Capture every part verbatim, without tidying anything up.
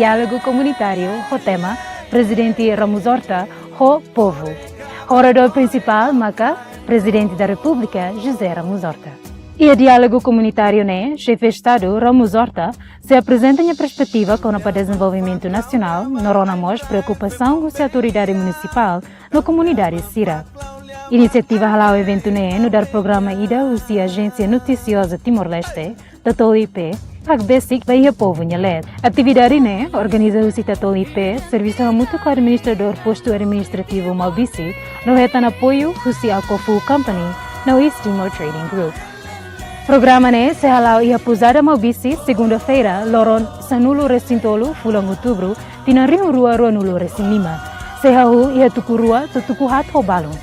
Diálogu komunitáriu ho tema Prezidente Ramos Horta ho povu. Oradór prinsipál maka Prezidente da Repúblika, José Ramos Horta. Iha diálogu komunitáriu ne'e, Xefe Estadu Ramos Horta sei aprezenta nia perspetiva kona-ba dezenvolvimentu nasionál, no rona mós preokupasaun husi autoridade munisipál no komunidade sira. Inisiativa hala'o eventu ne'e nu'udar programa ida husi Ajénsia Notisioza Timor-Leste, Tatoli I P, hakbesik ba iha povu nia leet. Atividade ne'e organiza husi Tatoli I P, servisu hamutuk ho administradór Postu Administrativu Maubisse, no hetan apoiu husi Aquafood Company no East Timor Trading Group. Programa ne'e sei hala'o iha Pousada Maubisse, segunda-feira, loron sanulu-resin-tolu fulan Outubru, tinan rihun rua ruanulu-resin-lima. Sei hahú iha tuku rua to'o tuku haat ho balun.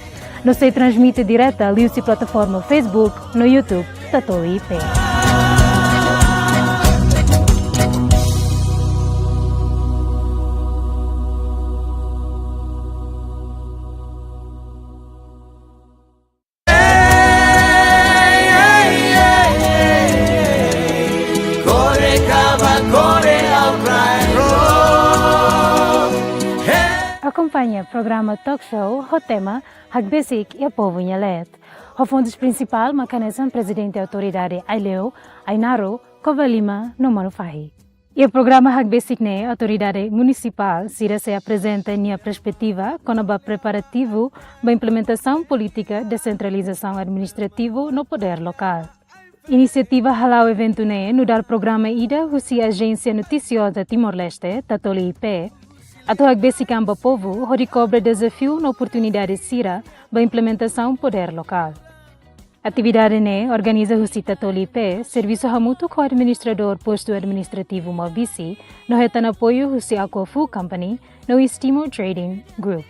No sei transmite direta liuhusi plataforma Facebook no YouTube Tatoli I P. Akompaña programa talk show ho tema Hakbesik iha povu nia leet. Ho fontes prinsipál maka hanesan Prezidente Autoridade Aileu, Ainaro, Covalima no Manufahi. Iha programa hakbesik ne'e, autoridade munisipál sira sei aprezenta nia perspetiva kona-ba preparativu ba implementasaun polítika desentralizasaun administrativu no podér lokál. Inisiativa hala'o eventu ne'e nu'udar programa ida husi Ajénsia Notisioza Timor-Leste, Tatoli I P, atu hakbesik an ba povu hodi kobre dezafiu no oportunidade sira ba implementasaun podér lokál. Atividade ne'e organiza husi Tatoli I P, servisu hamutuk ho administradór Postu Administrativu Maubisse, no hetan apoiu husi Aquafood Company no East Timor Trading Group.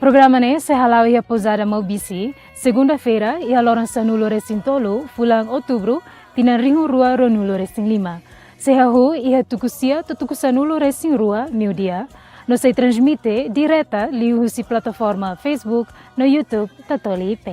Programa ne'e sei hala'o iha Pousada Maubisse, segunda-feira, iha loron sanulu-resin-tolu fulan Outubru, tinan rihun rua ruanulu-resin-lima. Sei hahú iha tuku sia to'o tuku sanulu-resin-rua meiudia, no sei transmite direta liuhusi plataforma Facebook no YouTube Tatoli I P.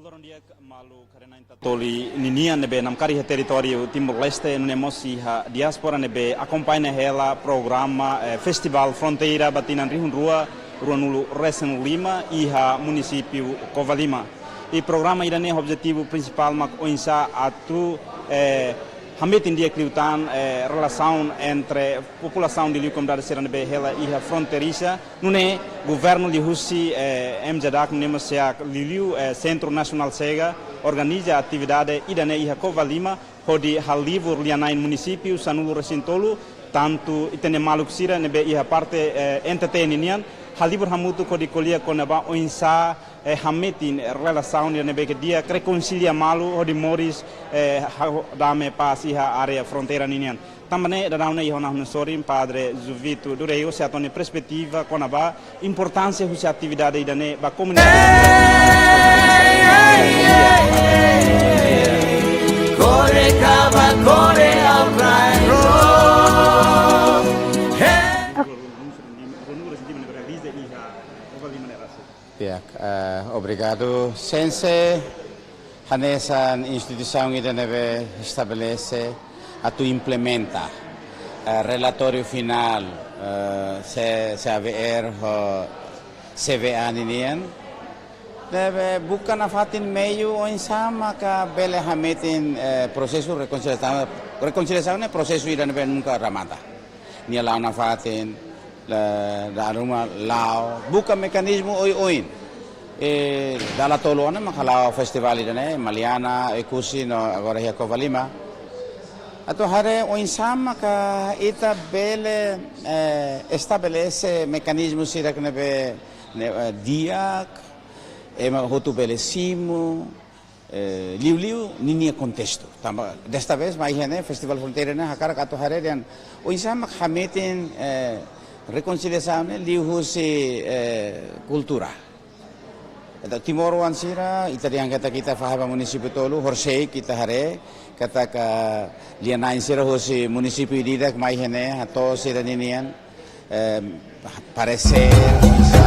Loron di'ak maluk rona-na'in Tatoli ninian ne'ebé namkari iha territóriu Timor-Leste, nune'e mós iha diáspora ne'ebé akompaña hela programa, eh, Festivál Fronteira ba tinan rihun rua, ruanulu resin lima iha munisípiu Covalima. I programa ida-ne'e objetivu prinsipál mak oinsá atu, eh, hametin di'ak liután, eh, relasaun entre populasaun liuliu komunidade sira ne'ebé hela iha fronteirixa, nune'e governu liuhusi, eh, M J D A C nune'e mós SEAC liuliu, eh, Sentru Nasionál SEGA organiza atividade ida-ne'e iha Covalima, hodi halibur lia-na'in munisípiu sanulu resin tolu, tantu ita-nia maluk sira ne'ebé iha parte, eh, N T T ninian, halibur hamutuk hodi ko'alia kona-ba oinsá, eh, hametin relasaun ida ne'ebé ke di'ak, rekonsilia malu hodi moris, eh, ha-, dame pás iha área fronteira ninian. Tanba ne'e daudaun ne'e iha ona ha'u-nia sorin Padre Juvito do Rei, husi ita-nia perspetiva kona-ba importánsia husi atividade ida-ne'e ba komunidade. Kore kaba, kore au rai ro. Hey. Di'ak, eh, obrigadu. Sense hanesan instituisaun ida ne'ebé estabelese atu implementa, eh, relatóriu finál, eh, C-, C A V R ho C V A ninian. Ne'ebé buka nafatin meiu oinsá maka bele hametin, eh, prosesu rekonsiliasaun, rekonsiliasaun ne'e prosesu ida ne'ebé nunka remata. Nia la'o nafatin, la-, dala ruma la'o, buka mekanizmu oioin. I dala tolu ona mak hala'o festivál ida-ne'e, Maliana, Oekusi, no agora iha Covalima. Atu haree oinsá maka ita bele, eh, estabelese mekanizmu sira ne'ebé, ne'e, eh, di'ak, ema hotu bele simu, eh, liuliu ninia kontestu. Tanba, desta vez, mai iha ne'e, Festivál Fronteira ne'e, hakarak atu haree dehan oinsá mak hametin, eh, rekonsiliasaun ne'e, liuhusi, eh, kultura. Entaun, timoroan sira, ita dehan katak ita fahe ba munisípiu tolu, horisehik ita haree, katak lia-na'in sira husi munisípiu ida-idak mai iha ne'e, hato'o sira ninian, eh, paresér, oinsá,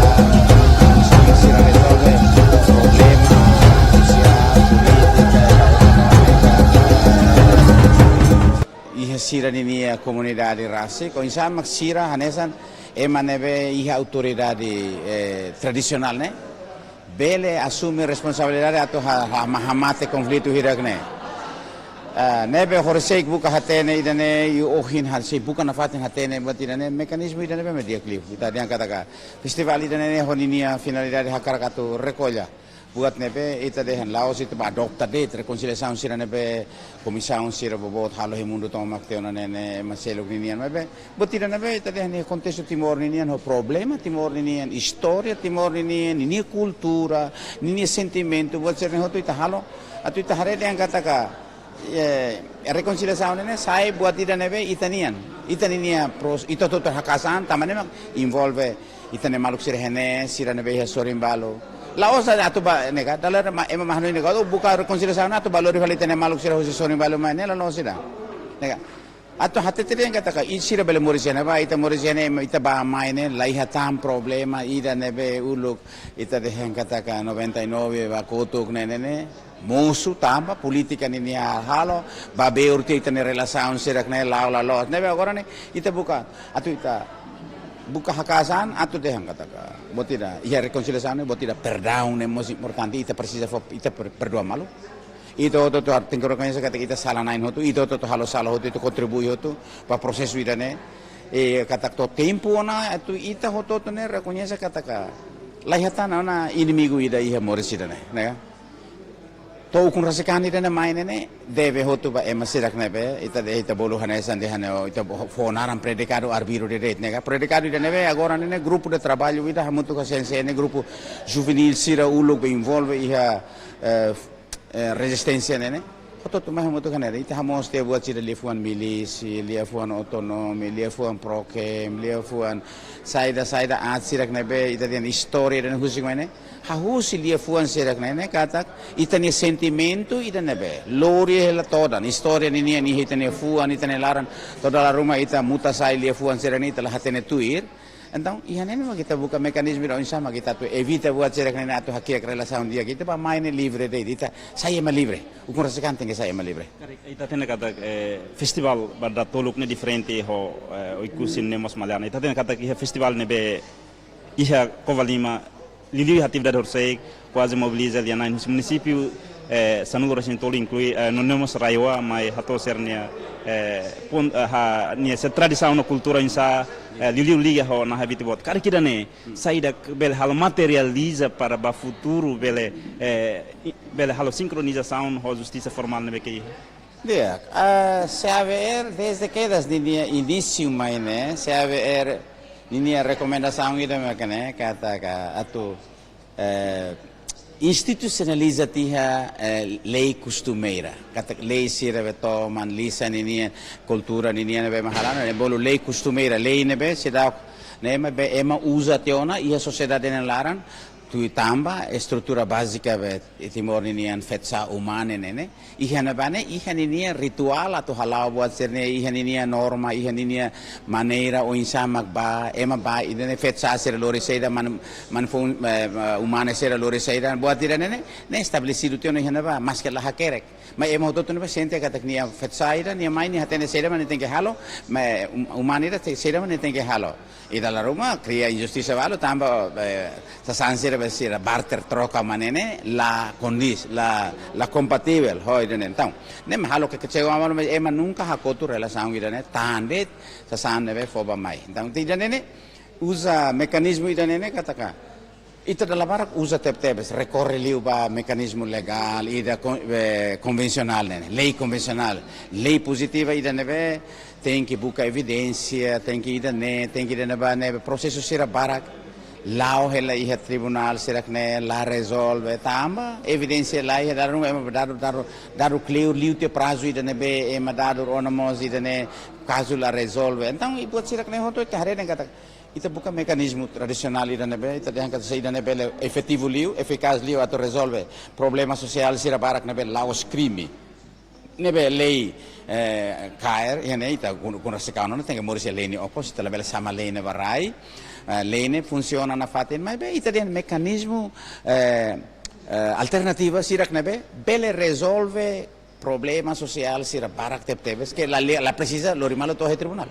oinsá sira rezolve problema sosiál, polítika, ekonómika iha sira ninia komunidade rasik, oinsá mak sira hanesan ema ne'ebé iha autoridade, eh, tradisionál ne'e bele asume responsabilidade atu ha-, ha-, hamate konflitu hirak ne'e. Ah, ne'ebé horisehik buka hatene ida-ne'e, i ohin horisehik buka nafatin hatene buat ida-ne'e, mekanizmu ida-ne'ebé mak di'ak liu. Ita dehan katak festivál ida-ne'e ho ninia finalidade hakarak atu rekolla buat ne'ebé ita dehan la'ós ita bá adopta de'it rekonsiliasaun sira ne'ebé komisaun sira boboot halo iha mundu tomak tiha ona ne'e, ne'e ema seluk ninian, maibé buat ida ne'ebé ita dehan iha kontestu Timor ninian, ho problema Timor ninian, istória Timor ninian, ninia kultura, ninia sentimentu, buat sira-ne'e hotu ita halo atu ita haree dehan katak, eh, rekonsiliasaun ne'e sai buat ida ne'ebé ita-nian, ita ninia pros, ita hotu-hotu haka'as an, tanba ne'e mak envolve ita-nia maluk sira iha ne'e, sira ne'ebé iha sorin balu. La'ós atu bá, ne'e ka, dala ruma ema mak hanoin ne'e ka, atu buka rekonsiliasaun atu bá lori fali ita-nia maluk sira husi sorin balu mai ne'e, la loos ida. Ne'e ka. Atu hatete dehan katak, i sira bele moris iha ne'ebá, ita moris iha ne'e, ita bá mai ne'e, la iha tan problema ida ne'ebé uluk, ita dehan katak noventa e nove bá kotuk ne'e, ne'e, ne'e. Mosu tanba polítika ninia halo, bá beur tiha ita-nia relasaun sira-ne'e la'o la loos. Ne'ebé agora ne'e, ita buka, atu ita buka haka'as an, atu dehan katak buat ida, iha rekonsiliasaun ne'e, buat ida perdaun ne'e mós importante, ita presiza fó, ita per-, perdua malu. Ita hotu-hotu tenke rekoñese katak ita sala-na'in hotu, ita hotu-hotu halo sala hotu, ita kontribui hotu ba prosesu ida-ne'e. I katak to'o tempu ona, atu ita hotu-hotu ne'e rekoñese katak la iha tan ona inimigu ida iha moris ida-ne'e, ne'e ka? To'o ukun rasik an ida-ne'e mai ne'e, ne'e debe hotu ba ema sira ne'ebé, ita dehan ita bolu hanesan dehan ne'e, ita bo-, fó naran predikadu arbiru de'it, ne'e ka? Predikadu ida ne'ebé, agora ne'e, ne'e grupu de traballu ida hamutuk ho C N C ne'e, grupu juvenil sira uluk be envolve iha, eh, eh, rezisténsia ne'e, ne'e. Hotu-hotu mai hamutuk hanesan ne'e, ita hamoos tiha buat sira liafuan milísia, liafuan autonomia, liafuan Prokem, liafuan saida, saida aat sira ne'ebé, ita dehan istória ida ne'e husik mai ne'e. Hahú husi liafuan sira ne'e, ne'e katak ita-nia sentimentu ida ne'ebé lori hela todan, istória ninian iha ita-nia fuan, ita-nia laran, to'o dala ruma ita muta sai liafuan sira ne'e, ita la hatene tuir. Entaun, iha ne'e mak ita buka mekanizmu ida oinsá mak ita atu evita buat sira-ne'e atu hakiak relasaun di'ak, ita bá mai ne'e livre de'it, ita sai ema livre. Ukun rasik an tenke sai ema livre. Karik, ita hatene katak, eh, festivál ba dala toluk ne'e diferente ho, eh, Oekusi ne'e mós malhar. Ita hatene katak iha festivál ne'ebé iha Covalima, liuliu iha atividade horisehik, kuaze mobiliza lia-na'in husi munisípiu, eh, sanulu-resin-tolu inklui, eh, no ne'e mós RAEOA mai hato'o sira-nia, eh, pon-, eh, ha, nia sira tradisaun no kultura oinsá, eh, liuliu liga ho naha Biti Boot. Karik ida-ne'e, saida bele halo materializa para ba futuru bele, eh, i-, bele halo sinkronizasaun ho justisa formál ne'ebé ke iha. Di'ak, ah, C A V R desde kedas ninia inísiu mai ne'e, C A V R ninia rekomendasaun ida mak ne'e, katak atu, eh, institusionaliza tiha, eh, lei kostumeira. Katak lei sira be toman lisan ninia kultura ninia ne'ebé mak halo, ne'e bolu lei kostumeira, lei ne'ebé seidauk ne'e mak be ema uza tiha ona iha sosiedade nia laran, tuir tanba estrutura bázika be Timor ninian festa umane ne'e ne'e. Iha ne'ebá ne'e, iha ninia rituál atu hala'o buat sira-ne'e, iha ninia norma, iha ninia maneira oinsá mak bá, ema bá, ida-ne'e festa sira lori saida, man, man fun, eh, umane sira lori saida, buat ida-ne'e ne'e, ne'e estabelesidu tiha ona iha ne'ebá, maske la hakerek. Maibé ema hotu-hotu ne'ebé sente katak nia festa ida, nia mai nia hatene saida mak nia tenke halo, maibé um-, umane ida te-, saida mak nia tenke halo. I dala ruma kria injustisa balu tanba, eh, sasán sira be sira barter troka mak ne'e ne'e la kondís, la, la kompativel ho ida-ne'e. Entaun, ne'e mak halo kekecewa malu, maibé ema nunka hakotu relasaun ida-ne'e tan de'it sasán ne'ebé fó bá mai. Entaun, ida-ne'e ne'e uza mekanizmu ida-ne'e ne'e katak ita dala barak uza tebetebes, rekorre liu ba mekanizmu legál ida kon-, eh, konvensionál ne'e ne'e, lei konvensionál, lei pozitiva ida ne'ebé tenke buka evidénsia, tenke ida-ne'e, tenke ida-ne'ebá ne'ebé, prosesu sira barak la'o hela iha tribunál sira-ne'e la rezolve tanba evidénsia laiha, dadu, ema dadu, dadu, dadu kleur liu tiha prazu ida ne'ebé ema dadu ona mós ida-ne'e kazu la rezolve. Entaun, i buat sira-ne'e hotu ita haree dehan katak ita buka mekanizmu tradisionál ida ne'ebé ita dehan katak saida ne'ebé bele efetivu liu, efikás liu atu rezolve problema sosiál sira barak ne'ebé la'ós krime. Ne'ebé lei, eh, kaer, iha ne'e ita kun-, ukun rasik an ona tenke moris iha lei nia okos, ita labele sama lei ne'e ba rai. Eh, lei ne'e funsiona nafatin, maibé ita dehan mekanizmu, eh, eh, alternativa sira-ne'ebé bele rezolve problema sosiál sira barak tebetebes ke la, la, la presiza lori malu to'o iha tribunál.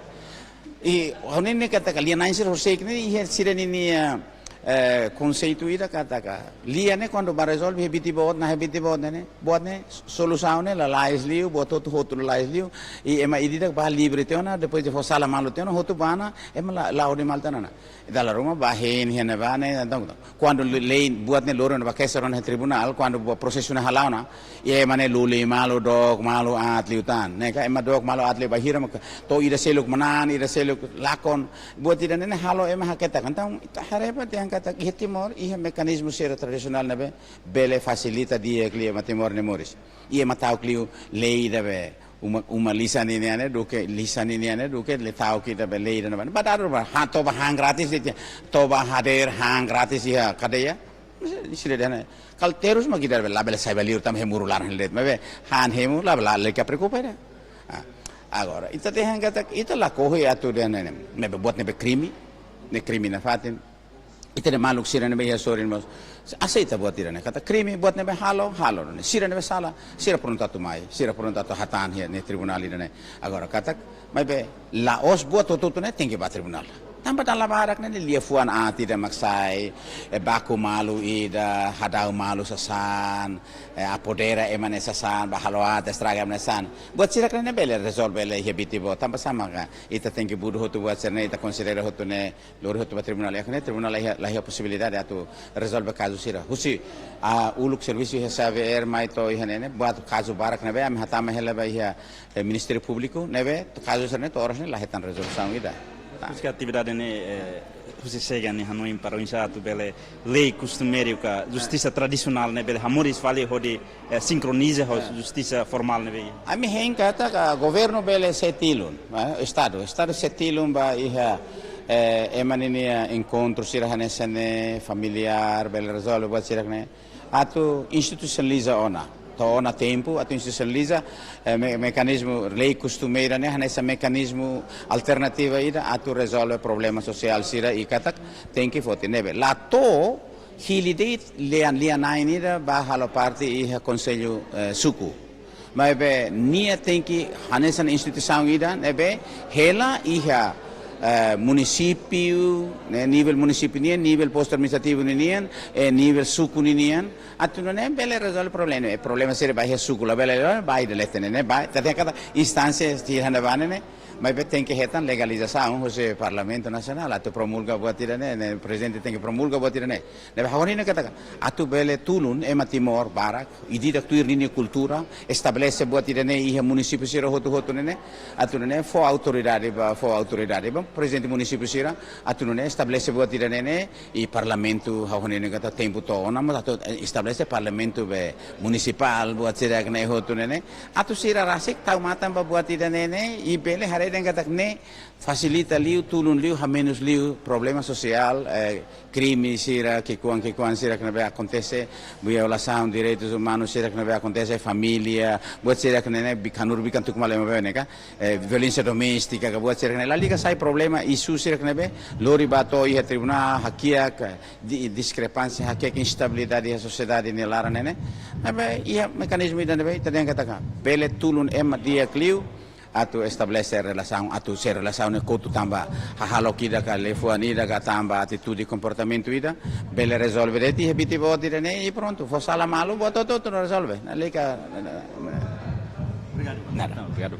I ha'u hanoin katak lia-na'in sira horisehik ne'e iha sira-ninia, eh, konseitu ida katak lia ne'e kuandu bá rezolve iha Biti Boot, naha Biti Boot ne'e ne'e, buat ne'e solusaun ne'e lalais liu, buat hotu-hotu lalais liu, i ema ida-idak bá livre tiha ona, depois de fó sala malu tiha ona, hotu bá ona, ema la, la odi mal tiha ona. Dala ruma bá hein iha ne'ebá ne'e, entaun, kuandu le-, lei buat ne'e lori ona bá keixa ona iha tribunál, kuandu buat prosesu ne'e hala'o ona, i ema ne'e luli malu, dook malu, aat liután. Ne'e ka, ema dook malu, aat liu bainhira maka to'o ida seluk manán, ida seluk lakon. Buat ida-ne'e ne'e halo ema haketak. Entaun, ita haree ba dehan katak iha Timor, iha mekanizmu sira tradisionál ne'ebé bele fasilita di'ak liu ema Timor nia moris. I ema ta'uk liu lei ida be uma, uma lisan ninian ne'e duké, lisan ninian ne'e duké lei ta'uk ida be lei ida ne'ebá. Bá dadu bá, han, to'o bá han grátis de'it, to'o bá hadeer han grátis iha kadeia. Sira dehan ne'e, kal terus mak ida be labele sai ba liur tanba hemu rua laran de'it. Maibé han hemu la, la, lalika preokupa ida. Ah, agora, ita dehan katak, ita lakohi atu dehan ne'e ne'e. Maibé buat ne'ebé krime, ne'e krime nafatin. Ita-nia maluk sira ne'ebé iha sorin mós aseita buat ida-ne'e. Katak krime buat ne'ebé halo, halo ne'e. Sira ne'ebé sala, sira prontu atu mai, sira prontu atu hatán iha ne'e tribunál ida-ne'e. Agora katak, maibé la'ós buat hotu-hotu ne'e tenke bá tribunál. Tanba dala barak ne'e, ne'e liafuan aat ida mak sai, eh, baku malu ida, hadau malu sasán, eh, apodera ema nia sasán, bá halo aat, estraga ema nia sasán. Buat sira-ne'e ne'e bele rezolve iha Biti Boot. Tanba sá maka ita tenke budu hotu buat sira-ne'e, ita konsidera hotu ne'e, lori hotu ba tribunál. Iha ne'e tribunál laiha, laiha posibilidade atu rezolve kazu sira. Husi, ah, uluk servisu iha C A V R mai to'o iha ne'e ne'e, buat kazu barak ne'ebé ami hatama hela ba iha, eh, Ministériu Públiku, ne'ebé kazu sira-ne'e to'o oras ne'e la hetan rezolusaun ida. Husi atividade ne'e, eh, husi SEGAN nia hanoin para oinsá atu bele lei kustumériu ka justisa tradisionál ne'e bele hamoris fali hodi, eh, sinkroniza ho justisa formál ne'ebé iha. Ami hein katak governu bele sei tilun, eh, Estadu, Estadu sei tilun ba iha, eh, ema ninia enkontru sira hanesan ne'e, familiár, bele rezolve buat sira-ne'e. Atu institusionaliza ona. Ona tempu atu institusionaliza, eh, me-, mekanizmu lei kostumeira ne'e, hanesan mekanizmu alternativa ida atu rezolve problema sosiál sira i katak tenke foti. Ne'ebé la to'o hili de'it lia-, lia-na'in ida ba halo parte iha konsellu, eh, suku. Maibé nia tenke hanesan instituisaun ida ne'ebé hela iha, eh, munisípiu, ne'e, nivel munisípiu nian, nivel postu administrativu ninian, eh, nivel suku ninian, atu nune'e bele rezolve problema. Eh, problema sira ba iha suku labele, eh, ba ida leten ne'e, ba, ita tenke instánsia sira ne'ebá ne'e, maibé tenke hetan legalizasaun husi Parlamentu Nasionál atu promulga buat ida ne'e, ne'e, prezidente tenke promulga buat ida ne'e. Ne'ebé ha'u hanoin katak atu bele tulun ema Timor barak, ida-idak tuir ninia kultura, estabelese buat ida ne'e iha munisípiu sira hotu-hotu ne'e, atu nune'e fó autoridade ba, fó autoridade ba prezidente munisípiu sira, atu nune'e estabelese buat ida ne'e, i parlamentu, ha'u hanoin katak tempu to'o ona mós atu, eh, estabelese parlamentu be munisipál, buat sira-ne'e hotu ne'e, atu sira rasik tau matan ba buat ida ne'e, i bele haree dehan katak ne'e fasilita liu, tulun liu, hamenus liu problema sosiál, eh, krime sira, ki'ikoan-ki'ikoan sira-ne'ebé akontese, violasaun direitus umanus sira-ne'ebé akontese, família, buat sira-ne'e, bikanur bikan tuku male mabe ne'e ka, eh, violénsia doméstika ka buat sira-ne'e, lalika sai problema, isu sira-ne'ebé lori ba to'o iha tribunál, hakiak, eh, di-, diskrepánsia, hakiak, instabilidade iha sosiedade nia laran ne'e. Ne'ebé iha mekanizmu ida ne'ebé ita dehan katak bele tulun ema di'ak liu atu estabelese relasaun, atu sei relasaun ne'e kotu tanba hahalok ida ka liafuan ida ka tanba atitude komportamentu ida, bele rezolve de'it iha biti boot ida ne'e i prontu, fó sala malu, buat hotu-hotu rezolve. Lalika, nada. Obrigadu.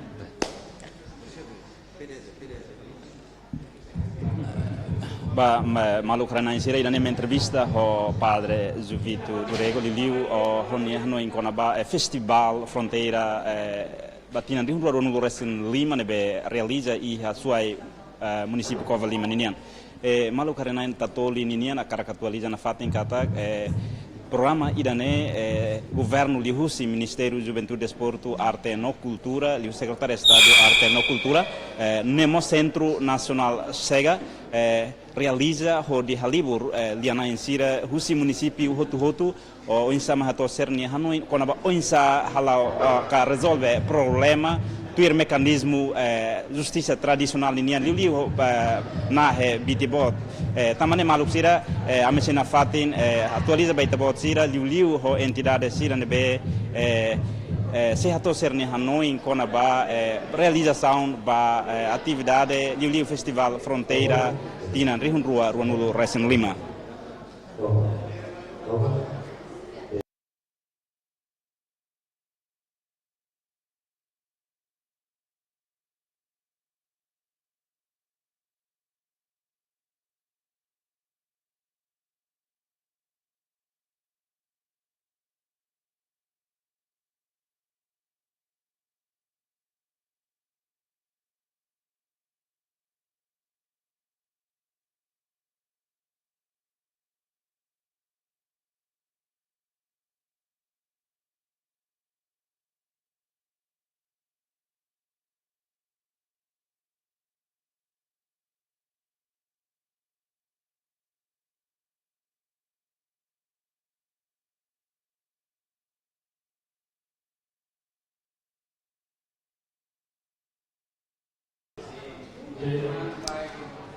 Ba, ma-, maluk rona-na'in sira, ida-ne'e mak entrevista ho Padre Juvito do Rego, liuliu, o, ho nia hanoin kona-ba, eh, Festivál Fronteira, eh, ba tinan rihun rua ruanulu resin lima ne'ebé realiza iha Suai, eh, munisípiu Covalima ninian. Eh, maluk rona-na'in Tatoli ninian hakarak atualiza nafatin katak, eh, programa ida-ne'e, eh, governu liuhusi Ministériu Juventude, Desportu, Arte no Kultura, liuhusi Sekretáriu Estadu Arte no Kultura, eh, no mós Sentru Nasionál Chega, eh, realiza hodi halibur, eh, lia-na'in sira husi munisípiu hotu-hotu, o, oinsá mak hato'o sira-nia hanoin kona-ba oinsá hala'o, o, ka rezolve problema tuir mekanizmu, eh, justisa tradisionál ninian liuliu, eh, nahe biti boot. Eh, tanba ne'e maluk sira, eh, ami sei nafatin, eh, atualiza ba ita-boot sira, liuliu ho entidade sira ne'ebé, eh, eh, sei hato'o sira-nia hanoin kona-ba, eh, realizasaun ba, eh, atividade, liuliu Festivál Fronteira, tinan rihun rua ruanulu resin lima.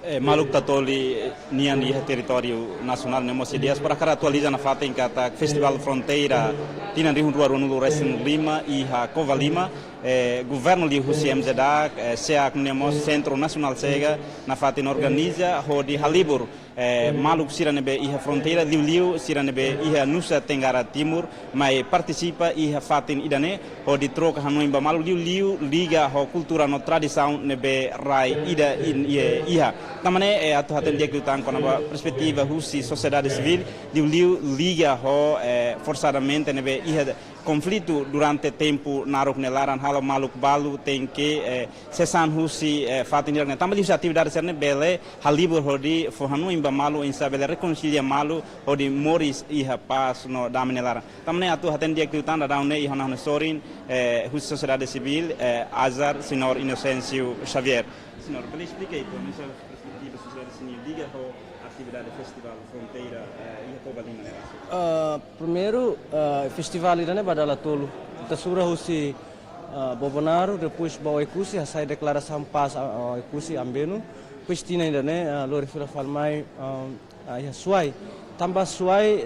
Eh, maluk Tatoli nian iha territóriu nasionál no mós diáspora, hakarak atualiza nafatin katak Festivál Fronteira tinan rihun rua ruanulu resin lima iha Covalima, eh, governu liuhusi M Z A, eh, SEAC no mós Sentru Nasionál Chega nafatin organiza hodi halibur, eh, maluk sira ne'ebé iha fronteira, liuliu sira ne'ebé iha Nusa Tenggara Timur, mai partisipa iha fatin ida-ne'e, hodi troka hanoin ba malu, liuliu liga ho kultura no tradisaun ne'ebé rai ida in-, i-, iha. Tanba ne'e, eh, atu hatene di'ak liután kona-ba perspetiva husi sosiedade sivíl, liuliu liga ho, eh, forsadamente ne'ebé iha konflitu durante tempu naruk nia laran, halo maluk balu tenke, eh, sesaun husi, eh, fatin hirak-ne'e. Tanba liuhusi atividade sira-ne'e bele halibur hodi fó hanoin ba malu oinsá bele rekonsilia malu hodi moris iha pás no dame nia laran. Tanba ne'e atu hatene di'ak liután daudaun ne'e iha ha'u-nia sorin, eh, husi sosiedade sivíl, eh, Azar, Señór Inocêncio Xavier. Señór, bele esplika uitoan perspetiva sosiedade sivíl liga ho Atividade Festivál Fronteira, eh, iha Covalima ne'e rasik? Ah, primeiru, ah, festivál ida-ne'e ba dala tolu. Ita sura husi, ah, Bobonaro, depois ba Oekusi, hasai deklarasaun pás, ah, Oekusi, Ambenu. Depois tinan ida-ne'e, ah, lori fila fali mai, ah, ah, iha Suai. Tanba Suai,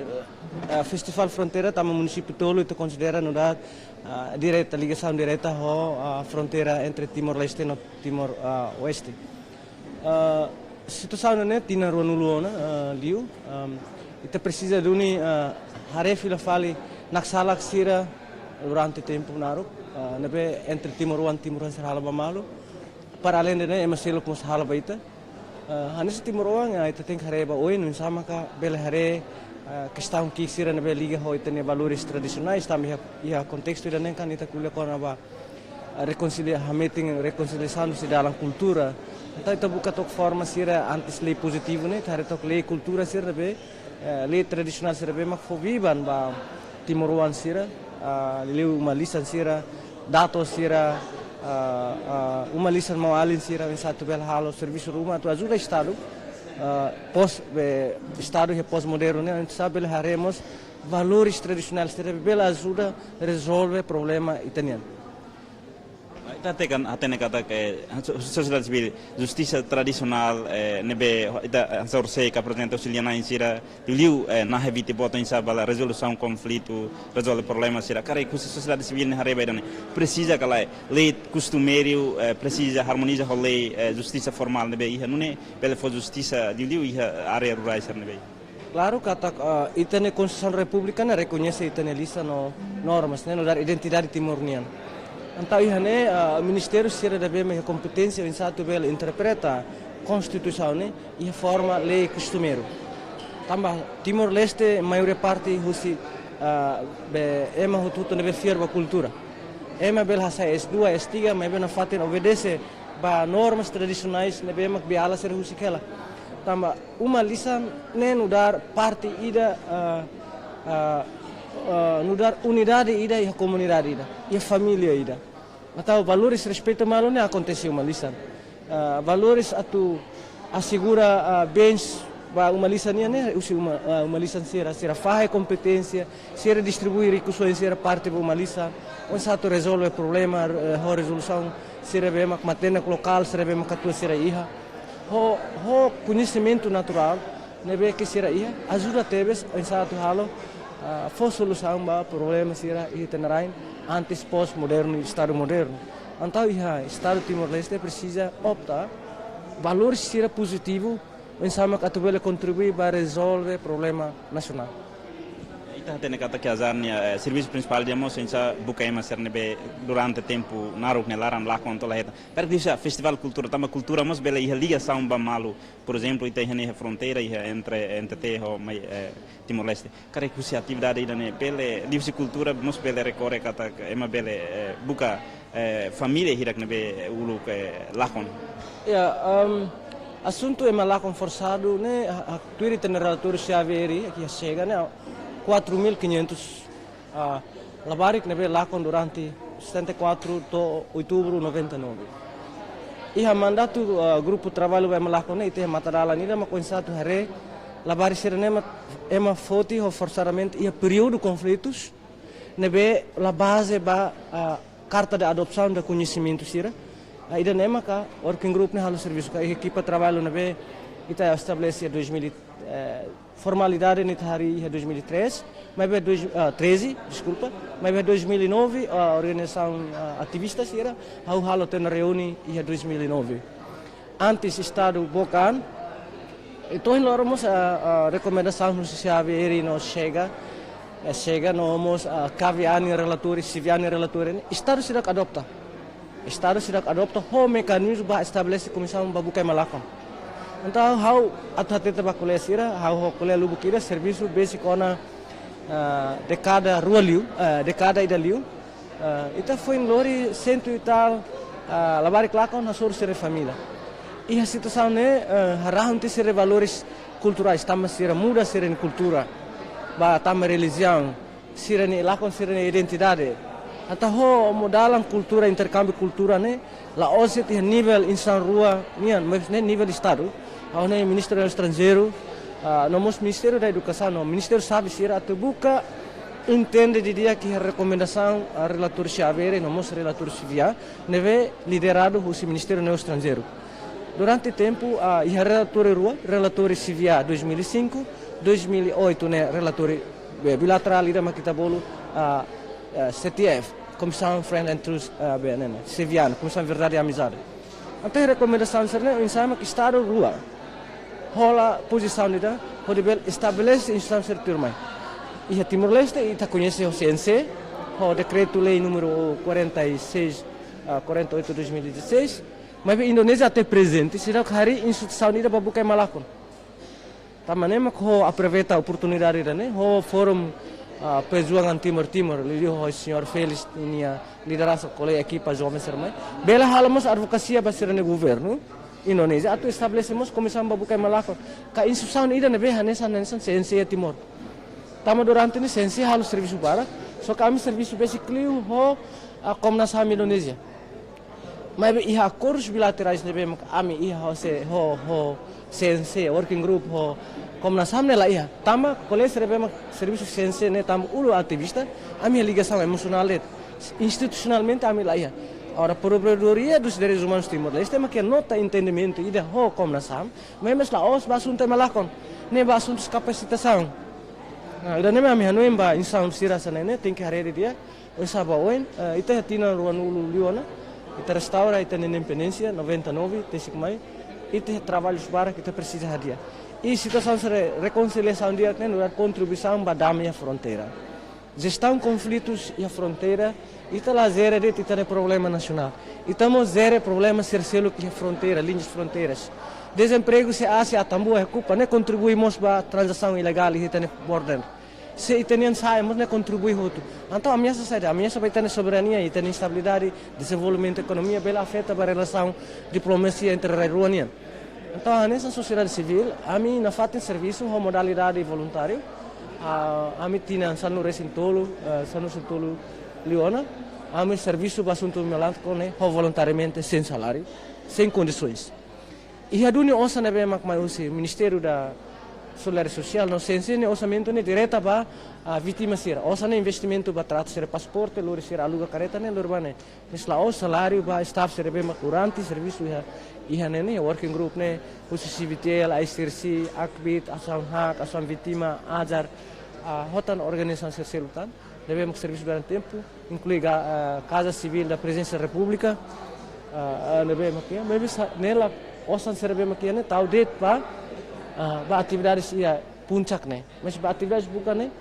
ah, Festivál Fronteira, tanba munisípiu tolu, ita konsidera nu'udar, ah, direta, ligasaun direta ho, ah, fronteira entre Timor-Leste no Timor, ah, Oeste. Ah, situasaun ne'e tinan ruanulu ona, ah, liu, ah, ita presiza duni, ah, haree fila fali naksalak sira durante tempu naruk, ah, ne'ebé entre timoroan, timoroan sira halo ba malu. Para além de ne'e, ema seluk mós halo ba ita. Ah, hanesan timoroan, ah, ita tenke haree ba oin, oinsá maka bele haree, ah, kestaun ki'ik sira ne'ebé liga ho ita-nia valores tradisionais, tanba iha, iha kontestu ida-ne'e kan ita ko'alia kona-ba rekonsilia, hametin rekonsiliasaun husi dalan kultura. Entaun ita buka took forma sira antes lei pozitivu ne'e, ita haree took lei kultura sira ne'ebé, eh, lei tradisionál sira ne'ebé mak fó biban ba timoroan sira, ah, liuliu uma lisan sira, dato sira, ah, ah, uma lisan maun-alin sira, oinsá atu bele halo servisu ruma atu ajuda Estadu, ah, pós, be, Estadu iha pós-modernu ne'e, oinsá bele haree mós valores tradisionais sira bele ajuda rezolve problema ita-nian. Ita hatene katak, eh, so-, sosiedade sivíl, justisa tradisionál, eh, ne'ebé ita hanesan orsida ka, por ezemplu, auxiliar-na'in sira, liuliu, eh, nahe viti boto oinsá bele rezolusaun konflitu, rezolve problema sira. Karik husi sosiedade sivíl ne'e haree ba ida-ne'e, presiza ka lae, lei kustumériu, eh, presiza armoniza ho lei, eh, justisa formál ne'ebé iha, nune'e bele fó justisa liuliu iha área rurais sira ne'ebé. Klaru katak, ah, ita-nia Konstituisaun Repúblika ne'e rekoñese ita-nia lisan no normas ne'e nu'udar identidade Timor nian. Entaun iha ne'e, ah, ministériu sira ne'ebé mak iha kompeténsia oinsá atu bele interpreta Konstituisaun ne'e iha forma lei kustumériu. Tanba Timor-Leste maioria parte husi, ah, be, ema hotu-hotu ne'ebé fiar ba kultura. Ema bele hasai S dua, S tiga, maibé nafatin obedese ba normas tradisionais ne'ebé mak beiala sira husik hela. Tanba uma lisan ne'e nu'udar parte ida, ah, ah, ah, nu'udar unidade ida iha komunidade ida, iha família ida. Entaun valores respeitu malu ne'e akontese uma lisan. Ah, valores atu asegura, ah, bens ba uma lisan nian ne'e husi uma, ah, uma lisan sira, sira fahe kompeténsia, sira distribui rikusoin sira parte ba uma lisan, oinsá atu rezolve problema, eh, ho rezolusaun sira ne'ebé mak matenek lokál sira ne'ebé mak katuas sira iha. Ho, ho koñesimentu naturál ne'ebé ke sira iha, ajuda tebes oinsá atu halo, ah, fó solusaun ba problema sira iha ita-nia rain antes pós-modernu, Estadu modernu. Entaun iha Estadu Timor-Leste presiza opta valores sira pozitivu, oinsá mak atu bele kontribui ba rezolve problema nasionál. Ita hatene katak Azar nia, eh, servisu prinsipál ida mós oinsá buka ema sira ne'ebé durante tempu naruk ne'e laran lakon to'o la hetan. Karik husi festivál kultura, tanba kultura mós bele iha ligasaun ba malu. Por ezemplu, ita iha ne'e iha fronteira, iha entre N T T ho mai, eh, Timor-Leste. Karik husi atividade ida-ne'e bele, liuhusi kultura mós bele rekorre katak ema bele, eh, buka, eh, família hirak ne'ebé uluk, eh, lakon. Ya, em, asuntu ema lakon forsadu ne'e, ha-, ha-, tuir ita-nia relatóriu C A V R I, ke chega ne'e quatro mil e quinhentos, ah, labarik ne'ebé lakon durante setenta e quatro to'o Outubru noventa e nove. Iha mandatu, ah, grupu traballu ba ema lakon ne'e, ita iha matadalan ida mak oinsá atu haree labarik sira-ne'e ema, ema foti ho forsadamente iha períodu konflitus, ne'ebé la baze ba, ah, karta de adopsaun de koñesimentu sira. Ah, ida-ne'e maka working group ne'e halo servisu ka ekipa traballu ne'ebé ita estabelese dois mil, eh, formalidade ne'e ita harii iha dois mil e três, maibé dois, ah, treze, deskulpa, maibé dois mil e nove, ah, organizasaun, ah, ativista sira, ha'u halo tiha ona reúne iha dois mil e nove. Antes Estadu book an, entaun ohin loron mós, ah, ah, rekomendasaun husi C A V R I no chega, eh, chega no mós, ah, CAVIA nia relatóriu, CVIA nia relatóriu ne'e, Estadu seidauk adopta. Estadu seidauk adopta ho mekanizmu ba estabelese komisaun ba buka ema lakon. Entaun ha'u atu hatete ba kolega sira, ha'u ho kolega lubuk ida servisu besik ona, ah, dékada rua liu, ah, dékada ida liu. Ah, ita foin lori sentu e tal, ah, labarik lakon hasoru sira-nia família. Iha situasaun ne'e, ah, harahun tiha sira-nia valores kulturais, tanba sira muda sira-nia kultura ba tama relijiaun, sira-nia lakon sira-nia identidade. Entaun ho modalan kultura, interkámbiu kultura ne'e, la'ós de'it iha nivel insan rua nian, maibé ne'e nivel Estadu. Ha'u ne'e Ministru Estranjeiru, Ah, no mós Ministériu da Edukasaun, no Ministériu sabi sira atu buka entende didi'ak iha rekomendasaun, ah, relatóriu Xavier, no mós relatóriu Sivia, ne'ebé lideradu husi Ministériu Negósiu Estranjeiru. Durante tempu, ah, iha relatóriu rua, relatóriu Sivia dois mil e cinco, dois mil e oito ne'e relatóriu, eh, bilaterál ida mak ita bolu, ah, eh, C T F, Comissão Friend and Trust, ah, be, ne'e, ne'e, Siviana, Comissão Verdade e Amizade. Entaun rekomendasaun sira-ne'e, oinsá mak Estadu rua hola pozisaun ida, hodi bele estabelese instituisaun sira tuirmai. Iha Timor-Leste, ita koñese ho C N C, ho dekretu-lei númeru quarenta e seis, ah, quarenta e oito dois mil e dezasseis, maibé Indonézia até prezente seidauk harii instituisaun ida ba buka ema lakon. Tanba ne'e mak ha'u aproveita oportunidade ida-ne'e, ho Forum, ah, Perjuangan Timor Timor, liuliu ho señór Félix ninia lideransa, kolega ekipa joven sira mai, bele halo mós advokasia ba sira-nia governu Indonézia atu estabelese mós komisaun ba buka ema lakon. Ka instituisaun ida ne'ebé hanesan, hanesan C N C iha Timor. Tanba durante ne'e C N C halo servisu barak, só ke ami servisu besik liu ho, ah, Komnas HAM Indonézia. Maibé iha akordus bilaterais ne'ebé mak ami iha ho C-, ho, ho C N C, working group ho Komnas HAM ne'e la iha. Tanba kolega sira ne'ebé mak servisu C N C ne'e tanba uluk ativista, ami iha ligasaun emosionál de'it. Institusionalmente ami la iha. Agora, Procuradoria dos Direitos Humanos Timor-Leste mak iha nota entendimentu ida ho Komnas HAM, maibé la'ós ba asuntu ema lakon, ne'e ba asuntu kapasitasaun. Nah, ida-ne'e mak ami hanoin ba instituisaun sira hanesan ne'e, tenke haree didi'ak. Oinsá ba oin, eh, ita iha tinan ruanulu liu ona, ita restaura ita-nia independénsia, noventa e nove, tesik mai, ita iha trabalhus barak ita presiza hadi'a. I situasaun sira, rekonsiliasaun di'ak ne'e nu'udar kontribuisaun ba dame iha fronteira. Jestaun konflitus iha fronteira, ita la jere de'it ita-nia problema nasionál. Ita mós jere problema sira seluk iha fronteira, linhas fronteiras. Dezempregu sei aas iha Atambua, iha Kupang, ne'e kontribui mós ba tranzasaun ilegál iha ita-nia border. Se ita-nian sa'e mós ne'e kontribui hotu. Entaun ameasa saida? Ameasa ba ita-nia soberania, ita-nia estabilidade, dezenvolvimentu ekonomia, bele afeta ba relasaun diplomasia entre rai rua nian. Entaun, hanesan sosiedade sivíl, ami nafatin servisu ho modalidade voluntáriu. Ah, ami tinan sanulu-resin-tolu, eh, sanulu-resin-tolu liu ona, ami servisu ba asuntu ema lakon ne'e ho voluntariamente, sein saláriu, sein kondisoens. Iha duni osan ne'ebé mak mai husi Ministériu da Solidariedade Sosiál, no C N C nia orsamentu ne'e direta ba, ah, vítima sira. Osan ne'e investimentu ba trata sira pasaporte, lori sira aluga kareta ne'e, lori ba ne'e. Maibé la'ós saláriu ba staff sira ne'ebé mak durante servisu iha, iha ne'e, ne'e, working group ne'e, husi C V T L, I C R C, ACBID, Asaun Hak, Asaun Vítima, AJAR, ah, ho tan organizasaun sira seluk tan ne'ebé mak servisu durante tempu, inklui ga-, ah, Casa Civil da Presidência da República, ah, ah, ne'ebé mak iha, maibé sa-, ne'e la osan sira ne'ebé mak iha ne'e tau de'it ba, ah, ba atividades iha Puncak ne'e. Maibé ba atividades buka ne'e,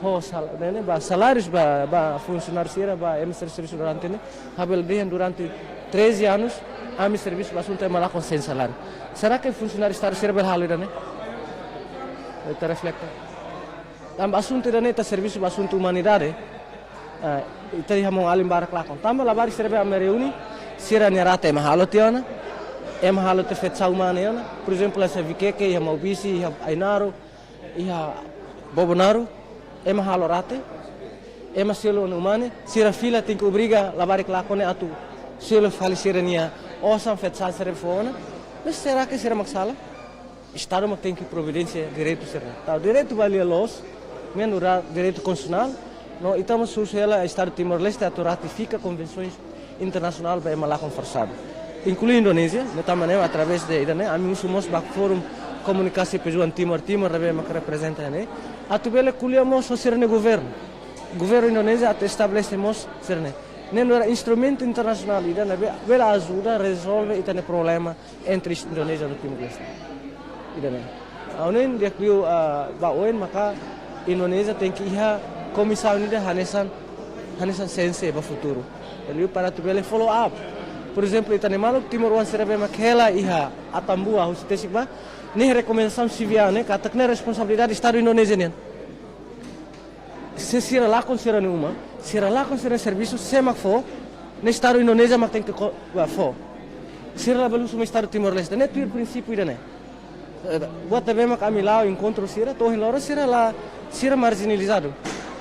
ho sal-, ne'e, ne'e, ba salárius ba, ba funsionáriu sira, ba ema sira servisu durante ne'e, ha'u bele dehan durante treze anos, ami servisu ba asuntu ema lakon sein saláriu. Será que funsionáriu Estadu sira bele halo ida-ne'e? Ita reflete. Tanba asuntu ida-ne'e ita servisu ba asuntu umanidade. Ah, ita iha maun-alin barak lakon. Tanba labarik sira ne'ebé ami reúne, sira-nia rate ema halo tiha ona, ema halo tiha feto sa'e uma nian ona. Por ezemplu, hanesan Viqueque, iha Maubisse, iha Ainaro, iha Bobonaro, ema halo rate, ema selu ona uma ne'e, sira fila tenke obriga labarik lakon ne'e atu selu fali sira-nia osan feto sa'e sira fó ona. Maibé será que sira mak sala? Estadu mak tenke providénsia direitu sira. Tau direitu ba lia-loos, ne'e nu'udar direitu konstitusionál, no ita mós husu hela Estadu Timor-Leste atu ratifika konvensoens internasionál ba ema lakon forsadu. Inklui Indonézia, ne'e tanba ne'e através de ida-ne'e, ami husu mós ba Forum Komunikasi Pejuang Timor Timor, ne'ebé mak reprezenta ne'e, atu bele ko'alia mós ho sira-nia governu. Governu Indonézia atu estabelese mós sira-ne'e. Ne'e nu'udar instrumentu internasionál ida ne'ebé bele ajuda rezolve ita-nia problema entre Indonézia no Timor-Leste. Ida-ne'e. Ha'u hanoin di'ak liu, ah, ba oin maka Indonézia tenke iha komisaun ida hanesan, hanesan C N C ba futuru. Liu para atu bele follow up. Por ezemplu, ita-nia maluk timoroan sira ne'ebé mak hela iha Atambua, husi tesik ba, ne'e rekomendasaun Sivia ne'e katak ne'e responsabilidade Estadu Indonézia nian. Se sira lakon sira-nia uma, sira lakon sira-nia servisu, sé mak fó, ne'e Estadu Indonézia mak tenke ko-, ba fó. Sira labele husu mai Estadu Timor-Leste, ne'e tuir prinsípiu ida-ne'e. Eh, buat ne'ebé mak ami la'o enkontru sira, to'o ohin loron sira la, sira marjinalizadu.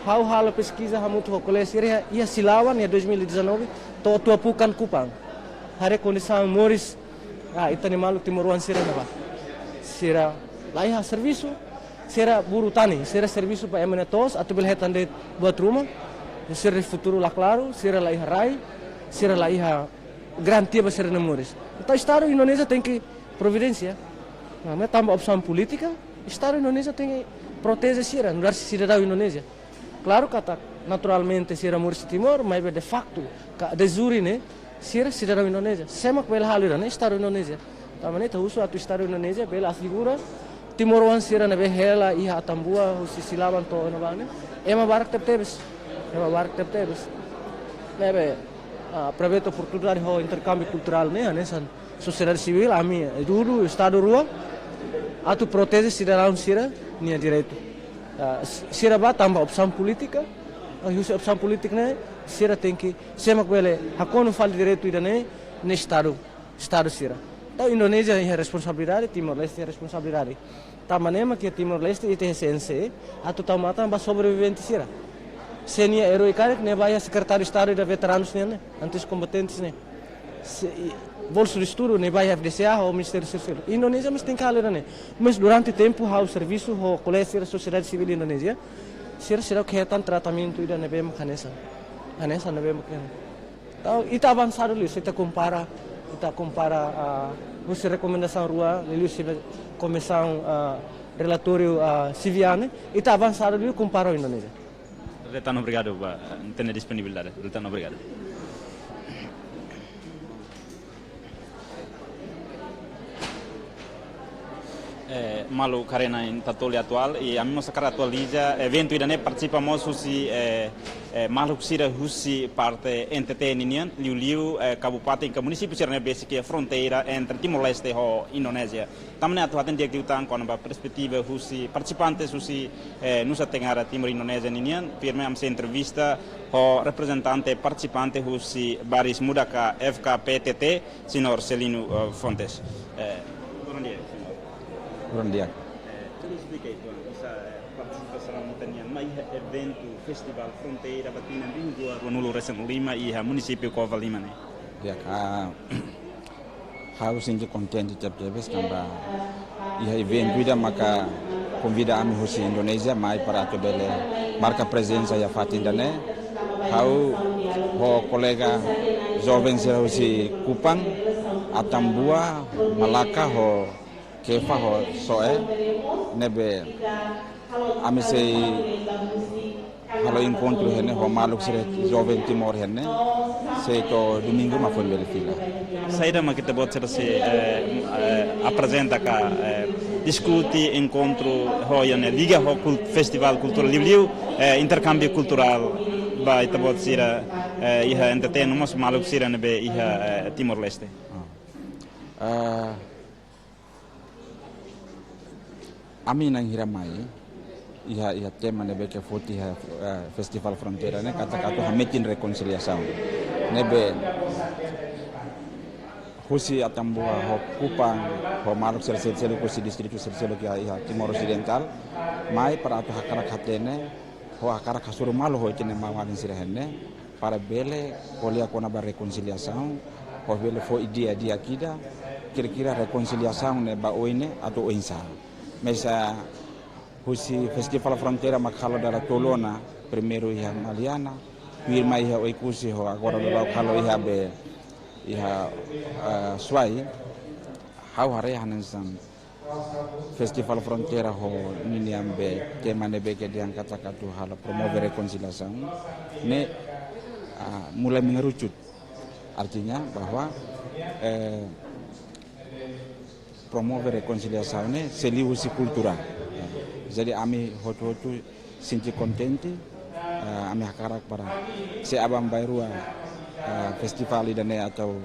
Ha'u halo peskiza hamutuk ho kolega sira iha, iha Silawan, iha dois mil e dezanove, to'o Tuapukan Kupang. Haree kondisaun moris, ah, ita-nia maluk timoroan sira ne'ebá. Sira La iha servisu, sira buru tani, sira servisu ba ema nia to'os, atu bele hetan de'it buat ruma, sira-nia futuru la klaru, sira la iha rai, sira la iha garantia ba sira-nia moris. Entaun Estadu Indonézia tenke providénsia. Nah, ne'e tanba opsaun polítika, Estadu Indonézia tenke proteje sira, nu'udar sidadaun Indonézia. Klaru katak naturalmente sira moris iha Timor, maibé de facto, ka de jure ne'e, sira sidadaun Indonézia. Sé mak bele halo ida-ne'e, Estadu Indonézia. Tanba ne'e ita husu atu Estadu Indonézia bele asegura timoroan sira ne'ebé hela iha Atambua, husi Silaban to'o iha ne'ebá ne'e, ema barak tebetebes. Ema barak tebetebes. Ne'ebé, ah, aproveita oportunidade ho interkámbiu kulturál ne'e, hanesan sosiedade sivíl, ami dudu, Estadu rua, atu proteje sidadaun sira-nia direitu. Ah, s-, sira bá tanba opsaun polítika, ah, husi opsaun polítika ne'e, sira tenke, sé mak bele hakonu fali direitu ida-ne'e, ne'e Estadu, Estadu sira. Entaun Indonézia iha responsabilidade, Timor-Leste iha responsabilidade. Tanba ne'e mak iha Timor-Leste ita iha C N C, atu tau matan ba sobrevivente sira. Sira-nia erói karik ne'e ba iha Sekretáriu Estadu ida veteranus nian ne'e, antes kombatentes ne'e. Se, i, bolsu de estudu ne'e ba iha F D C A ho Ministériu Sosiál. Indonézia mós tenke halo ida-ne'e. Mas durante tempu ha'u servisu ho kolega sira sosiedade sivíl Indonézia, sira seidauk hetan tratamentu ida ne'ebé mak hanesan. Hanesan ne'ebé mak hanesan. Entaun, ita avansadu liu, se ita kompara, ita kompara, ah, husi rekomendasaun rua, liuliu husi komisaun, ah, relatóriu, ah, Siviane, ita avansadu liu kompara ho Indonézia. Retan obrigadu ba, ah, ita-nia disponibilidade. Retan obrigadu. Eh, maluk haree-na'in Tatoli Atuál, i ami mós hakarak atualiza eventu ida-ne'e partisipa mós husi, eh, eh, maluk sira husi parte N T T ninian, liuliu, eh, kabupaten ka munisípiu sira ne'ebé besik iha fronteira entre Timor-Leste ho Indonézia. Tanba ne'e atu hatene di'ak liután kona-ba perspetiva husi partisipantes husi, eh, Nusa Tenggara Timur Indonézia ninian, firme ami sei entrevista ho reprezentante partisipante husi Baris Muda ka F K P T T, Señór Celino, eh, Fontes. Eh, bom dia, señór. Bom dia. Eh, bele esplika uitoan, oinsá, eh, partisipasaun ita-nian mai iha eventu Festivál Fronteira ba tinan rihun rua ruanulu resin lima iha munisípiu Covalima ne'e. Ya, ka, ha'u sente kontente tebetebes tanba iha eventu ida maka konvida ami husi Indonézia mai para atu bele marka prezensa iha fatin ida-ne'e. Ha'u ho kolega joven sira husi Kupang, Atambua, Malaka ho Kefa ho Soe, ne'ebé ami sei halo enkontru iha ne'e ho maluk sira joven Timor iha ne'e, sei to'o domingu mak foin bele fila. Saida mak ita-boot sira sei, eh, eh, aprezenta ka, eh, diskute enkontru ho iha ne'e liga ho kult-, festivál kulturál liuliu, eh, interkámbiu kulturál ba ita-boot sira, eh, iha N T T no mós maluk sira ne'ebé iha, eh, Timor-Leste. Ah. Ah, ami na'in hira mai, iha, iha tema ne'ebé ke foti iha, eh, Festivál Fronteira ne'e katak atu hametin rekonsiliasaun. Ne'ebé husi Atambua ho Kupang, ho maluk sira sel-, seluk husi distritu sel-, seluk iha, iha Timor Osidentál, mai para atu hakarak hatene, ho hakarak hasoru malu ho ita-nia maluk sira iha ne'e, para bele ko'alia kona-ba rekonsiliasaun, ho bele fó ideia di'ak ida, kira-kira rekonsiliasaun ne'e ba oin ne'e atu oinsá. Mesak husi Festivál Fronteira mak halo dala tolu ona, primeiru iha Maliana, tuirmai iha Oekusi ho agora daudaun halo iha be, iha, eh, Suai, ha'u haree hanesan Festivál Fronteira ho ninian be tema ne'ebé ke diangkat katak atu halo promove rekonsiliasaun ne'e, ah, mulai mengerucut. Artinya bahwa, eh, promove rekonsiliasaun ne'e sei liu husi kultura. Jadi ami hotu-hotu sente kontente, eh, ami hakarak para sei aban-bainrua, eh, festivál ida-ne'e atau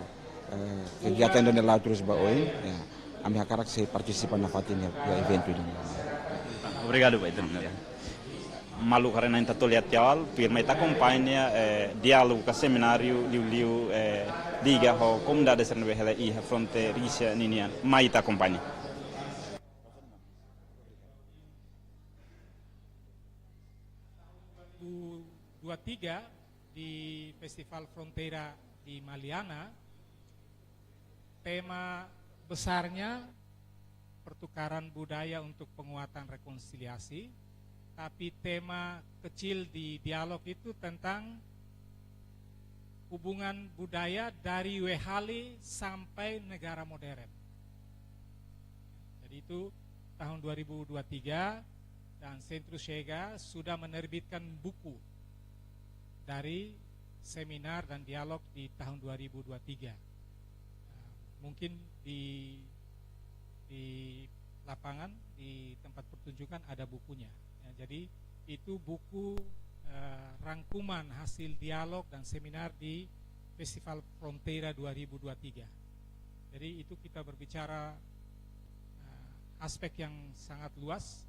eh, kegiatan ida-ne'e la'o terus ba oin, ya, ami hakarak sei partisipa nafatin iha, iha eventu ida-ne'e. Obrigadu, Pak Itun. Maluk haree-na'in Tatoli Atuál, firme ita akompaña, eh, diálogu ka semináriu liuliu, eh, liga ho komunidade sira ne'ebé hela iha fronteira ninian, mai ita akompaña. Dua tiga di Festival Fronteira di Maliana, tema besarnya pertukaran budaya untuk penguatan rekonsiliasi, tapi tema kecil di dialog itu tentang hubungan budaya dari Wehale sampai negara modern. Jadi itu tahun dua ribu dua tiga, dan Centro Chega sudah menerbitkan buku dari seminar dan dialog di tahun dua ribu dua tiga. Nah, mungkin di, di lapangan, di tempat pertunjukan ada bukunya. Ya, jadi itu buku, eh, rangkuman hasil dialog dan seminar di Festival Fronteira dua ribu dua tiga. Jadi itu kita berbicara, eh, aspek yang sangat luas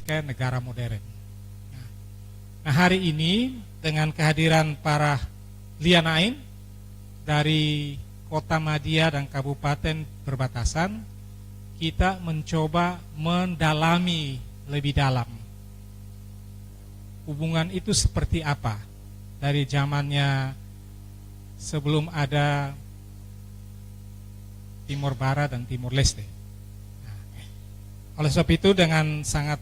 ke negara modern. Nah, nah, hari ini dengan kehadiran para lia-na'in dari Kota Madya dan kabupaten perbatasan, kita mencoba mendalami lebih dalam hubungan itu seperti apa dari zamannya sebelum ada Timor Barat dan Timor Leste. Nah, oleh sebab itu, dengan sangat,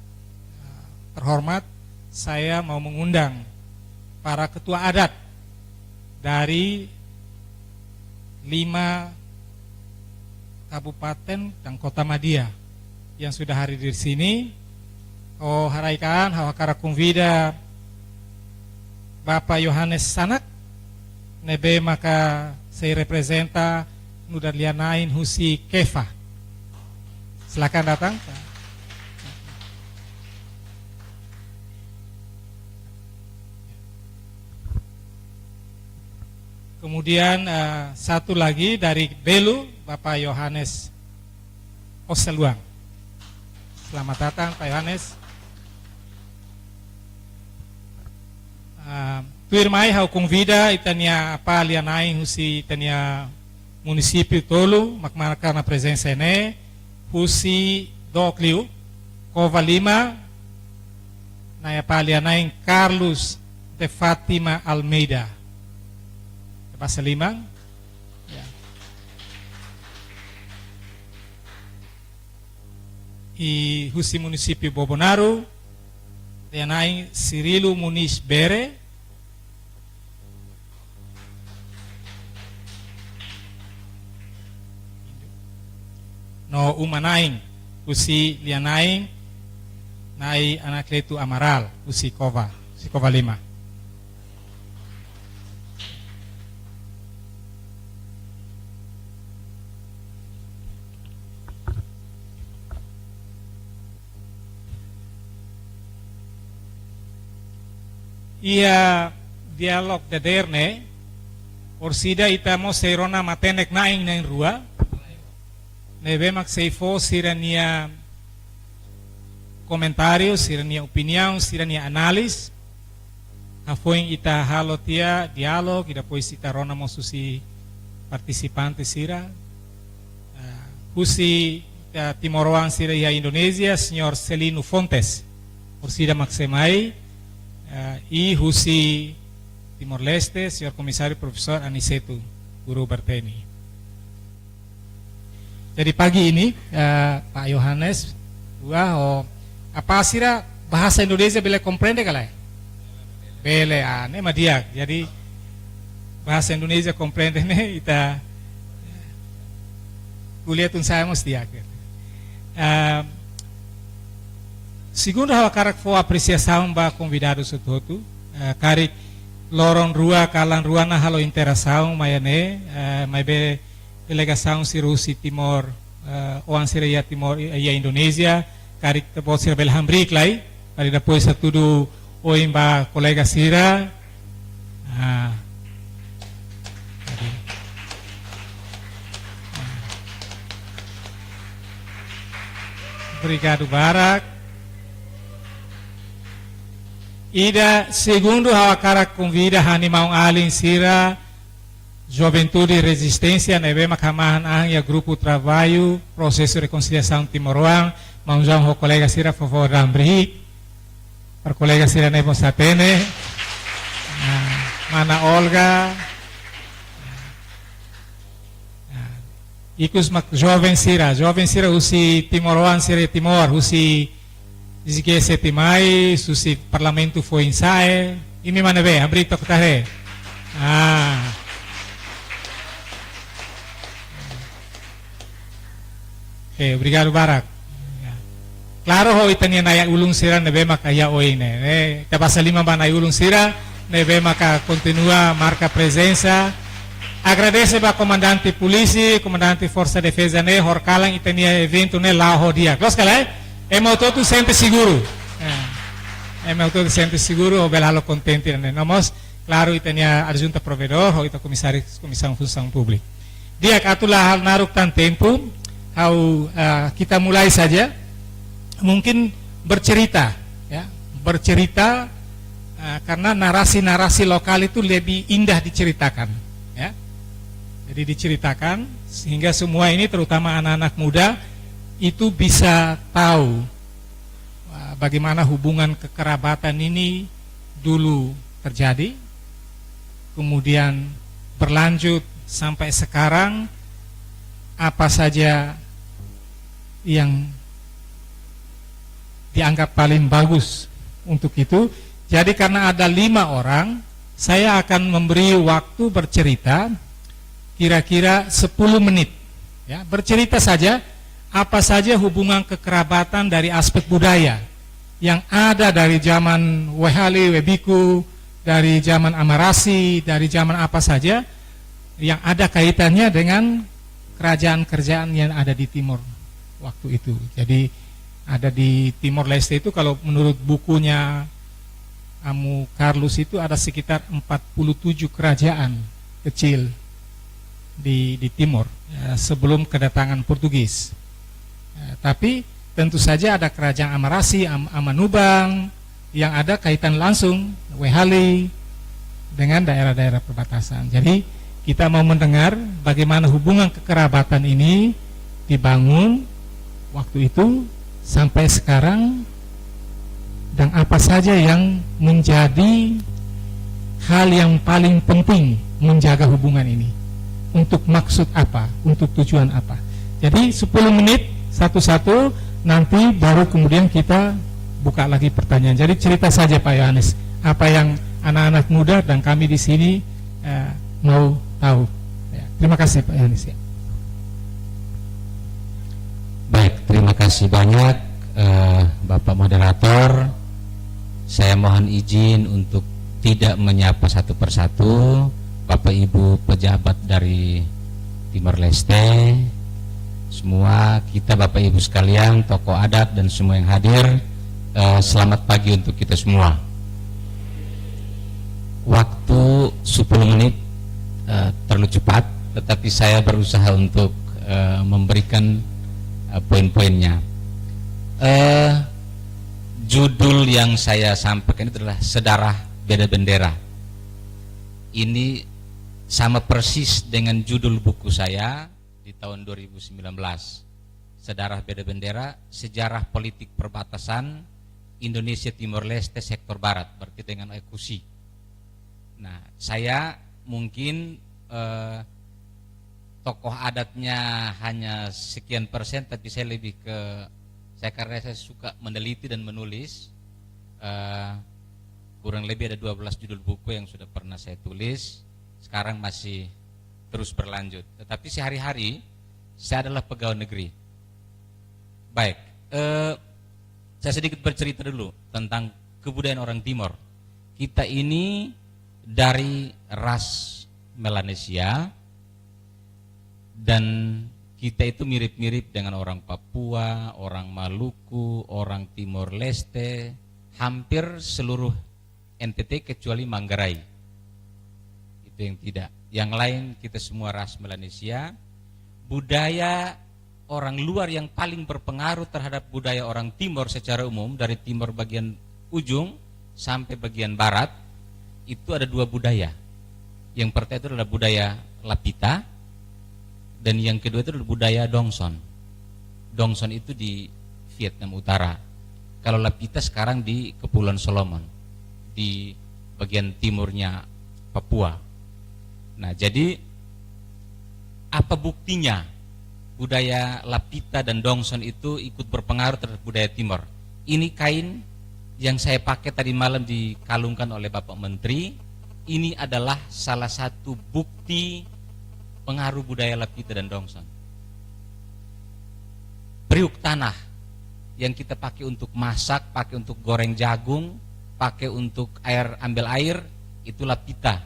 eh, terhormat, saya mau mengundang para ketua adat dari lima kabupaten dan kota Madya yang sudah hadir di sini. Ha'u haraik an, ha'u hakarak konvida Bapak Yohanes Sanak, ne'ebé maka sei reprezenta nu'udar lia-na'in husi KEFA. Silakan datang. Kemudian, eh, satu lagi dari Belu, Bapak Yohanes Oseluang. Selamat datang, Pak Yohanes. Ah, tuirmai ha'u konvida ita-nia apá lia-na'in husi ita-nia munisípiu tolu, mak marka ona prezensa ne'e, husi dook liu, Covalima, nia apá lia-na'in Carlos de Fátima Almeida. Basa liman. Ya. I husi munisípiu Bobonaro, lia-na'in Cirilo Muniz Bere. No uma-na'in, husi lia-na'in Na'i Anacleto Amaral, husi Cova, husi Covalima. Iha diálogu dadeer ne'e, orsida ita mós sei rona matenek na'in na'in-rua, ne'ebé mak sei fó sira-nia komentáriu, sira-nia opiniaun, sira-nia análize. Hafoin ita halo tiha diálogu, i depois ita rona mós husi partisipante sira. Ah, husi, ah, timoroan sira iha Indonézia, Señór Celino Fontes, orsida mak sei mai, ah, i husi Timor-Leste, Señór Komisáriu Profesór Aniceto Guru Berteni. Jadi pagi ini, eh, Pak Yohanes, dua, oh, apá sira bahasa Indonesia bele komprende ka lae? Bele, ah, ne'e mak di'ak. Jadi bahasa Indonesia komprende ne'e ita ko'alia tun sa'e mós di'ak. Eh, segundu ha'u hakarak fó apresiasaun ba konvidadu hotu-hotu, eh, karik loron rua, kalan rua ona halo interasaun mai iha ne'e, eh, maibé delegasaun sira husi Timor, eh, oan sira iha Timor, iha Indonézia, karik ita-boot sira bele hamriik lai, para depois hatudu oin ba kolega sira. Ah. Obrigadu barak. Ida segundu ha'u hakarak konvida ha'u-nia maun-alin sira, Juventude Rezisténsia, ne'ebé mak hamahan an iha grupu traballu Prosesu Rekonsiliasaun Timoroan, maun João ho kolega sira, favór hamriik. Para kolega sira ne'e mós hatene. Ah, mana Olga. Ikus mak joven sira, joven sira husi timoroan sira Timor, husi S G C Timai, husi Parlamentu Foin-Sa'e, imi mak ne'ebé, abri took tare. Ah. Oke, obrigadu barak. Ya. Klaru, ho ita-nia na'i-ulun sira ne'ebé maka iha oin ne'e. Eh, ita basa liman ba na'i-ulun sira ne'ebé maka kontinua marka prezensa. Agradese ba komandante polísia, komandante Forsa Defeza ne'e, horikalan ita-nia eventu ne'e la'o ho di'ak. Loos ka lae? Ema hotu-hotu sente seguru. Ya. Ema hotu-hotu sente seguru, ho bele halo kontente ne'e. No mós, klaru, ita-nia adjunta provedór, ho ita komisáriu, Komisaun Funsaun Públika. Di'ak, atu la halo naruk tan tempu, ha'u, ah, kita mulai saja. Mungkin bercerita, ya, bercerita, ah, karena narasi-narasi lokal itu lebih indah diceritakan, ya. Jadi diceritakan sehingga semua ini, terutama anak-anak muda, itu bisa tahu, ah, bagaimana hubungan kekerabatan ini dulu terjadi, kemudian berlanjut sampai sekarang, apa saja yang dianggap paling bagus untuk itu. Jadi, karena ada lima orang, saya akan memberi waktu bercerita kira-kira sepuluh menit. Ya, bercerita saja, apa saja hubungan kekerabatan dari aspek budaya yang ada dari zaman Wehali, Webiku, dari zaman Amarasi, dari zaman apa saja, yang ada kaitannya dengan kerajaan-kerajaan yang ada di Timor waktu itu. Jadi, ada di Timor Leste itu, kalau menurut bukunya Amu Carlos itu, ada sekitar empat puluh tujuh kerajaan kecil di, di Timor, ya, sebelum kedatangan Portugis. Ya, tapi tentu saja ada kerajaan Amarasi, Am-, Amanubang, yang ada kaitan langsung Wehali dengan daerah-daerah perbatasan. Jadi, kita mau mendengar bagaimana hubungan kekerabatan ini dibangun waktu itu sampai sekarang, dan apa saja yang menjadi hal yang paling penting menjaga hubungan ini. Untuk maksud apa? Untuk tujuan apa? Jadi, sepuluh menit satu-satu, nanti baru kemudian kita buka lagi pertanyaan. Jadi, cerita saja, Pak Yohanes, apa yang anak-anak muda dan kami di sini, eh, mau tahu. Ya, terima kasih, Pak Yohanes, ya. Baik, terima kasih banyak, eh, Bapak Moderator. Saya mohon izin untuk tidak menyapa satu persatu Bapak Ibu pejabat dari Timor Leste, semua kita, Bapak Ibu sekalian, tokoh adat dan semua yang hadir, eh, selamat pagi untuk kita semua. Waktu sepuluh menit, eh, terlalu cepat, tetapi saya berusaha untuk, eh, memberikan, eh, poin-poinnya. Eh, judul yang saya sampaikan itu adalah Sedarah Beda Bendera. Ini sama persis dengan judul buku saya di tahun dua ribu sembilan belas. Sedarah Beda Bendera, Sejarah Politik Perbatasan Indonesia Timor Leste Sektor Barat, berarti dengan Oekusi. Nah, saya mungkin, eh, tokoh adatnya hanya sekian persen, tapi saya lebih ke, saya, karena saya suka meneliti dan menulis, eh, kurang lebih ada dua belas judul buku yang sudah pernah saya tulis, sekarang masih terus berlanjut. Tetapi sehari-hari saya adalah pegawai negeri. Baik, eh, saya sedikit bercerita dulu tentang kebudayaan orang Timor. Kita ini dari ras Melanesia, dan kita itu mirip-mirip dengan orang Papua, orang Maluku, orang Timor Leste, hampir seluruh N T T kecuali Manggarai. Itu yang tidak. Yang lain kita semua ras Melanesia. Budaya orang luar yang paling berpengaruh terhadap budaya orang Timor secara umum, dari Timor bagian ujung sampai bagian barat, itu ada dua budaya. Yang pertama itu adalah budaya Lapita, dan yang kedua itu adalah budaya Dongson. Dongson itu di Vietnam Utara. Kalau Lapita sekarang di Kepulauan Solomon, di bagian timurnya Papua. Nah, jadi apa buktinya? budaya Lapita dan Dongson itu ikut berpengaruh terhadap budaya Timor. Ini kain yang saya pakai tadi malam dikalungkan oleh Bapak Menteri, ini adalah salah satu bukti pengaruh budaya Lapita dan Dongson. Periuk tanah yang kita pakai untuk masak, pakai untuk goreng jagung, pakai untuk air, ambil air, itu Lapita.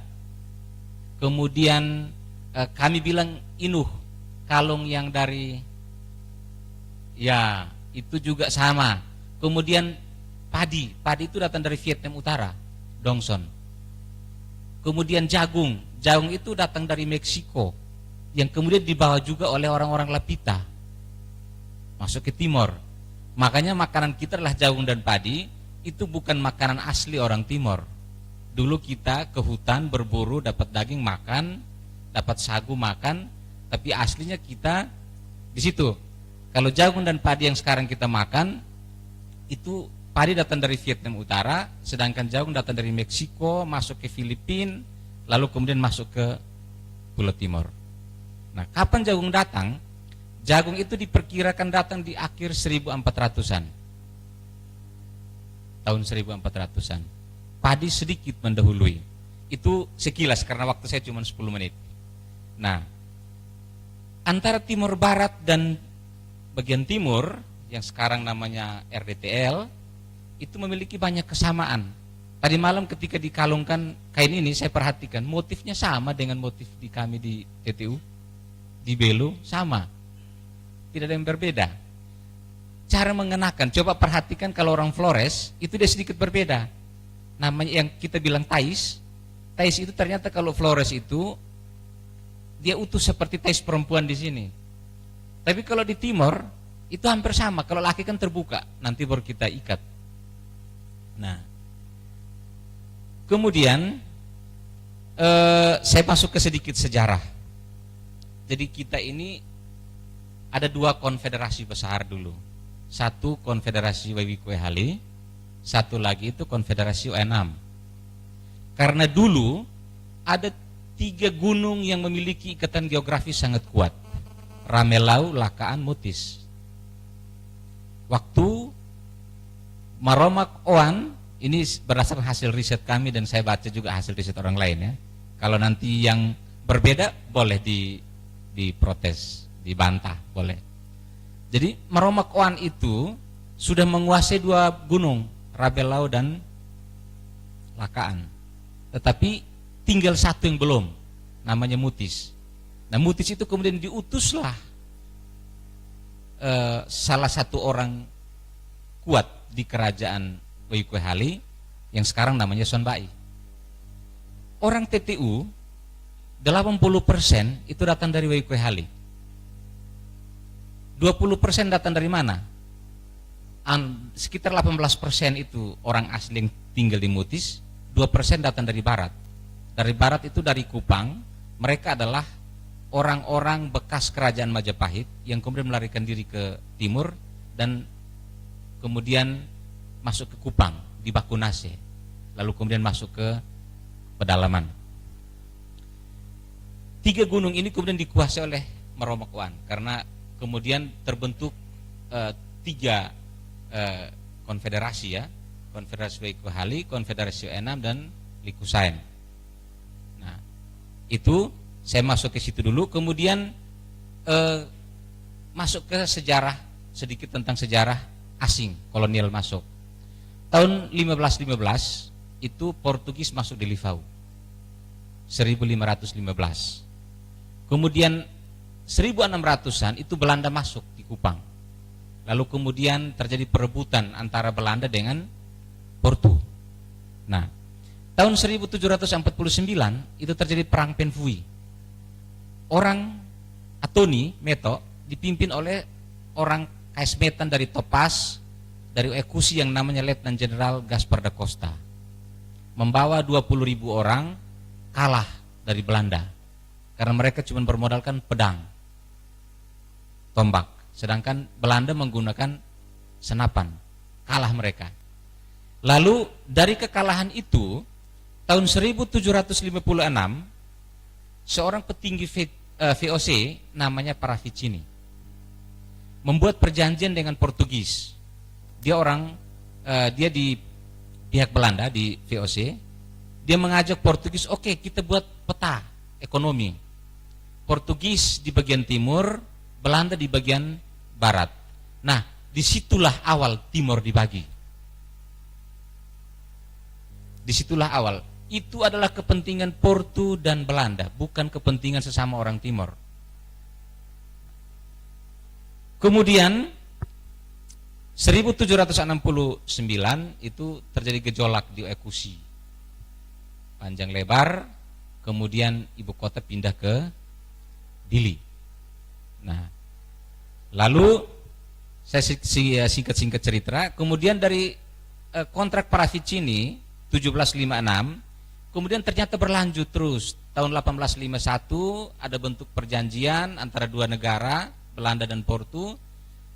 Kemudian, eh, kami bilang inuh, kalung yang dari, ya, itu juga sama. Kemudian padi, padi itu datang dari Vietnam Utara, Dongson. Kemudian jagung, jagung itu datang dari Meksiko, yang kemudian dibawa juga oleh orang-orang Lapita masuk ke Timor. Makanya makanan kita adalah jagung dan padi, itu bukan makanan asli orang Timor. Dulu kita ke hutan berburu, dapat daging makan, dapat sagu makan, tapi aslinya kita di situ. Kalau jagung dan padi yang sekarang kita makan, itu padi datang dari Vietnam Utara, sedangkan jagung datang dari Meksiko, masuk ke Filipin, lalu kemudian masuk ke Pulau Timor. Nah, kapan jagung datang? Jagung itu diperkirakan datang di akhir seribu empat ratusan. Tahun seribu empat ratusan. Padi sedikit mendahului. Itu sekilas karena waktu saya cuma sepuluh menit. Nah, antara Timor Barat dan bagian timur yang sekarang namanya R D T L itu memiliki banyak kesamaan. Tadi malam ketika dikalungkan kain ini, saya perhatikan motifnya sama dengan motif di kami di T T U, di Belo, sama. Tidak ada yang berbeda. Cara mengenakan, coba perhatikan kalau orang Flores, itu dia sedikit berbeda. Namanya yang kita bilang tais, tais itu ternyata kalau Flores itu dia utuh seperti tais perempuan di sini. Tapi kalau di Timor, itu hampir sama. Kalau laki kan terbuka, nanti baru kita ikat. Nah, kemudian, eh, saya masuk ke sedikit sejarah. Jadi kita ini ada dua konfederasi besar dulu. Satu konfederasi Waiwikue Hali, satu lagi itu konfederasi O enam. Karena dulu ada tiga gunung yang memiliki ikatan geografis sangat kuat. Ramelau, Lakaan, Mutis. Waktu Maromak Oan, ini berdasarkan hasil riset kami dan saya baca juga hasil riset orang lain ya. Kalau nanti yang berbeda boleh di, diprotes, dibantah, boleh. Jadi Maromak Oan itu sudah menguasai dua gunung, Ramelau dan Lakaan. Tetapi tinggal satu yang belum, namanya Mutis. Nah, Mutis itu kemudian diutuslah eh, salah satu orang kuat di kerajaan Waiwikue Hali yang sekarang namanya Son Bai. Orang T T U delapan puluh persen itu datang dari Waiwikue Hali. Dua puluh persen datang dari mana? An, sekitar delapan belas persen itu orang asli yang tinggal di Mutis, dua persen datang dari barat. Dari barat itu dari Kupang, mereka adalah orang-orang bekas kerajaan Majapahit yang kemudian melarikan diri ke timur dan kemudian masuk ke Kupang di Bakunase, lalu kemudian masuk ke pedalaman. Tiga gunung ini kemudian dikuasai oleh Maromak Oan karena kemudian terbentuk eh, tiga eh, konfederasi ya, Konfederasi Waiwikue Hali, Konfederasi O enam dan Likusaen. Nah, itu saya masuk ke situ dulu, kemudian eh, masuk ke sejarah, sedikit tentang sejarah asing kolonial masuk. Tahun lima belas lima belas itu Portugis masuk Dili Fau, seribu lima ratus lima belas. Kemudian seribu enam ratusan itu Belanda masuk di Kupang. Lalu kemudian terjadi perebutan antara Belanda dengan Portu. Nah, tahun seribu tujuh ratus empat puluh sembilan itu terjadi perang Penfui. Orang Atoni Meto dipimpin oleh orang Kaismetan dari Topas, dari Oekusi yang namanya Letnan Jenderal Gaspar da Costa. Membawa dua puluh ribu orang kalah dari Belanda. Karena mereka cuma bermodalkan pedang, tombak. Sedangkan Belanda menggunakan senapan. Kalah mereka. Lalu dari kekalahan itu, tahun seribu tujuh ratus lima puluh enam, seorang petinggi V- eh, V O C namanya Parafficini. membuat perjanjian dengan Portugis. Dia orang, eh, dia di pihak Belanda, di V O C. Dia mengajak Portugis, "Oke, kita buat peta ekonomi. Portugis di bagian timur, Belanda di bagian barat." Nah, disitulah awal Timor dibagi. Disitulah awal. Itu adalah kepentingan Portu dan Belanda, bukan kepentingan sesama orang Timor. Kemudian, seribu tujuh ratus enam puluh sembilan itu terjadi gejolak di Oekusi. Panjang lebar, kemudian ibu kota pindah ke Dili. Nah, lalu saya si-, si-, singkat-singkat cerita, kemudian dari, eh, kontrak Paraficini tujuh belas lima enam, kemudian ternyata berlanjut terus. Tahun delapan belas lima satu ada bentuk perjanjian antara dua negara, Belanda dan Portu.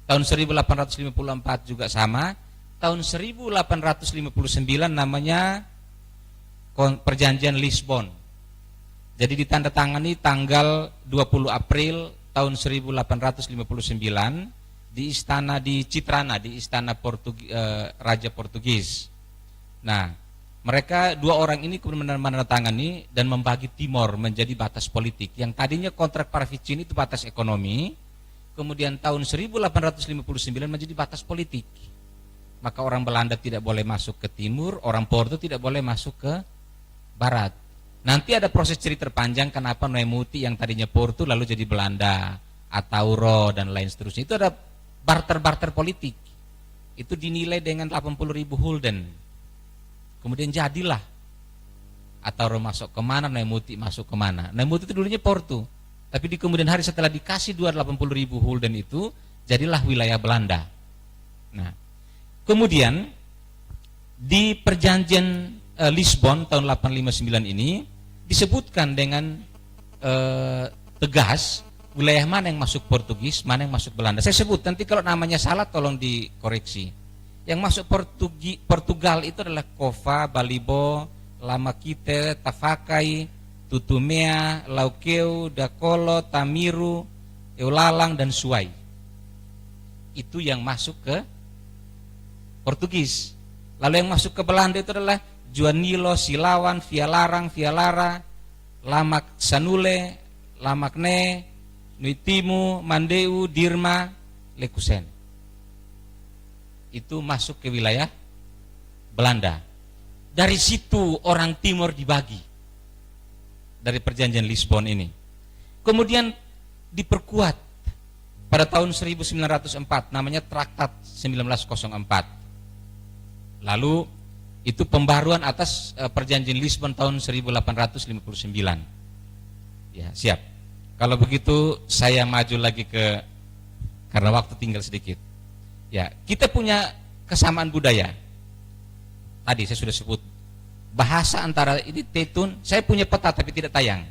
Tahun seribu delapan ratus lima puluh empat juga sama. Tahun seribu delapan ratus lima puluh sembilan namanya kon-, Perjanjian Lisbon. Jadi ditandatangani tanggal dua puluh April tahun seribu delapan ratus lima puluh sembilan di istana di Citrana, di istana Portug-, eh, Raja Portugis. Nah, mereka dua orang ini kemudian menandatangani dan membagi Timor menjadi batas politik. Yang tadinya kontrak Paraficini itu batas ekonomi, kemudian tahun seribu delapan ratus lima puluh sembilan menjadi batas politik. Maka orang Belanda tidak boleh masuk ke timur, orang Porto tidak boleh masuk ke barat. Nanti ada proses cerita panjang kenapa Noe Muti yang tadinya Portu lalu jadi Belanda, Atauro dan lain seterusnya. Itu ada barter-barter politik. Itu dinilai dengan delapan puluh ribu gulden. Kemudian jadilah Atauro masuk ke mana, Noe Muti masuk ke mana. Noe Muti itu dulunya Portu. Tapi di kemudian hari setelah dikasih dua delapan puluh ribu gulden itu, jadilah wilayah Belanda. Nah, kemudian di perjanjian, eh, Lisbon tahun delapan lima sembilan ini disebutkan dengan, eh, tegas wilayah mana yang masuk Portugis, mana yang masuk Belanda. Saya sebut, nanti kalau namanya salah tolong dikoreksi. Yang masuk Portugi-, Portugal itu adalah Kofa, Balibo, Lamakite, Tafakai, Tutumea, Laukeu, Dakolo, Tamiru, Eulalang, dan Suai. Itu yang masuk ke Portugis. Lalu yang masuk ke Belanda itu adalah Juanilo, Silawan, Vialarang, Vialara, Lamak Sanule, Lamak Ne, Nuitimu, Mandeu, Dirma, Lekusen. Itu masuk ke wilayah Belanda. Dari situ orang Timor dibagi dari perjanjian Lisbon ini. Kemudian diperkuat pada tahun seribu sembilan ratus empat, namanya Traktat sembilan belas kosong empat. Lalu itu pembaruan atas, eh, perjanjian Lisbon tahun seribu delapan ratus lima puluh sembilan. Ya, siap. Kalau begitu saya maju lagi ke, karena waktu tinggal sedikit. Ya, kita punya kesamaan budaya. Tadi saya sudah sebut bahasa antara ini Tetun, saya punya peta tapi tidak tayang.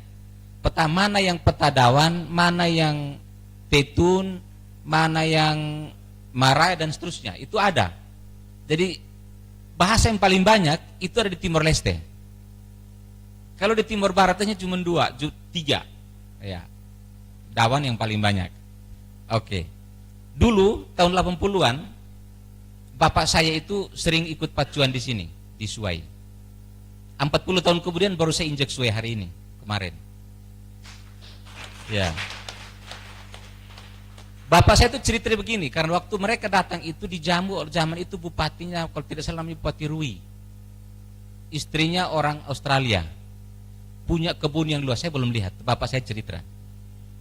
Peta mana yang peta Dawan, mana yang Tetun, mana yang Marae dan seterusnya. Itu ada. Jadi bahasa yang paling banyak itu ada di Timor Leste. Kalau di Timor Barat hanya cuma dua, ju-, tiga. Ya. Dawan yang paling banyak. Oke. Dulu tahun delapan puluhan, bapak saya itu sering ikut pacuan di sini, di Suai. Empat puluh tahun kemudian baru saya injak Suai hari ini, kemarin. Ya. Bapak saya itu cerita begini, karena waktu mereka datang itu di Jambu, zaman itu bupatinya, kalau tidak salah namanya Bupati Rui. Istrinya orang Australia. Punya kebun yang luas, saya belum lihat, bapak saya cerita.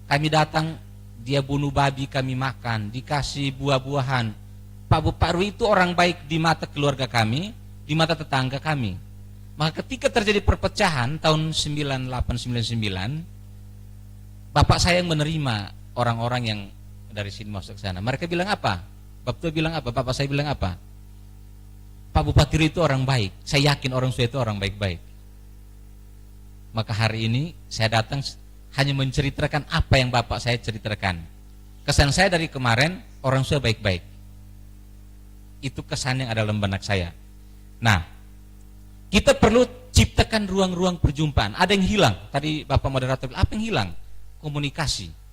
Kami datang, dia bunuh babi, kami makan, dikasih buah-buahan. Pak Bu-, Pak Rui itu orang baik di mata keluarga kami, di mata tetangga kami. Maka ketika terjadi perpecahan tahun sembilan delapan sembilan sembilan, bapak saya yang menerima orang-orang yang dari sini masuk ke sana. Mereka bilang apa? Baptua bilang apa? Bapak saya bilang apa? "Pak Bupati Rui itu orang baik. Saya yakin orang Suai itu orang baik-baik." Maka hari ini saya datang s-, hanya menceritakan apa yang bapak saya ceritakan. Kesan saya dari kemarin, orang Suai baik-baik. Itu kesan yang ada dalam benak saya. Nah, kita perlu ciptakan ruang-ruang perjumpaan. Ada yang hilang. Tadi Bapak Moderator bilang, "Apa yang hilang?" Komunikasi.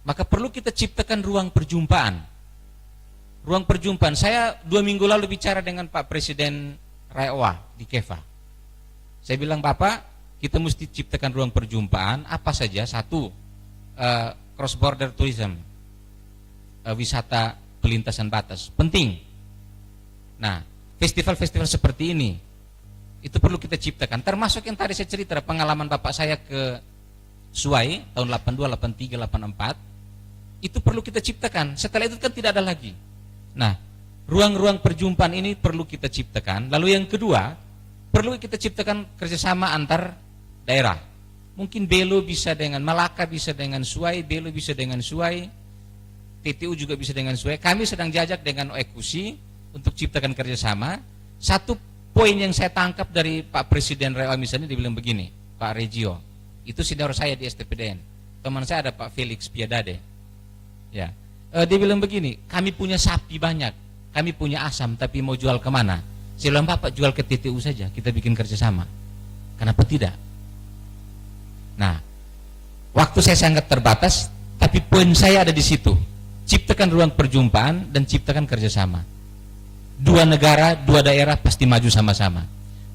Maka perlu kita ciptakan ruang perjumpaan. Ruang perjumpaan. Saya dua minggu lalu bicara dengan Pak Presiden RAEOA di Kefa. Saya bilang, "Bapak, kita mesti ciptakan ruang perjumpaan, apa saja, satu, eh, cross border tourism, eh, wisata pelintasan batas. Penting." Nah, festival-festival seperti ini, itu perlu kita ciptakan. Termasuk yang tadi saya cerita, pengalaman bapak saya ke Suai tahun delapan dua, delapan tiga, delapan empat, itu perlu kita ciptakan. Setelah itu kan tidak ada lagi. Nah, ruang-ruang perjumpaan ini perlu kita ciptakan. Lalu yang kedua, perlu kita ciptakan kerjasama antar daerah. Mungkin Belo bisa dengan Malaka, bisa dengan Suai, Belo bisa dengan Suai, T T U juga bisa dengan Suai. Kami sedang jajak dengan Oekusi untuk ciptakan kerjasama. Satu poin yang saya tangkap dari Pak Presiden RAEOA misalnya, dia bilang begini, "Pak Regio, itu senior saya di S T P D N. Teman saya ada Pak Felix Piadade." Ya. Eh, dia bilang begini, "Kami punya sapi banyak, kami punya asam, tapi mau jual kemana?" Saya bilang, "Bapak jual ke T T U saja, kita bikin kerjasama. Kenapa tidak?" Nah, waktu saya sangat terbatas, tapi poin saya ada di situ. Ciptakan ruang perjumpaan dan ciptakan kerjasama. Dua negara, dua daerah pasti maju sama-sama.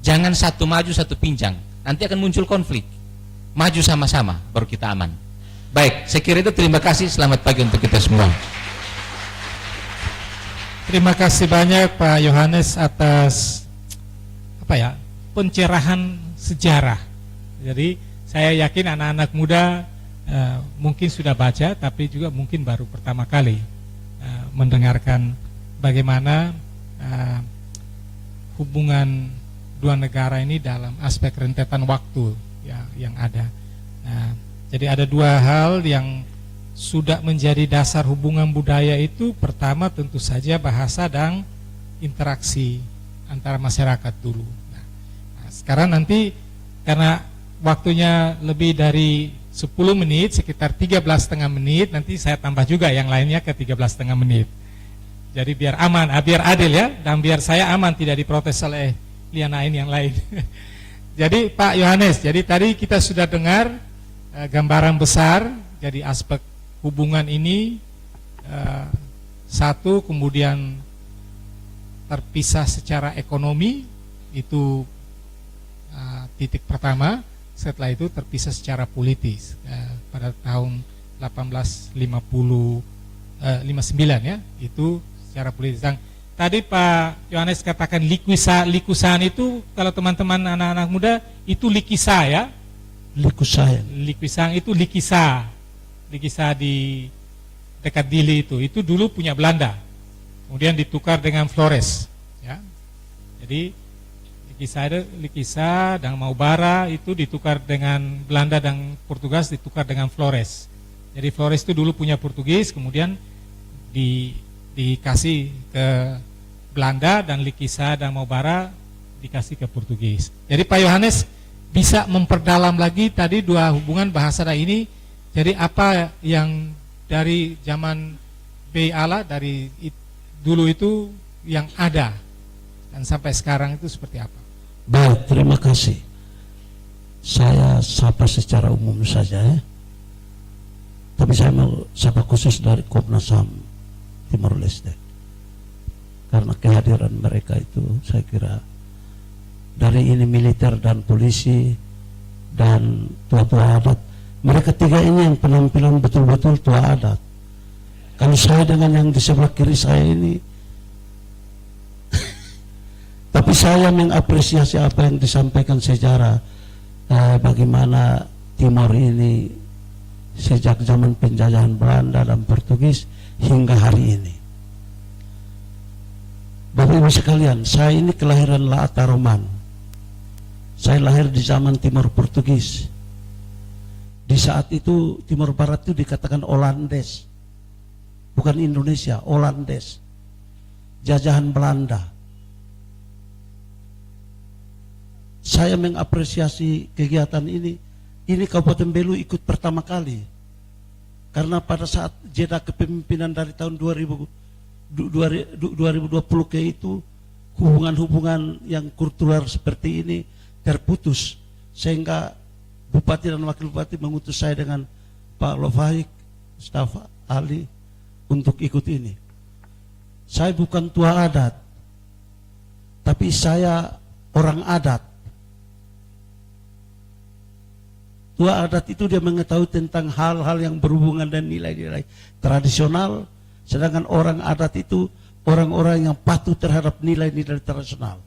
Jangan satu maju, satu pincang. Nanti akan muncul konflik. Maju sama-sama, baru kita aman. Baik, saya kira itu. Terima kasih. Selamat pagi untuk kita semua. Terima kasih banyak, Pak Yohanes, atas, apa ya, pencerahan sejarah. Jadi, saya yakin anak-anak muda, eh, mungkin sudah baca, tapi juga mungkin baru pertama kali, eh, mendengarkan bagaimana, eh, hubungan dua negara ini dalam aspek rentetan waktu, ya, yang ada. Nah, jadi ada dua hal yang sudah menjadi dasar hubungan budaya itu. Pertama, tentu saja bahasa dan interaksi antara masyarakat dulu. Nah, nah, sekarang nanti karena waktunya lebih dari sepuluh menit, sekitar tiga belas setengah menit, nanti saya tambah juga yang lainnya ke tiga belas setengah menit. Jadi biar aman, ah, biar adil ya, dan biar saya aman tidak diprotes oleh Liana ini yang lain. Jadi Pak Yohanes, jadi tadi kita sudah dengar, eh, gambaran besar, jadi aspek hubungan ini, eh, satu, kemudian terpisah secara ekonomi, itu, eh, titik pertama. Setelah itu terpisah secara politis, eh, pada tahun delapan belas lima puluh, eh, lima sembilan ya, itu secara politis. Dan tadi Pak Yohanes katakan likusa, likusan itu, kalau teman-teman anak-anak muda, itu likisa ya. Likusang. Likusang itu likisa. Likisa di dekat Dili itu. Itu dulu punya Belanda. Kemudian ditukar dengan Flores, ya. Jadi, likisa ada, likisa dan Maubara itu ditukar dengan Belanda dan Portugis, ditukar dengan Flores. Jadi Flores itu dulu punya Portugis, kemudian di, dikasih ke Belanda, dan likisa dan Maubara dikasih ke Portugis. Jadi Pak Yohanes bisa memperdalam lagi tadi dua hubungan bahasa dan ini. Jadi apa yang dari zaman Bey Ala dari it-, dulu itu yang ada dan sampai sekarang itu seperti apa? Baik, terima kasih. Saya sapa secara umum saja ya. Tapi saya mau sapa khusus dari Komnas HAM Timor Leste. Karena kehadiran mereka itu, saya kira, dari ini militer dan polisi dan tua-tua adat, mereka tiga ini yang penampilan betul-betul tua adat. Kalau saya dengan yang di sebelah kiri saya ini, tapi saya mengapresiasi apa yang disampaikan sejarah, eh, bagaimana Timor ini sejak zaman penjajahan Belanda dan Portugis hingga hari ini. Bapak Ibu sekalian, saya ini kelahiran La'a Taroman. Saya lahir di zaman Timor Portugis. Di saat itu Timor Barat itu dikatakan Olandes. Bukan Indonesia, Olandes. Jajahan Belanda. Saya mengapresiasi kegiatan ini. Ini Kabupaten Belu ikut pertama kali. Karena pada saat jeda kepemimpinan dari tahun dua ribu, du-, dua ri-, du-, dua ribu dua puluh ke itu, hubungan-hubungan yang kultural seperti ini terputus. Sehingga Bupati dan Wakil Bupati mengutus saya dengan Pak Lovaik, Mustafa Ali, untuk ikut ini. Saya bukan tua adat, tapi saya orang adat. Tua adat itu dia mengetahui tentang hal-hal yang berhubungan dengan nilai-nilai tradisional, sedangkan orang adat itu orang-orang yang patuh terhadap nilai-nilai tradisional.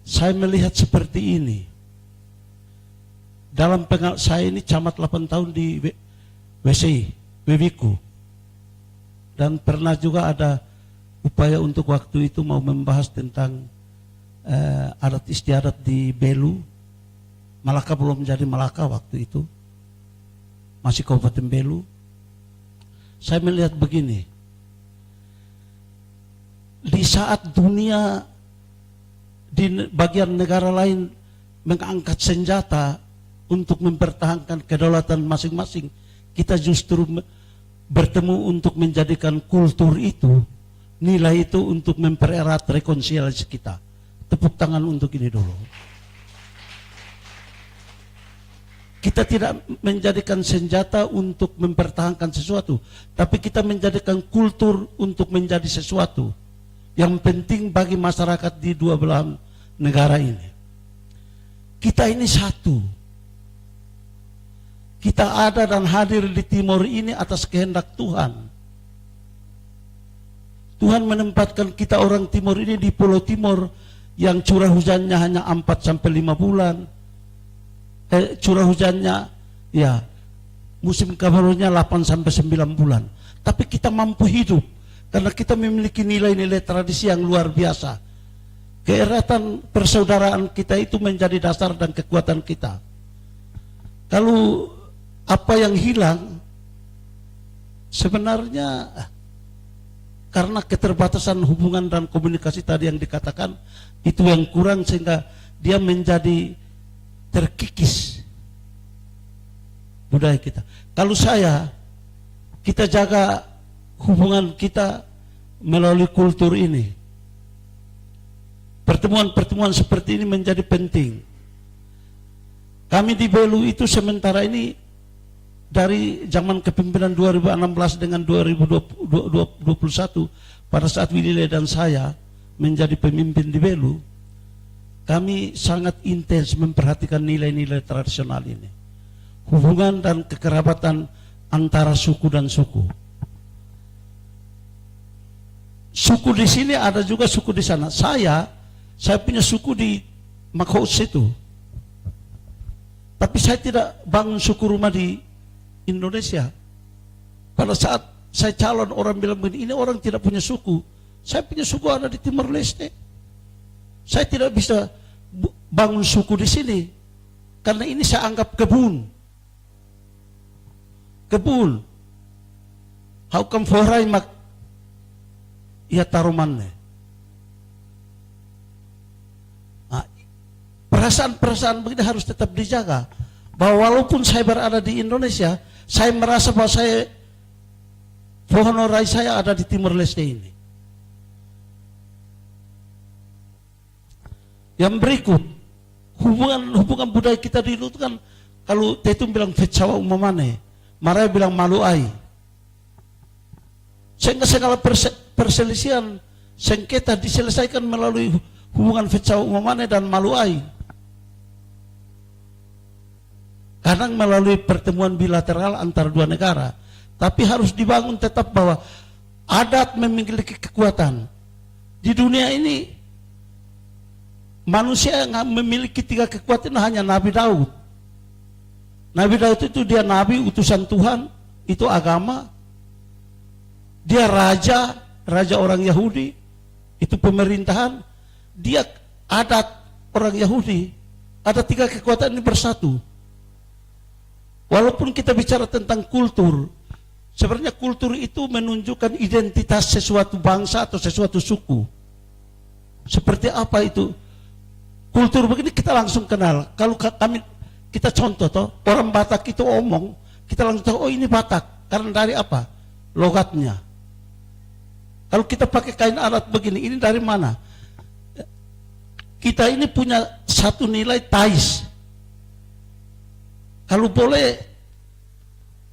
Saya melihat seperti ini. Dalam pengal-, saya ini camat delapan tahun di W-, W C I, Wewiku. Dan pernah juga ada upaya untuk waktu itu mau membahas tentang, eh, adat istiadat di Belu. Malaka belum jadi Malaka waktu itu. Masih Kabupaten Belu. Saya melihat begini. Di saat dunia di ne-, bagian negara lain mengangkat senjata untuk mempertahankan kedaulatan masing-masing, kita justru me-, bertemu untuk menjadikan kultur itu, nilai itu untuk mempererat rekonsiliasi kita. Tepuk tangan untuk ini dulu. Kita tidak menjadikan senjata untuk mempertahankan sesuatu, tapi kita menjadikan kultur untuk menjadi sesuatu yang penting bagi masyarakat di dua belahan negara ini. Kita ini satu. Kita ada dan hadir di Timor ini atas kehendak Tuhan. Tuhan menempatkan kita orang Timor ini di Pulau Timor yang curah hujannya hanya empat sampai lima bulan. Eh, curah hujannya, ya, musim kemaraunya delapan sampai sembilan bulan. Tapi kita mampu hidup karena kita memiliki nilai-nilai tradisi yang luar biasa. Keeratan persaudaraan kita itu menjadi dasar dan kekuatan kita. Kalau apa yang hilang, sebenarnya karena keterbatasan hubungan dan komunikasi tadi yang dikatakan, itu yang kurang sehingga dia menjadi terkikis budaya kita. Kalau saya, kita jaga hubungan kita melalui kultur ini. Pertemuan-pertemuan seperti ini menjadi penting. Kami di Belu itu sementara ini dari zaman kepemimpinan dua ribu enam belas dengan dua ribu dua puluh, dua puluh satu, pada saat Willy Lee dan saya menjadi pemimpin di Belu, kami sangat intens memperhatikan nilai-nilai tradisional ini. Hubungan dan kekerabatan antara suku dan suku. Suku di sini ada juga suku di sana. Saya, saya punya suku di Makhout situ. Tapi saya tidak bangun suku rumah di Indonesia. Pada saat saya calon, orang bilang begini, "Ini orang tidak punya suku." Saya punya suku ada di Timor Leste. Saya tidak bisa bu-, bangun suku di sini. Karena ini saya anggap kebun. Kebun. Ha'u kan foho rai mak iha taruman ne'e. Nah, perasaan-perasaan begini harus tetap dijaga. Bahwa walaupun saya berada di Indonesia, saya merasa bahwa saya, pohon rai saya ada di Timor Leste ini. Yang berikut, hubungan, hubungan budaya kita dulu itu kan, kalau Tetun bilang fetsawa uma mane, Marae bilang malu ai. Sehingga segala perse-, perselisihan, sengketa diselesaikan melalui hubungan fetsawa uma mane dan malu ai. Kadang melalui pertemuan bilateral antar dua negara. Tapi harus dibangun tetap bahwa adat memiliki kekuatan. Di dunia ini, manusia yang memiliki tiga kekuatan hanya Nabi Daud. Nabi Daud itu dia nabi utusan Tuhan, itu agama. Dia raja, raja orang Yahudi, itu pemerintahan. Dia adat orang Yahudi. Ada tiga kekuatan ini bersatu. Walaupun kita bicara tentang kultur, sebenarnya kultur itu menunjukkan identitas sesuatu bangsa atau sesuatu suku. Seperti apa itu? Kultur begini kita langsung kenal. Kalau ka-, kami, kita contoh toh, orang Batak itu omong, kita langsung tahu, "Oh, ini Batak." Karena dari apa? Logatnya. Kalau kita pakai kain adat begini, ini dari mana? Kita ini punya satu nilai tais. Kalau boleh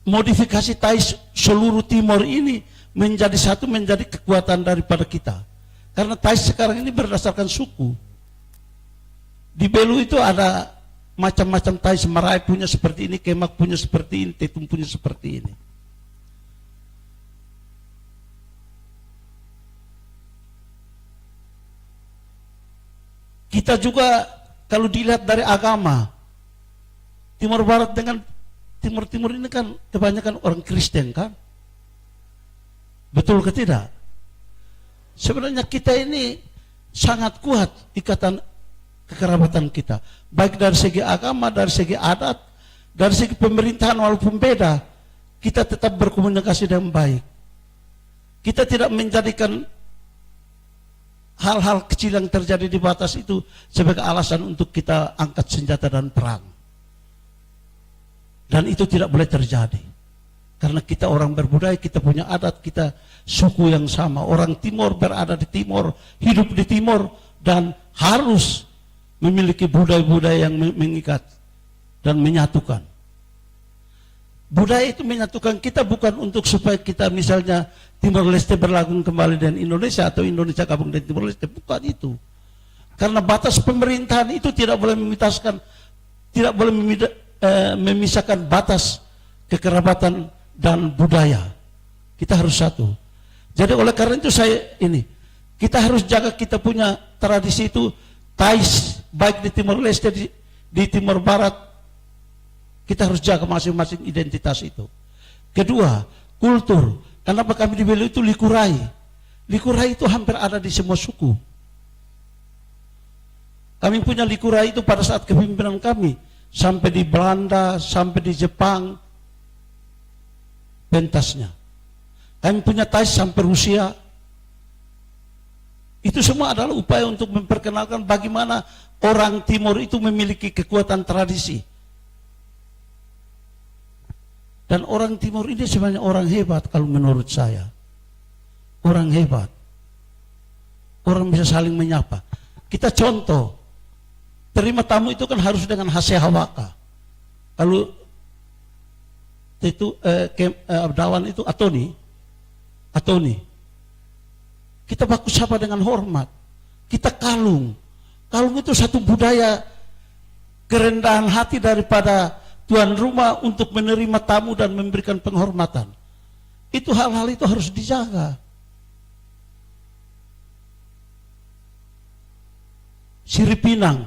modifikasi tais seluruh Timor ini, menjadi satu, menjadi kekuatan daripada kita. Karena Tais sekarang ini berdasarkan suku. Di Belu itu ada macam-macam Tais, Marae punya seperti ini, Kemak punya seperti ini, Tetun punya seperti ini. Kita juga kalau dilihat dari agama, Timor Barat dengan Timur Timur ini kan kebanyakan orang Kristen, kan? Betul ke tidak? Sebenarnya kita ini sangat kuat ikatan kekerabatan kita, baik dari segi agama, dari segi adat, dari segi pemerintahan, walaupun beda, kita tetap berkomunikasi dengan baik. Kita tidak menjadikan hal-hal kecil yang terjadi di batas itu sebagai alasan untuk kita angkat senjata dan perang. Dan itu tidak boleh terjadi. Karena kita orang berbudaya, kita punya adat, kita suku yang sama. Orang Timor berada di Timor, hidup di Timor, dan harus memiliki budaya-budaya yang me-, mengikat dan menyatukan. Budaya itu menyatukan kita bukan untuk supaya kita, misalnya, Timor Leste bergabung kembali dengan Indonesia atau Indonesia gabung dengan Timor Leste, bukan itu. Karena batas pemerintahan itu tidak boleh memisahkan, tidak boleh memida-, eh, memisahkan batas kekerabatan dan budaya. Kita harus satu. Jadi oleh karena itu saya ini, kita harus jaga kita punya tradisi itu, Tais, baik di Timor Leste, di, di Timor Barat, kita harus jaga masing-masing identitas itu. Kedua, kultur. Kenapa kami di Belu itu Likurai? Likurai itu hampir ada di semua suku. Kami punya Likurai itu pada saat kepemimpinan kami, sampai di Belanda, sampai di Jepang, pentasnya. Kami punya Tais sampai Rusia. Itu semua adalah upaya untuk memperkenalkan bagaimana orang Timor itu memiliki kekuatan tradisi. Dan orang Timor ini sebenarnya orang hebat kalau menurut saya. Orang hebat. Orang bisa saling menyapa. Kita contoh, terima tamu itu kan harus dengan hase hawaka. Kalau itu, eh, ke, eh, Abdawan itu Atoni, Atoni. Kita baku sapa dengan hormat. Kita kalung. Kalung itu satu budaya kerendahan hati daripada tuan rumah untuk menerima tamu dan memberikan penghormatan. Itu hal-hal itu harus dijaga. Siripinang.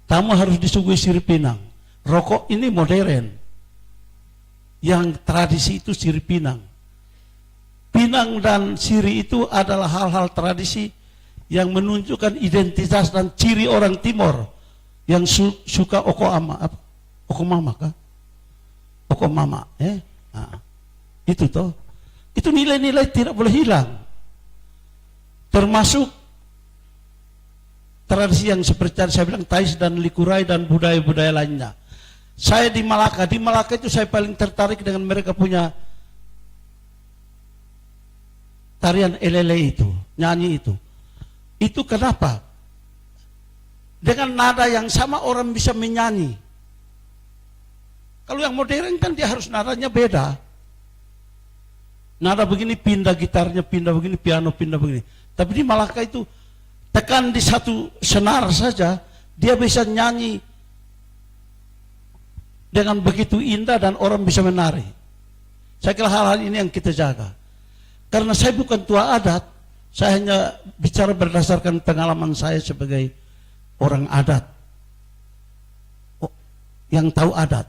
Tamu harus disuguhi siripinang. Rokok ini modern. Yang tradisi itu siripinang. Pinang dan siri itu adalah hal-hal tradisi yang menunjukkan identitas dan ciri orang Timor yang su-, suka oko ama, apa? Oko mama kah? Oko mama, eh? Ah, itu toh. Itu nilai-nilai tidak boleh hilang. Termasuk tradisi yang seperti tadi saya bilang, Tais dan Likurai dan budaya-budaya lainnya. Saya di Malaka, di Malaka itu saya paling tertarik dengan mereka punya tarian elele itu, nyanyi itu. Itu kenapa? Dengan nada yang sama orang bisa menyanyi. Kalau yang modern kan dia harus nadanya beda. Nada begini pindah gitarnya, pindah begini piano, pindah begini. Tapi di Malaka itu tekan di satu senar saja, dia bisa nyanyi dengan begitu indah dan orang bisa menari. Saya kira hal-hal ini yang kita jaga. Karena saya bukan tua adat, saya hanya bicara berdasarkan pengalaman saya sebagai orang adat. O-, yang tahu adat.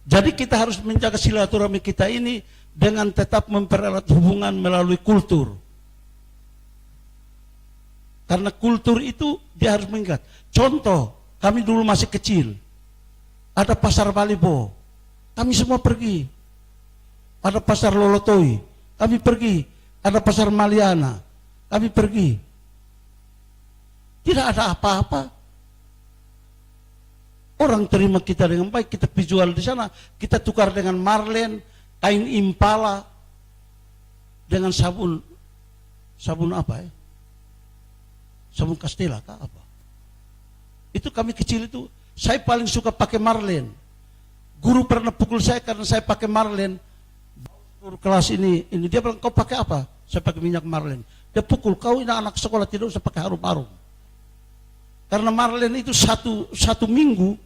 Jadi kita harus menjaga silaturahmi kita ini dengan tetap mempererat hubungan melalui kultur. Karena kultur itu dia harus mengikat. Contoh, kami dulu masih kecil, ada pasar Balibo, kami semua pergi. Ada pasar Lolotoi, kami pergi. Ada pasar Maliana, kami pergi. Tidak ada apa-apa. Orang terima kita dengan baik, kita pi jual di sana, kita tukar dengan marlen, kain impala, dengan sabun, sabun apa, eh? Sabun Castella kah apa? Itu kami kecil itu, saya paling suka pakai marlen. Guru pernah pukul saya karena saya pakai marlen. Guru kelas ini, ini dia bilang, "Kau pakai apa?" "Saya pakai minyak Marlen." Dia pukul, "Kau ini anak sekolah, tidak usah pakai harum-harum." Karena Marlen itu satu, satu minggu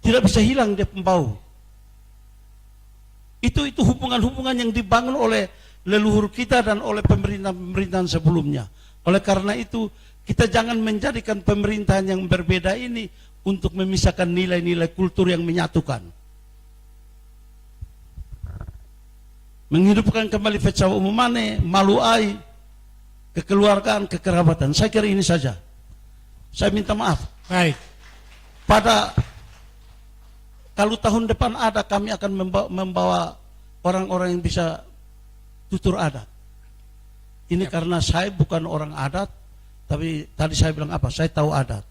tidak bisa hilang dia pun bau. Itu, itu hubungan-hubungan yang dibangun oleh leluhur kita dan oleh pemerintahan-pemerintahan sebelumnya. Oleh karena itu, kita jangan menjadikan pemerintahan yang berbeda ini untuk memisahkan nilai-nilai kultur yang menyatukan. Menghidupkan kembali Fetsao Umumane, malu ai, kekeluargaan, kekerabatan. Saya kira ini saja. Saya minta maaf. Baik. Pada, kalau tahun depan ada, kami akan memba-, membawa orang-orang yang bisa tutur adat. Ini karena saya bukan orang adat, tapi tadi saya bilang apa? Saya tahu adat.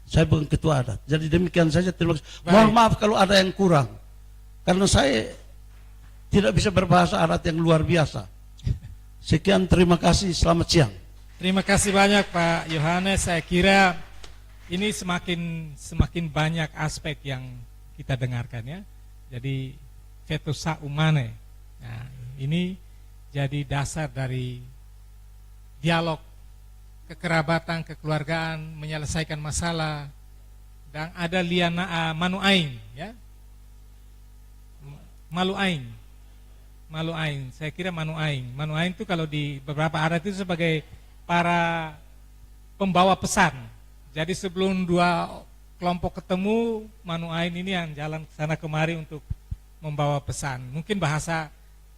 Saya bukan ketua adat. Jadi demikian saja, terima kasih. Baik. Mohon maaf kalau ada yang kurang. Karena saya tidak bisa berbahasa adat yang luar biasa. Sekian, terima kasih, selamat siang. Terima kasih banyak, Pak Yohanes. Saya kira ini semakin, semakin banyak aspek yang kita dengarkan, ya. Jadi, Fetsao Umumane. Nah, ini jadi dasar dari dialog kekerabatan, kekeluargaan, menyelesaikan masalah. Dan ada lian, ah, manu ain, ya. Malu ain. Malu ain. Saya kira manu ain. Manu ain itu kalau di beberapa adat itu sebagai para pembawa pesan. Jadi sebelum dua kelompok ketemu, manu ain ini yang jalan ke sana kemari untuk membawa pesan. Mungkin bahasa,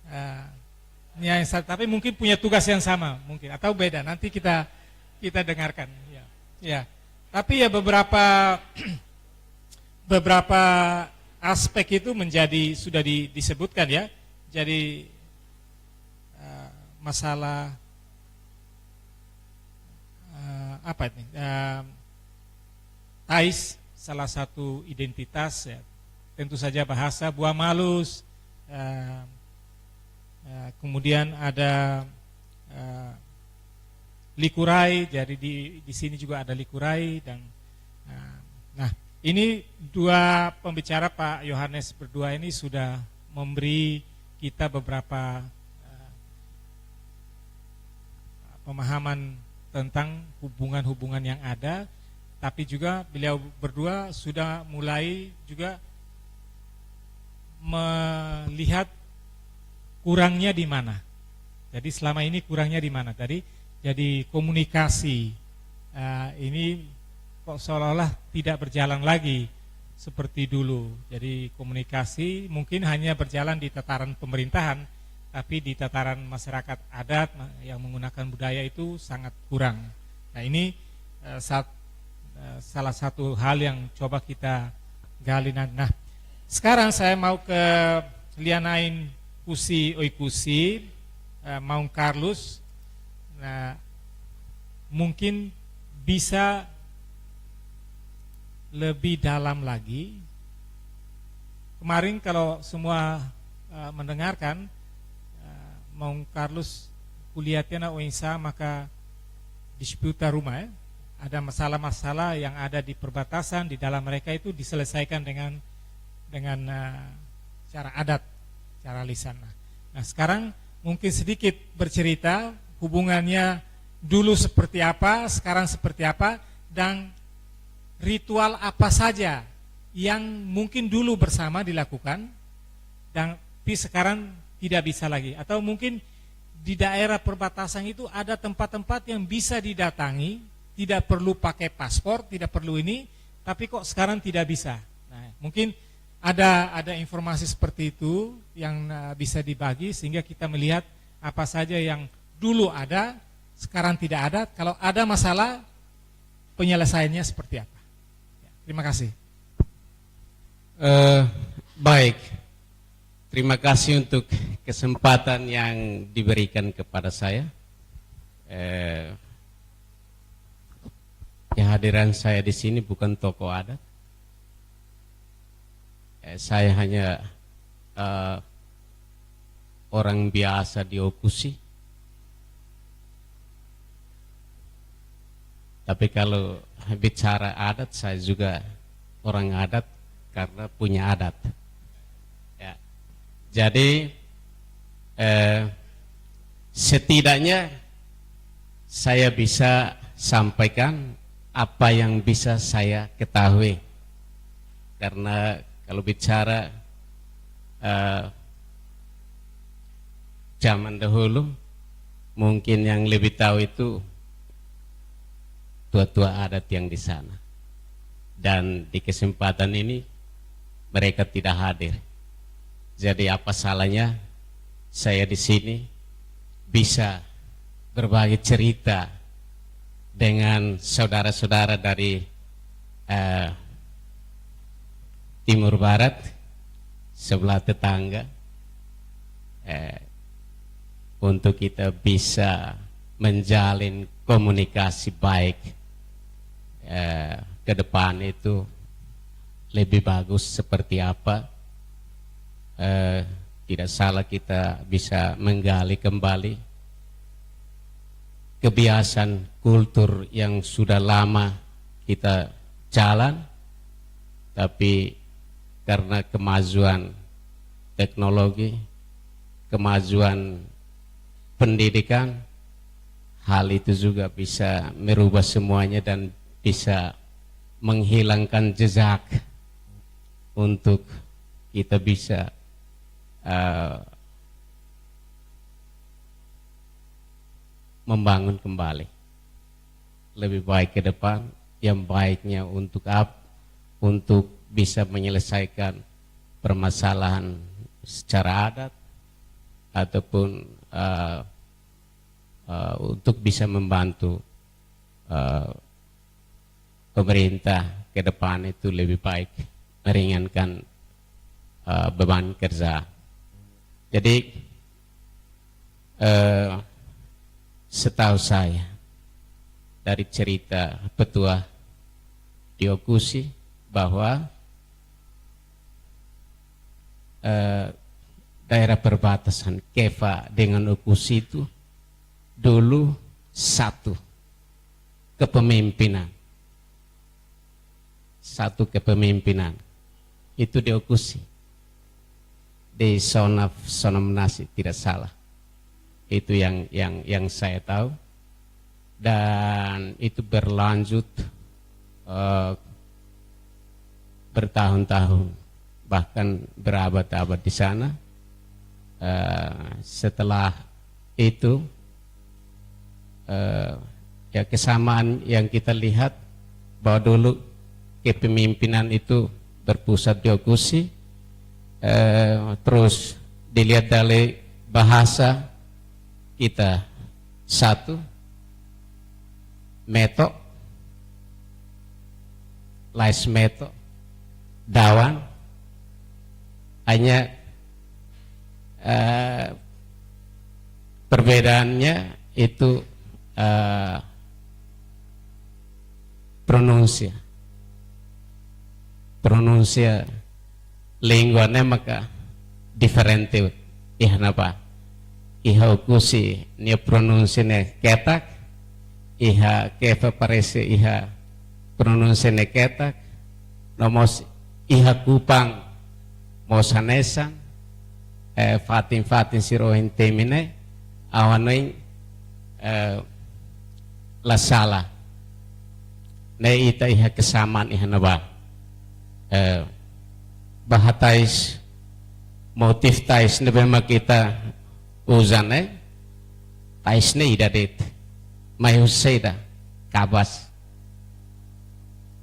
eh, nya yang sa-, tapi mungkin punya tugas yang sama, mungkin, atau beda. Nanti kita, kita dengarkan. Ya. Ya. Tapi ya beberapa, beberapa aspek itu menjadi, sudah di-, disebutkan, ya. Jadi, eh, masalah, eh, apa ini? Eh, tais, salah satu identitas, ya. Tentu saja bahasa, buah malus, eh, eh, kemudian ada, eh, likurai, jadi di, di sini juga ada likurai dan, eh, nah, ini dua pembicara Pak Yohanes berdua ini sudah memberi kita beberapa, eh, pemahaman tentang hubungan-hubungan yang ada, tapi juga beliau berdua sudah mulai juga melihat kurangnya di mana. Jadi selama ini kurangnya di mana? Tadi, jadi komunikasi, eh, ini kok seolah-olah tidak berjalan lagi seperti dulu. Jadi komunikasi mungkin hanya berjalan di tataran pemerintahan, tapi di tataran masyarakat adat ma-, yang menggunakan budaya itu sangat kurang. Nah, ini, eh, sat-, eh, salah satu hal yang coba kita gali. Nah, nah, sekarang saya mau ke lian ain Kusi Oekusi, eh, Maun Carlos. Nah, mungkin bisa lebih dalam lagi. Kemarin kalau semua, eh, mendengarkan, eh, Maun Carlos kuliah tiha ona oinsá maka disputa ruma, ya. Ada masalah-masalah yang ada di perbatasan, di dalam mereka itu diselesaikan dengan, dengan, eh, cara adat, cara lisan. Nah, nah, sekarang mungkin sedikit bercerita hubungannya dulu seperti apa, sekarang seperti apa, dan ritual apa saja yang mungkin dulu bersama dilakukan, dan tapi sekarang tidak bisa lagi. Atau mungkin di daerah perbatasan itu ada tempat-tempat yang bisa didatangi, tidak perlu pakai paspor, tidak perlu ini, tapi kok sekarang tidak bisa. Nah, mungkin ada, ada informasi seperti itu yang, eh, bisa dibagi sehingga kita melihat apa saja yang dulu ada, sekarang tidak ada. Kalau ada masalah, penyelesaiannya seperti apa? Ya, terima kasih. Eh, baik. Terima kasih untuk kesempatan yang diberikan kepada saya. Eh, kehadiran saya di sini bukan tokoh adat. Eh, saya hanya, eh, orang biasa di Oekusi. Tapi kalau bicara adat, saya juga orang adat karena punya adat. Ya. Jadi, eh, setidaknya saya bisa sampaikan apa yang bisa saya ketahui. Karena kalau bicara, eh, zaman dahulu, mungkin yang lebih tahu itu tua-tua adat yang di sana. Dan di kesempatan ini, mereka tidak hadir. Jadi, apa salahnya saya di sini bisa berbagi cerita dengan saudara-saudara dari, eh, Timur Barat, sebelah tetangga, eh, untuk kita bisa menjalin komunikasi baik, eh, ke depan itu lebih bagus seperti apa. Eh, tidak salah kita bisa menggali kembali kebiasaan kultur yang sudah lama kita jalan, tapi karena kemajuan teknologi, kemajuan pendidikan, hal itu juga bisa merubah semuanya dan bisa menghilangkan jejak untuk kita bisa, eh, membangun kembali. Lebih baik ke depan, yang baiknya untuk ap-, untuk bisa menyelesaikan permasalahan secara adat ataupun, eh, eh, untuk bisa membantu, eh, pemerintah ke depan itu lebih baik meringankan, eh, beban kerja. Jadi, eh, setahu saya dari cerita petua di Oekusi bahwa, eh, daerah perbatasan Kefa dengan Oekusi itu dulu satu kepemimpinan. Satu kepemimpinan. Itu di Oekusi. Di zona, zona Manasi, tidak salah. Itu yang, yang, yang saya tahu. Dan itu berlanjut, eh, bertahun-tahun, bahkan berabad-abad di sana. Eh, setelah itu, eh, ya, kesamaan yang kita lihat bahwa dulu kepemimpinan itu berpusat di Oekusi, eh, terus dilihat dari bahasa kita satu, Meto, Lais Meto, Dawan, hanya, eh, perbedaannya itu, eh, pronunsia. Pronunsia língua ne'e maka diferente iha ne'ebá. Iha Oekusi nia pronunsia ne'e ketak, iha Kefa parese iha pronunsia ne'e ketak, no mós iha Kupang mós hanesan, eh, fatin-fatin sira ohin temi ne'e, ha'u hanoin, eh, la sala. Ne'e ita iha kesamaan iha ne'ebá. Eh, baha tais, motif tais ne'ebé mak ita uza ne'e, tais ne'e ida de'it. Mai husi saida? Kabas.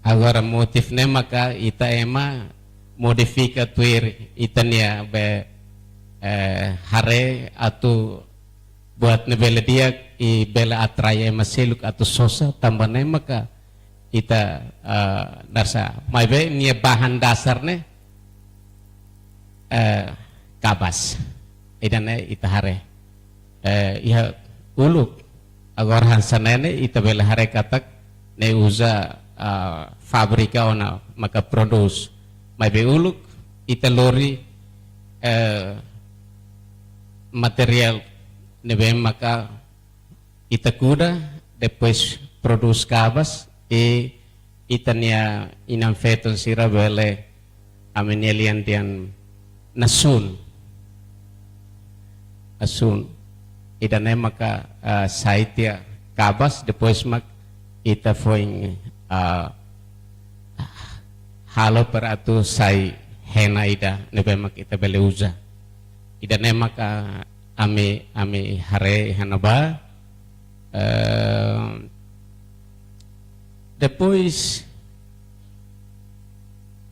Agora motif ne'e maka ita ema modifika tuir ita-nia be, eh, haree atu buat ne'e bele di'ak i bele atrai ema seluk atu sosa, tanba ne'e maka ita, eh, nasa. Maibé nia bahan dasar ne'e, eh, kabas. Ida-ne'e ita haree. Eh, iha uluk, agora hanesan ne'e ita bele haree katak ne'e uza, eh, fábrika ona maka prodús. Maibé uluk ita lori, eh, materiál ne'ebé maka ita kuda, depois prodús kabas, i ita-nia inan-feton sira bele, ami-nia lian-tian nasun, asun. Ida-ne'e maka, ah, sai tiha kabas, depois mak ita foin, ah, halo para atu sai hena ida ne'ebé mak ita bele uza. Ida-ne'e maka ami, ami haree iha ne'ebá. Eh, depois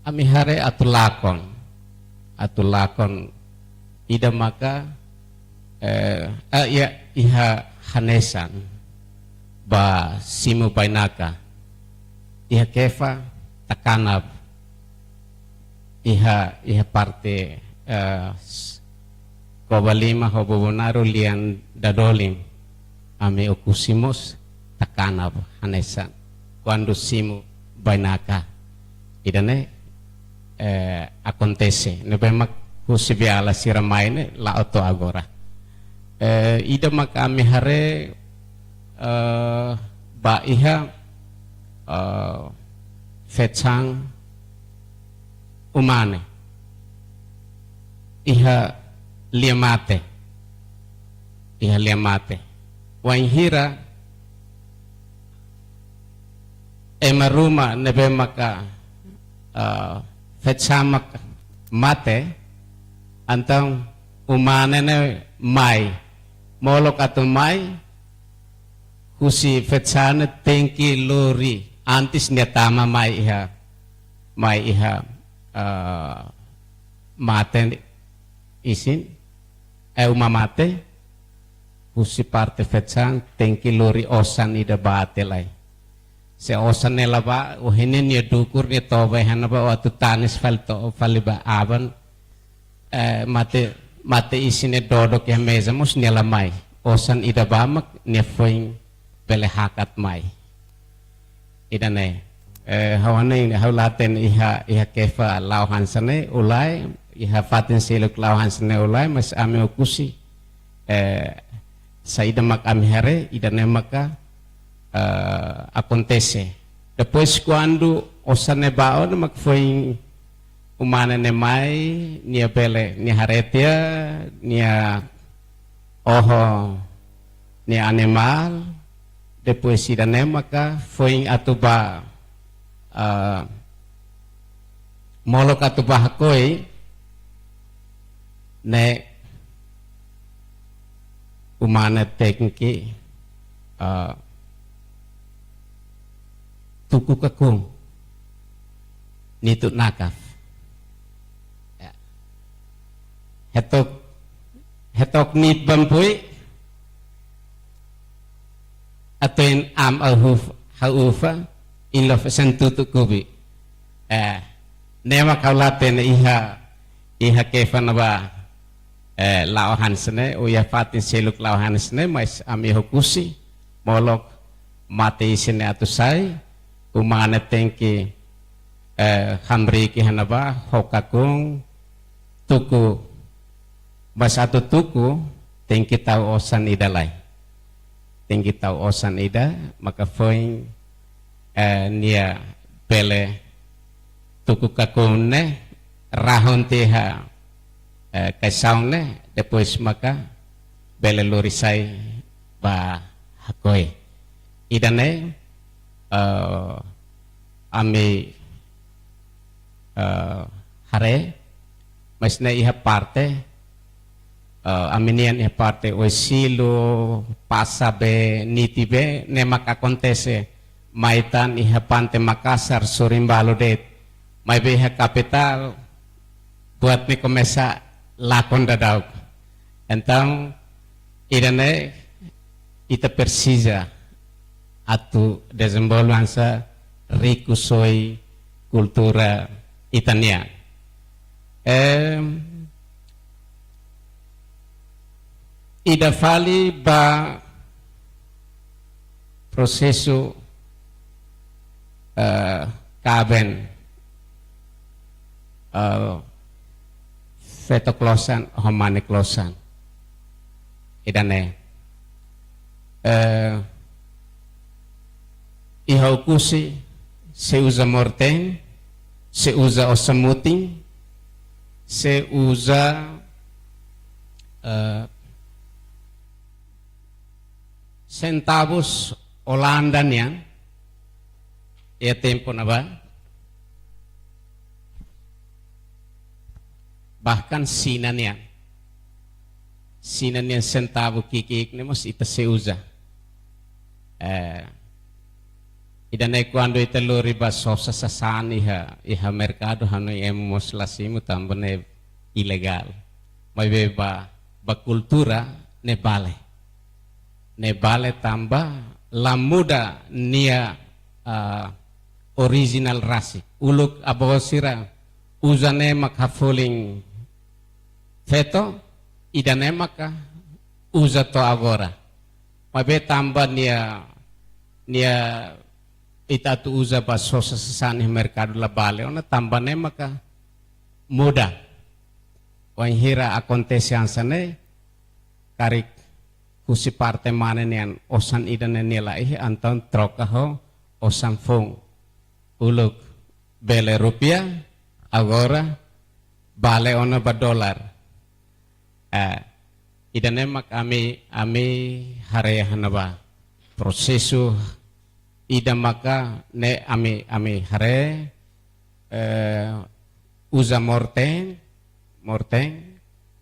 ami haree atu lakon. Atu lakon ida maka, eh, ah, iha, iha hanesan ba simu bainaka. Iha Kefa takanab. Iha, iha parte, eh, s-, Covalima ho Bobonaro lian Dadolin. Ami Oekusi mós takanab hanesan kuandu simu bainaka. Ida-ne'e, eh, akontese. Ne'ebé mak husi Beala sira mai ne'e la'o to'o agora. Eh, ida mak ami haree, eh, ba iha, eh, fetsang umane. Iha Liamate. Iha Liamate. Wainhira ema ruma ne'ebé maka, ah, fetsang mak mate, entaun umane ne'e mai. Molok atu mai, husi fetsang ne'e tenke lori antes nia tama mai iha, mai iha, ah, mate isin, eh, uma mate, husi parte fetsang tenke lori osan ida ba tiha lai. Se osan ne'e la bá, ohin ne'e nia dukur nia toba iha ne'ebá, o atu tanis fali to'o fali ba aban, eh, mate, mate isin ne'e dodok iha meza mós nia la mai. Osan ida bá mak nia foin bele hakat mai. Ida-ne'e. Eh, ha'u hanoin, ha'u la hatene iha, iha Kefa la'o hanesan ne'e ou lae, iha fatin seluk la'o hanesan ne'e ou lae, mas ami Oekusi, eh, saida mak ami haree, ida-ne'e maka, eh, akontese. Depois kuandu osan ne'e bá ona mak foin umane ne'e mai, nia bele, nia haree tiha, nia oho nia animál, depois ida-ne'e maka foin atu bá, ah, molok atu bá hakoi, ne'e umane tenke, ah, tuku kakun, nitu nakaf. Ya. Hetok, hetok nit bampui, atu en am au huf-, ha'u ufa, in lof sen tutu kubi. Eh, ne'e mak ha'u la hatene iha, iha Kefa ne'ebá, eh, la'o hanesan ne'e, ou iha fatin seluk la'o hanesan ne'e, mas ami Oekusi, molok mate isin ne'e atu sai, umane tenke, eh, hamriik iha ne'ebá, ho kakun, tuku, mas atu tuku, tenke tau osan ida lai. Tenke tau osan ida, maka foin, eh, nia bele tuku kakun ne'e, rahun tiha, eh, kaixaun ne'e, depois maka bele lori sai bá hakoi. Ida-ne'e, eh, ami, eh, haree, mas ne'e iha parte, eh, ami nian iha parte Oesilo, Pasabe, Nitibe, ne'e mak akontese mai tan iha Pante Makasar, sorin balu de'it, maibé iha kapitál, buat ne'e komesa lakon daudauk. Entaun, ida-ne'e ita presiza atu dezenvolve hanesan riku soe kultura ita-nian. Em, ida fali ba prosesu, eh, kaben, eh, feto klosan ho mane klosan. Ida-ne'e. Eh, iha Oekusi, sei uza morten, sei uza osan-mutin, sei uza, eh, Sentavus Olanda nian, iha tempu ne'ebá, bahkan Xina nian. Xina nian sentavu ki'ik-ki'ik ne'e mós ita sei uza. Eh, ida-ne'e kuandu ita lori ba sosa sasán iha, iha merkadu, hanoin ema mós la simu tanba ne'e ilegál. Maibé ba, ba kultura ne'e bele. Ne'e bele tanba la muda nia, ah, original rasik. Uluk avó sira uza ne'e mak hafolin feto, ida-ne'e maka uza to'o agora. Maibé tanba nia, nia ita atu uza ba sosa sasán iha merkadu la bele ona, tanba ne'e maka muda. Wainhira akontese hanesan ne'e, karik husi parte mane nian osan ida-ne'e nia laiha, entaun troka ho osan foun. Uluk bele rupiah, agora bele ona ba dolar. Eh, ida-ne'e mak ami, ami haree hanesan ne'ebá. Prosesu ida maka ne'e ami, ami haree, eh, uza morten, morten,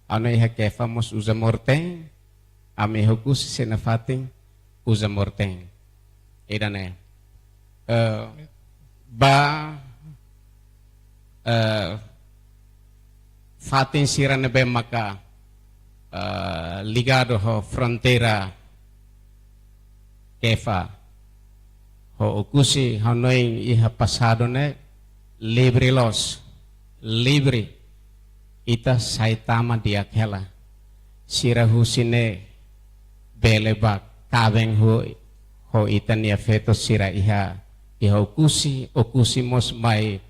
ha'u-nia iha Kefa mós uza morten, ami iha Oekusi sira-nia fatin uza morten. Ida-ne'e. Eh, ba, eh, fatin sira ne'ebé maka, eh, ligadu ho fronteira Kefa ho Oekusi, hanoin iha pasadu ne'e livre loos, livre. Ita sai tama di'ak hela. Sira husi ne'e bele ba kaben ho, ho ita-nia feto sira iha, iha Oekusi, Oekusi mós mai,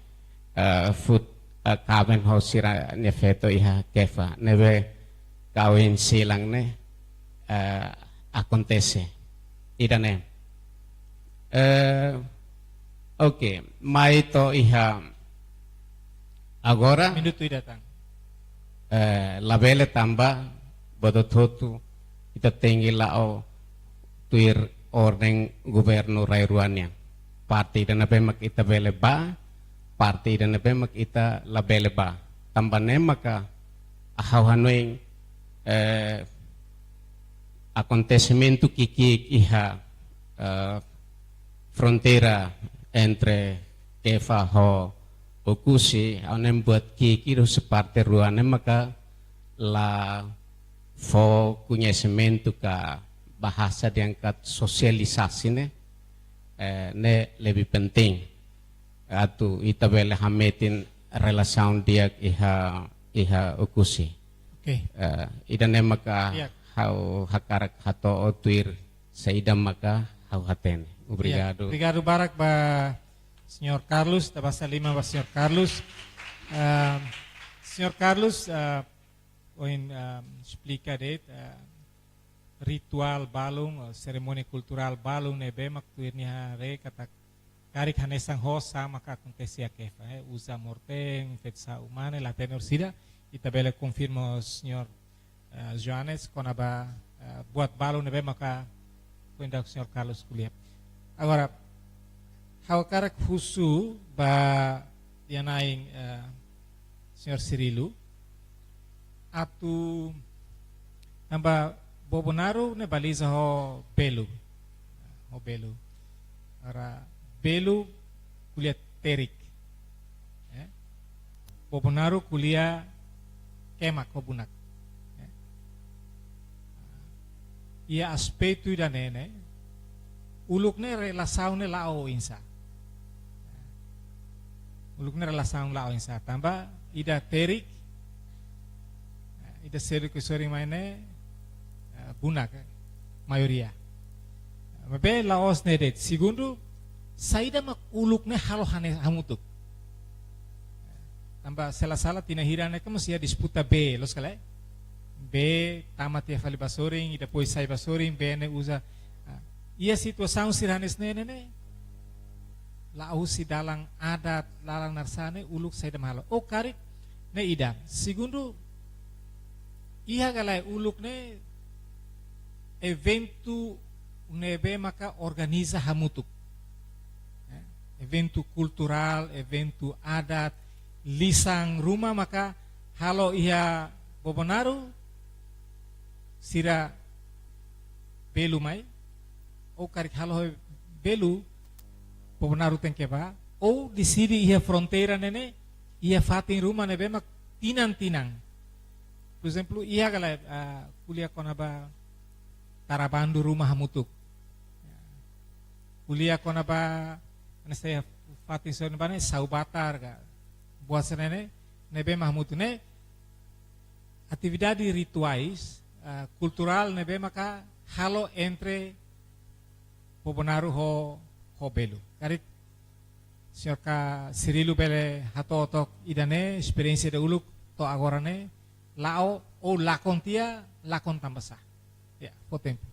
eh, fut, eh, kaben ho sira-nia feto iha Kefa. Ne'ebé kawin silang ne'e, eh, akontese. Ida-ne'e. Eh, oke, mai to'o iha agora. Minutu ida tan. Eh, labele tanba, buat hotu-hotu, ita tenke la'o tuir orden governu rai-rua nian. Parte ida ne'ebé mak ita bele ba, parte ida ne'ebé mak ita labele ba. Tanba ne'e maka ha'u hanoin, eh, akontesimentu ki'ik-ki'ik iha, eh, fronteira entre Kefa ho Oekusi, ha'u hanoin buat ki'ik-ki'ik husi parte rua ne'e maka la fó koñesimentu ka bahasa dehan katak sosialisasi ne'e, eh, ne'e lebih penting. Atu ita bele hametin relasaun di'ak iha, iha Oekusi. Oke. Eh, ida-ne'e maka, iya, ha'u hakarak hato'o tuir saida maka ha'u hatene. Iya. Obrigadu. Obrigadu barak ba Señór Carlos, ita basa liman ba Señór Carlos. Ehm, Señór Carlos, eh, ohin, ehm, esplika de'it, eh, rituál balun, eh, serimónia kulturál balun ne'ebé mak tuir nia haree katak karik hanesan ho sá maka akontese iha Kefa, eh, uza morten, feto sa'e uma ne'e, la hatene orsida, ita bele konfirma ho señór, eh, Joanes, kona-ba, eh, buat balun ne'ebé maka foin daudauk señór Carlos ko'alia. Agora, ha'u hakarak husu ba iha-ne'e, eh, señór Cirilo, atu tanba Bobonaro ne'e baliza ho belu. Ho belu. Agora belu ko'alia terik. Eh? Bobonaro ko'alia kemak ho bunak. Eh? Iha aspetu ida-ne'e ne'e, uluk ne'e relasaun ne'e la'o oinsá. Uluk ne'e relasaun la'o oinsá. Tanba ida terik, eh, ida seluk ke sorin mai ne'e, eh, bunak, eh, maioria. Maibé la'ós ne'e de'it. Segundu, saida mak uluk ne'e halo hanesan hamutuk. Tanba se la sala tinan hira ne'e kan mós iha disputa bee, loos ka lae? Bee tama tiha fali ba sorin, i depois sai ba sorin, bee ne'e uza. Ah, iha situasaun sira hanesan ne'e ne'e, la'ós husi dalan adat, dalan naran sá ne'e, uluk saida mak halo. Ou karik, ne'e ida. Segundu, iha ka lae uluk ne'e eventu ne'ebé maka organiza hamutuk. Eh, eventu kulturál, eventu adat, lisan ruma maka halo iha Bobonaro, sira belu mai, ou karik halo ho belu, Bobonaro tenke bá, ou deside iha fronteira ne'e ne'e, iha fatin ruma ne'ebé mak tinan-tinan. Por ezemplu, iha ka lae, ah, ko'alia kona-ba tara bandu ruma hamutuk. Ko'alia kona-ba, hanesan iha fatin sira ne'ebá ne'e, Saubatar ka, buat sira ne'e ne'e, ne'ebé mak hamutuk ne'e, atividade rituais, ah, kulturál ne'ebé maka halo entre Bobonaro ho, ho belu. Karik señór ka Cirilo bele hato'o took ida-ne'e, esperiénsia dahuluk to'o agora ne'e, la'o ou lakon tiha, lakon tanba sá. Ya, fó tempu.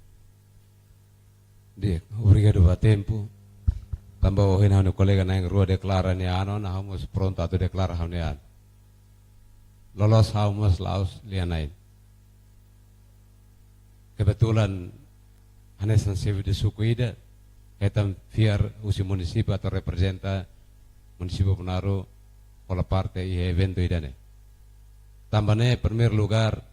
Di'ak, obrigadu ba tempu. Tanba ohin ha'u-nia kolega na'in-rua deklara nia an ona, ha'u mós prontu atu deklara ha'u-nia an. Loloos ha'u mós la'ós lia-na'in. Kebetulan hanesan xefe de suku ida, hetan fiar husi munisípiu atu reprezenta munisípiu Bobonaro hola parte iha eventu ida-ne'e. Tanba ne'e, primeiru lugár,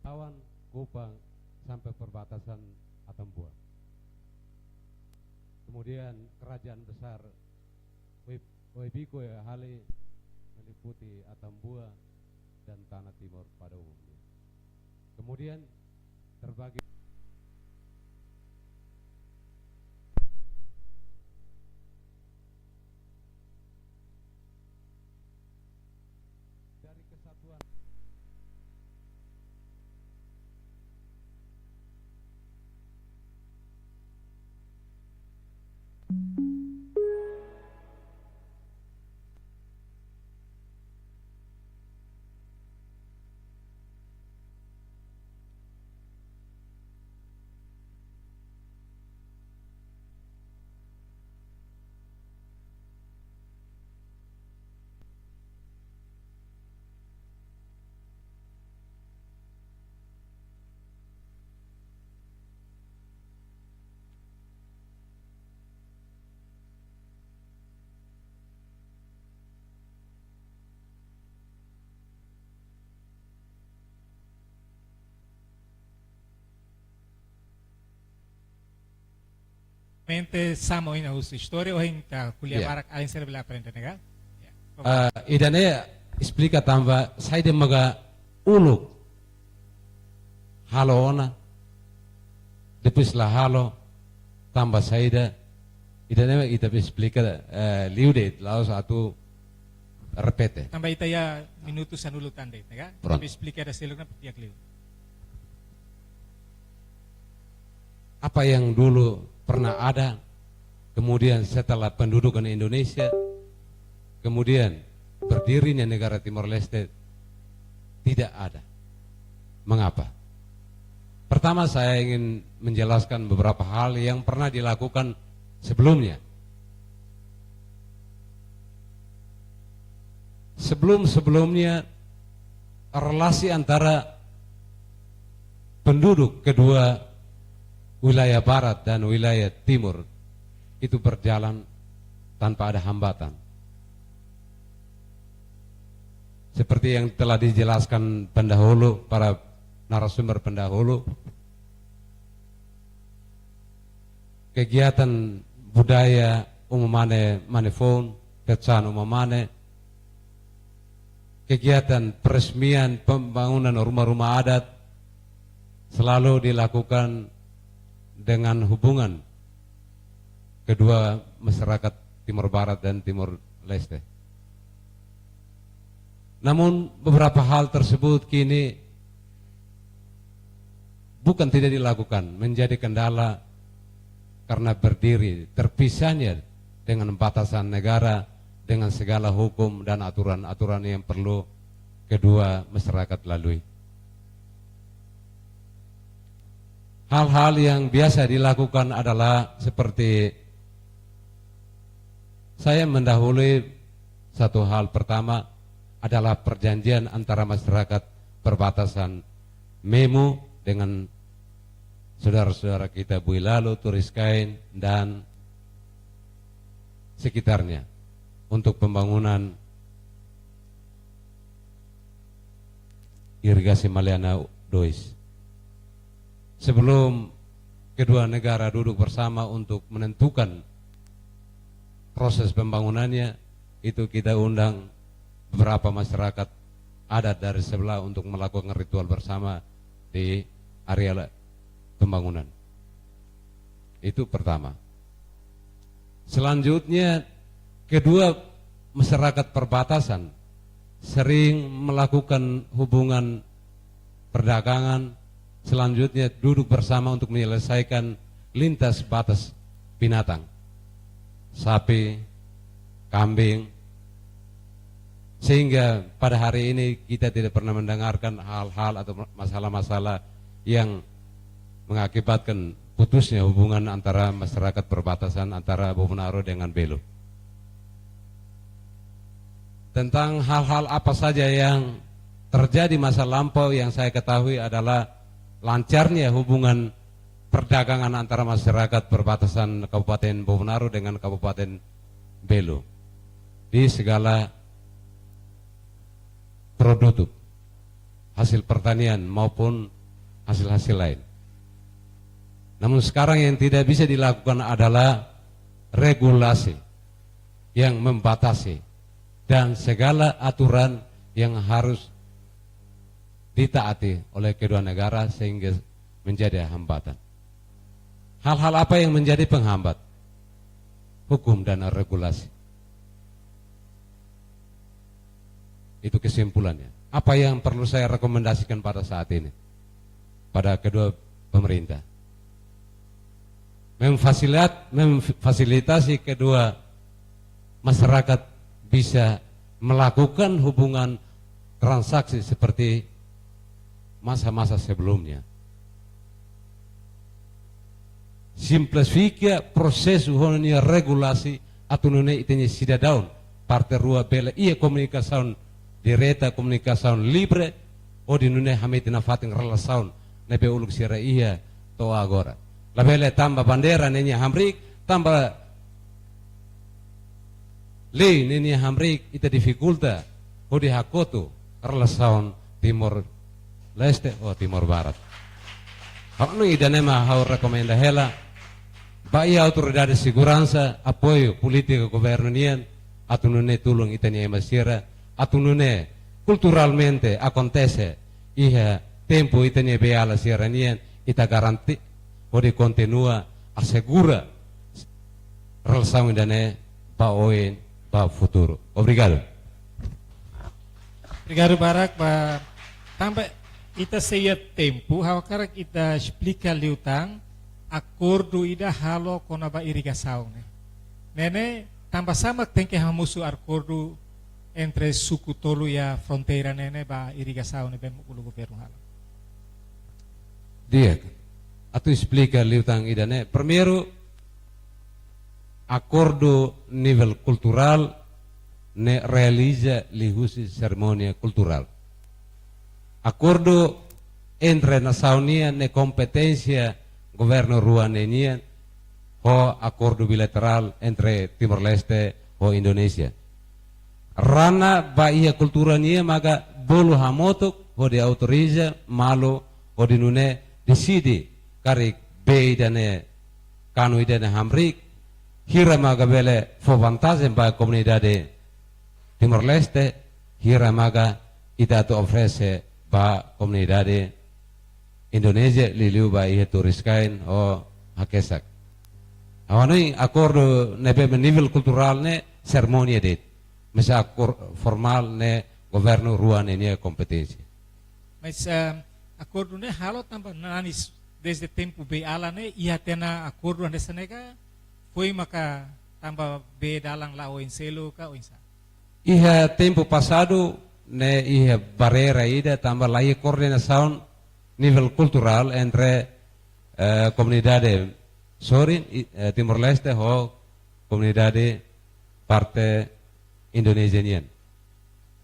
Tawan, Kupang, sampai perbatasan Atambua. Kemudian kerajaan besar Wai-, Waibiko ya Hale meliputi Atambua dan tanah timur pada umumnya. Kemudian terbagi dari kesatuan. Mente sama ina husi istória, ohin ita ko'alia, ya, barak, alin sira bele aprende, ne'e ka? Ya. Ah, ida-ne'e esplika tanba saida maka uluk halo ona, depois la halo, tanba saida, ida-ne'e ita esplika, eh, liu de'it, la'ós atu repete. Tanba ita iha minutu sanulu tan de'it, ne'e ka? Pronto. Ita esplika ida seluk ona di'ak liu. Apa yang dulu pernah ada, kemudian setelah pendudukan Indonesia, kemudian berdirinya negara Timor Leste tidak ada. Mengapa? Pertama, saya ingin menjelaskan beberapa hal yang pernah dilakukan sebelumnya. Sebelum-sebelumnya, relasi antara penduduk kedua wilayah barat dan wilayah timur itu berjalan tanpa ada hambatan. Seperti yang telah dijelaskan pendahulu, para narasumber pendahulu, kegiatan budaya uma mane, mane foun, pecahan uma mane, kegiatan peresmian pembangunan rumah-rumah adat selalu dilakukan dengan hubungan kedua masyarakat Timor Barat dan Timor Leste. Namun, beberapa hal tersebut kini bukan tidak dilakukan, menjadi kendala karena berdiri terpisahnya dengan batasan negara, dengan segala hukum dan aturan-aturan yang perlu kedua masyarakat lalui. Hal-hal yang biasa dilakukan adalah seperti, saya mendahului satu hal, pertama adalah perjanjian antara masyarakat perbatasan Memu dengan saudara-saudara kita Builalo, Turiskain, dan sekitarnya untuk pembangunan irigasi Maliana dois. Sebelum kedua negara duduk bersama untuk menentukan proses pembangunannya, itu kita undang beberapa masyarakat adat dari sebelah untuk melakukan ritual bersama di area pembangunan. Itu pertama. Selanjutnya, kedua masyarakat perbatasan sering melakukan hubungan perdagangan, selanjutnya duduk bersama untuk menyelesaikan lintas batas binatang, sapi, kambing, sehingga pada hari ini kita tidak pernah mendengarkan hal-hal atau masalah-masalah yang mengakibatkan putusnya hubungan antara masyarakat perbatasan antara Bobonaro dengan Belo. Tentang hal-hal apa saja yang terjadi masa lampau, yang saya ketahui adalah lancarnya hubungan perdagangan antara masyarakat perbatasan Kabupaten Bobonaro dengan Kabupaten Belo di segala produk, hasil pertanian maupun hasil-hasil lain. Namun, sekarang yang tidak bisa dilakukan adalah regulasi yang membatasi dan segala aturan yang harus ditaati oleh kedua negara sehingga menjadi hambatan. Hal-hal apa yang menjadi penghambat? Hukum dan regulasi. Itu kesimpulannya. Apa yang perlu saya rekomendasikan pada saat ini pada kedua pemerintah? Memfasilat-, memfasilitasi kedua masyarakat bisa melakukan hubungan transaksi seperti masa-masa sebelumnya. Simplifika prosesu ho nia regulasi atu nune'e ita-nia sidadaun parte rua bele iha komunikasaun direta, komunikasaun livre, hodi nune'e hametin nafatin relasaun ne'ebé uluk sira iha to'o agora. Labele tanba bandeira ne'e nia hamriik, tanba lei ne'e nia hamriik, ita difikulta hodi hakotu relasaun Timor Leste ho Timor Barat. Ha'u hanoin ida-ne'e mak ha'u rekomenda hela ba iha autoridade seguransa, apoiu polítika governu nian, atu nune'e tulun ita-nia ema sira, atu nune'e kulturalmente akontese iha tempu ita-nia beiala sira nian, ita garantia hodi kontinua asegura relasaun ida-ne'e ba oin, ba futuru. Obrigadu. Obrigadu barak ba, tanba ita sei iha tempu, ha'u hakarak ita esplika liután akordu ida halo kona-ba irrigasaun ne'e. Ne'e ne'e tanba sá mak tenke hamosu akordu entre suku tolu iha fronteira ne'e, ne'e ba irrigasaun ne'ebé uluk governu halo? Di'ak, atu esplika liután ida-ne'e. Primeiru, akordu nivel kulturál ne'e realiza liuhusi serimónia kulturál. Akordu entre nasaun nian ne'e kompeténsia governu rua ne'e nian, ho akordu bilaterál entre Timor-Leste ho Indonézia. Rona ba iha kultura nian maka bolu hamutuk hodi autoriza malu hodi nune'e deside karik bee ida-ne'e, kanu ida-ne'e hamriik, hira maka bele fó vantajen ba komunidade Timor-Leste, hira maka ita atu oferese ba komunidade Indonézia, liuliu ba iha turis kain ho hakesak. Ha'u hanoin akordu ne'ebé nivel kulturál ne'e serimónia de'it. Mas akordu formál ne'e governu rua ne'e nia kompeténsia. Mas, eh, akordu ne'e halo tanba nanis desde tempu beiala ne'e iha tiha ona akordu hanesan ne'e ka, foin maka tanba bee dalan la'o oin seluk ka oinsá? Iha tempu pasadu ne'e iha barreira ida tanba la iha koordenasaun nivel kulturál entre, eh, komunidade sorin, i-, eh, Timor-Leste ho komunidade parte Indonézia nian.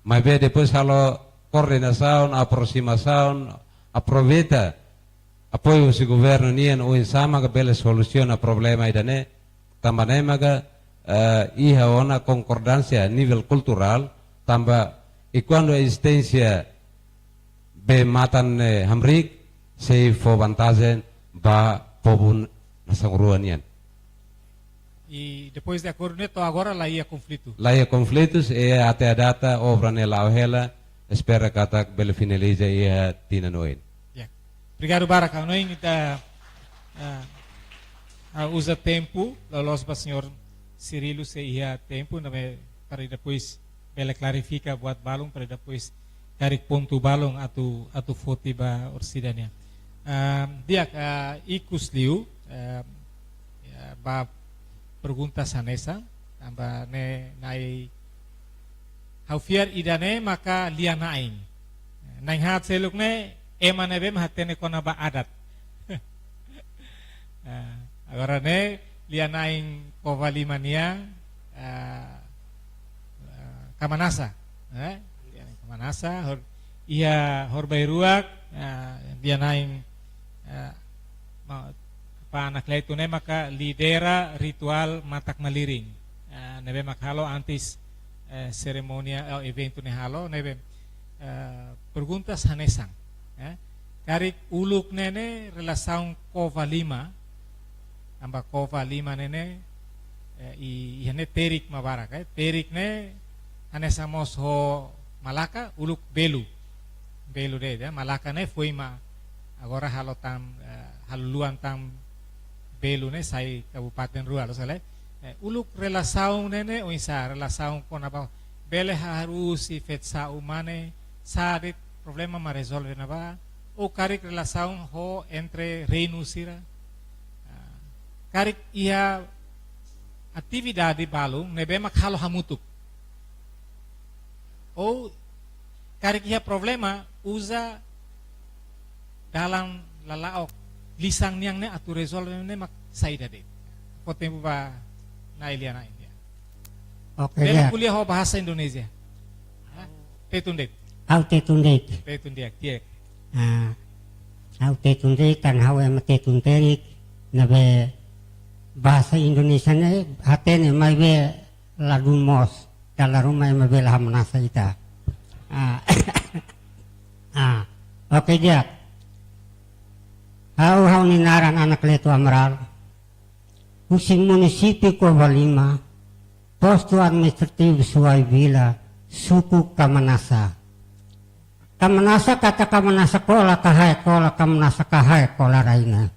Maibé depois halo koordenasaun, aproximasaun, aproveita apoiu husi governu nian oinsá maka bele solusiona problema ida-ne'e. Tanba ne'e maka, eh, iha ona konkordánsia nivel kulturál, tanba i kuandu ezisténsia bee matan ne'e hamriik, sei fó vantajen ba povu nasaun rua nian. I depois de akordu ne'e to'o agora la iha konflitu? La iha konflitus, i até à data obra ne'e la'o hela, espera katak bele finaliza iha tinan oin. Ya. Obrigadu barak, ha'u hanoin ita, ah, ah, uza tempu, loloos ba señór Cirilo se iha tempu, ne'ebé para depois bele klarifika buat balun, para depois karik pontu balun atu, atu foti ba orsida nian. Ah, di'ak, ah, ikus liu, ah, ya, ba pergunta hanesan, tanba ne'e Na'i, ha'u fiar ida-ne'e maka lia-na'in. Na'in-haat seluk ne'e ema ne'ebé mak hatene kona-ba adat. Ah, agora ne'e lia-na'in Covalima nian, ah, ah, Kamanasa, eh? Lia-na'in Kamanasa, hor-, iha Horbairua, ah, lia-na'in, ah, ma-, ba Anak Letu ne'e maka lidera rituál matak-malirin. Ah, ne'ebé mak halo antes, eh, serimónia, eh, eventu ne'e halo, ne'ebé, eh, pergunta hanesan, eh? Karik uluk ne'e ne'e relasaun Covalima, tanba Covalima ne'e ne'e, eh, i, iha ne'e terik mak barak, eh. Terik ne'e hanesan mós ho Malaka, uluk Belu. Belu de'it, ya. Malaka ne'e foin mak agora halo tan, eh, halo luan tan Belu ne'e sai kabupaten rua, loos ka lae? Eh, uluk relasaun ne'e ne'e oinsá, relasaun kona-ba bele harusi feto sa'e mane, sá de'it problema mak rezolve ne'ebá, ou karik relasaun ho entre reinu sira. Ah, karik iha atividade balun ne'ebé mak halo hamutuk. Ou karik iha problema, uza dalan lala'ok lisan nian ne'e atu rezolve ne'e mak saida de'it. Fó tempu ba Na'i lia-na'in, ya. Oke, bele ya. Ko'alia ho bahasa Indonesia. Hah? Tetun de'it. Ha'u tetun de'it. Tetun di'ak, di'ak. Ah, ha'u tetun de'it, tan ha'u ema tetun terik, ne'ebé bahasa Indonesia ne'e hatene maibé ladún moos, dala ruma ema bele hamnasa ita. Ah, ah, oke, di'ak. Ha'u, ha'u-nia naran Anak Letu Amaral, husi munisípiu Covalima, postu administrativu Suai Vila, suku Kamanasa. Kamanasa katak Kamanasa kola ka hae kola, Kamanasa ka hae kola raina.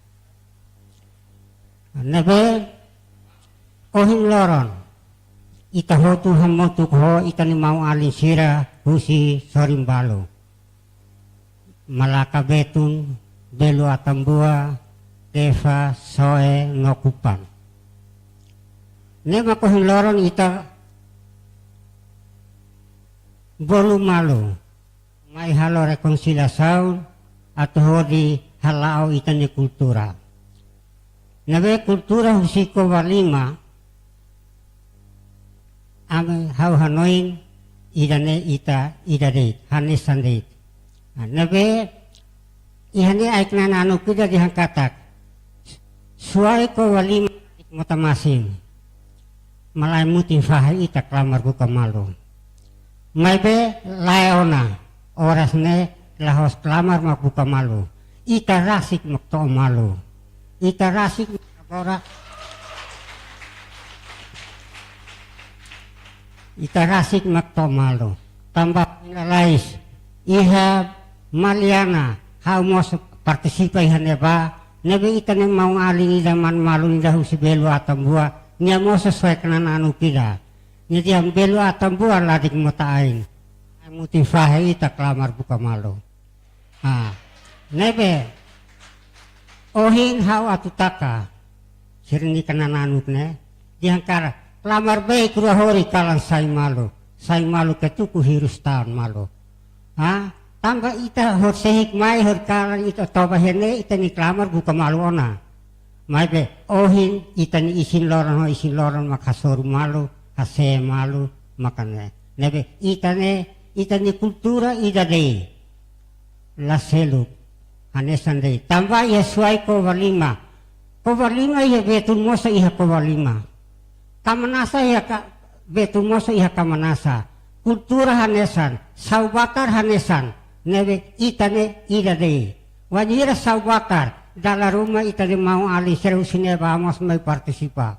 Ne'ebé ohin loron, ita hotu hamutuk ho ita-nia maun-alin sira husi sorin balu. Malaka Betun, Belu Atambua, Defa, Soe, no Kupan. Ne'e mak ohin loron ita bolu malu, mai halo rekonsiliasaun, atu hodi hala'o ita-nia kultura. Ne'ebé kultura husi Covalima, ami ha'u hanoin ida-ne'e ita ida de'it, hanesan de'it. Nah, ne'ebé iha ne'e ai-knananuk ida dehan katak, Suai Covalima mota masin, malae mutin fahe ita klamar buka malu. Maibé lae ona, oras ne'e la'ós klamar mak buka malu. Ita rasik mak to'o malu. Ita rasik mak agora. Ita rasik mak to'o malu. Tanba lalais, iha Maliana, ha'u mós partisipa iha ne'ebá, ne'ebé ita-nia maun-alin ida, maun-malu ida husi Belu Atambua, nia mós soe knananuk ida. Nia dehan Belu Atambua ladik mota ain. Ai mutin fahe ita klamar buka malu. Ah, ne'ebé ohin ha'u atu taka sira-nia knananuk ne'e, dehan katak, klamar beik rua hori kalan sai malu, sai malu ketuku hirus taan malu. Ah, tanba ita hori sehik mai hori kalan ita toba iha ne'e ita-nia klamar buka malu ona. Maibé ohin ita-nia isin-loron ho isin-loron mak hasoru malu, hasee malu, maka ne'e. Ne'ebé ita-nia, ita-nia kultura ida de'it. La seluk. Hanesan de'it. Tanba iha Suai Covalima. Covalima iha Betun mós iha Covalima. Kamanasa iha ka, Betun mós iha Kamanasa. Kultura hanesan, saubakar hanesan. Ne'ebé ita-nia ida de'it. Wainhira saubakar, dala ruma ita-nia maun-alin sira husi ne'ebá mós mai partisipa.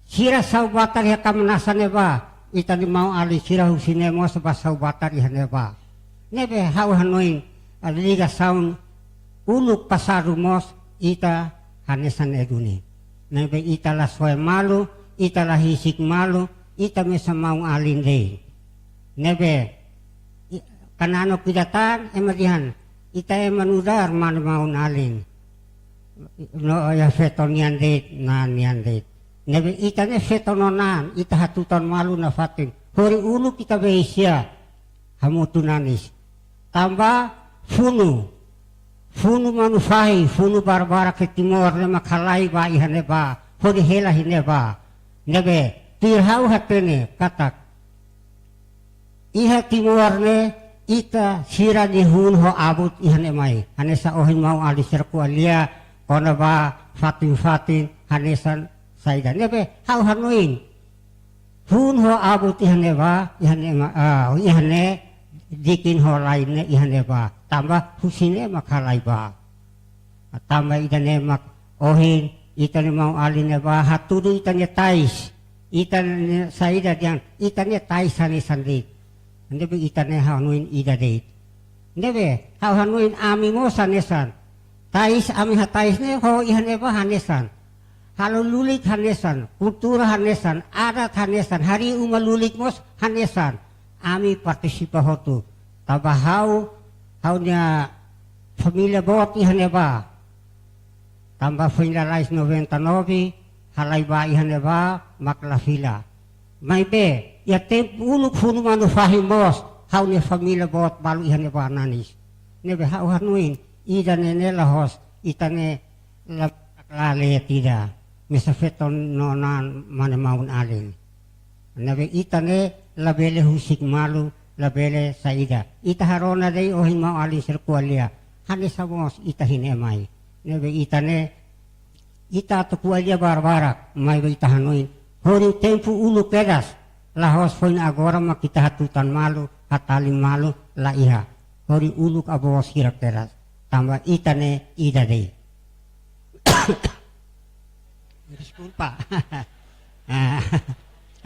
Sira saubakar iha Kamanasa ne'ebá, ita-nia maun-alin sira husi ne'e mós bá saubakar iha ne'ebá. Ne'ebé ha'u hanoin, ah, ligasaun uluk pasadu mós ita hanesan ne'e duni. Ne'ebé ita la soe malu, ita la hisik malu, ita mesak maun-alin de'it. Ne'ebé i-, knananuk ida tan, ema dehan, ita ema nu'udar mane maun-alin. No, iha feton nian de'it, na'an nian de'it. Ne'ebé ita-nia feton no na'an, ita hatutan malu nafatin. Hori uluk ita bele sia hamutuk nanis. Tanba funu, funu manu fahi, funu barbarak iha Timor ne'e mak halai ba iha ne'ebá, hodi hela iha ne'ebá. Ne'ebé, tuir ha'u hatene, katak iha Timor ne'e, ita sira-nia hun ho abut iha ne'e mai. Hanesan ohin maun-alin sira ko'alia kona-ba fatin-fatin hanesan saida. Ne'ebé ha'u hanoin, hun ho abut iha ne'ebá, iha ne'e ma, ah, iha ne'e, dikin ho lain ne'e iha ne'ebá. Tanba husi ne'e mak halai ba. Tanba ida-ne'e mak ohin ita-nia maun-alin ne'ebá hatudu ita-nia tais. Ita-nia saida dehan, ita-nia tais hanesan de'it. Ne'ebé ita-nia ha'u hanoin ida de'it. Ne'ebé ha'u hanoin ami mós hanesan. Tais, ami-nia tais ne'e ho iha ne'ebá hanesan. Halo lulik hanesan, kultura hanesan, adat hanesan, harii uma lulik mós hanesan. Ami partisipa hotu. Tanba ha'u, ha'u-nia família boot iha ne'ebá. Tanba foin lalais noventa e nove, halai ba iha ne'ebá, mak la fila. Maibé, iha tempu uluk funu manu fahi mós, ha'u-nia família boot balu iha ne'ebá nanis. Ne'ebé ha'u hanoin, ida-ne'e ne'e la'ós, ita-nia la, la lee tiha, mesak feton no na'an mane maun-alin. Ne'ebé ita ne'e labele husik malu, labele saida. Ita haree ona de'it ohin maun-alin sira ko'alia. Hanesan mós ita iha ne'e mai. Ne'ebé ita ne'e, ita atu ko'alia barbarak, maibé ita hanoin. Hori tempu uluk kedas, la'ós foin agora mak ita hatutan malu, hatalin malu, la iha. Hori uluk avó sira kedas. Tanba ita ne'e ida de'it. Deskulpa. Ah,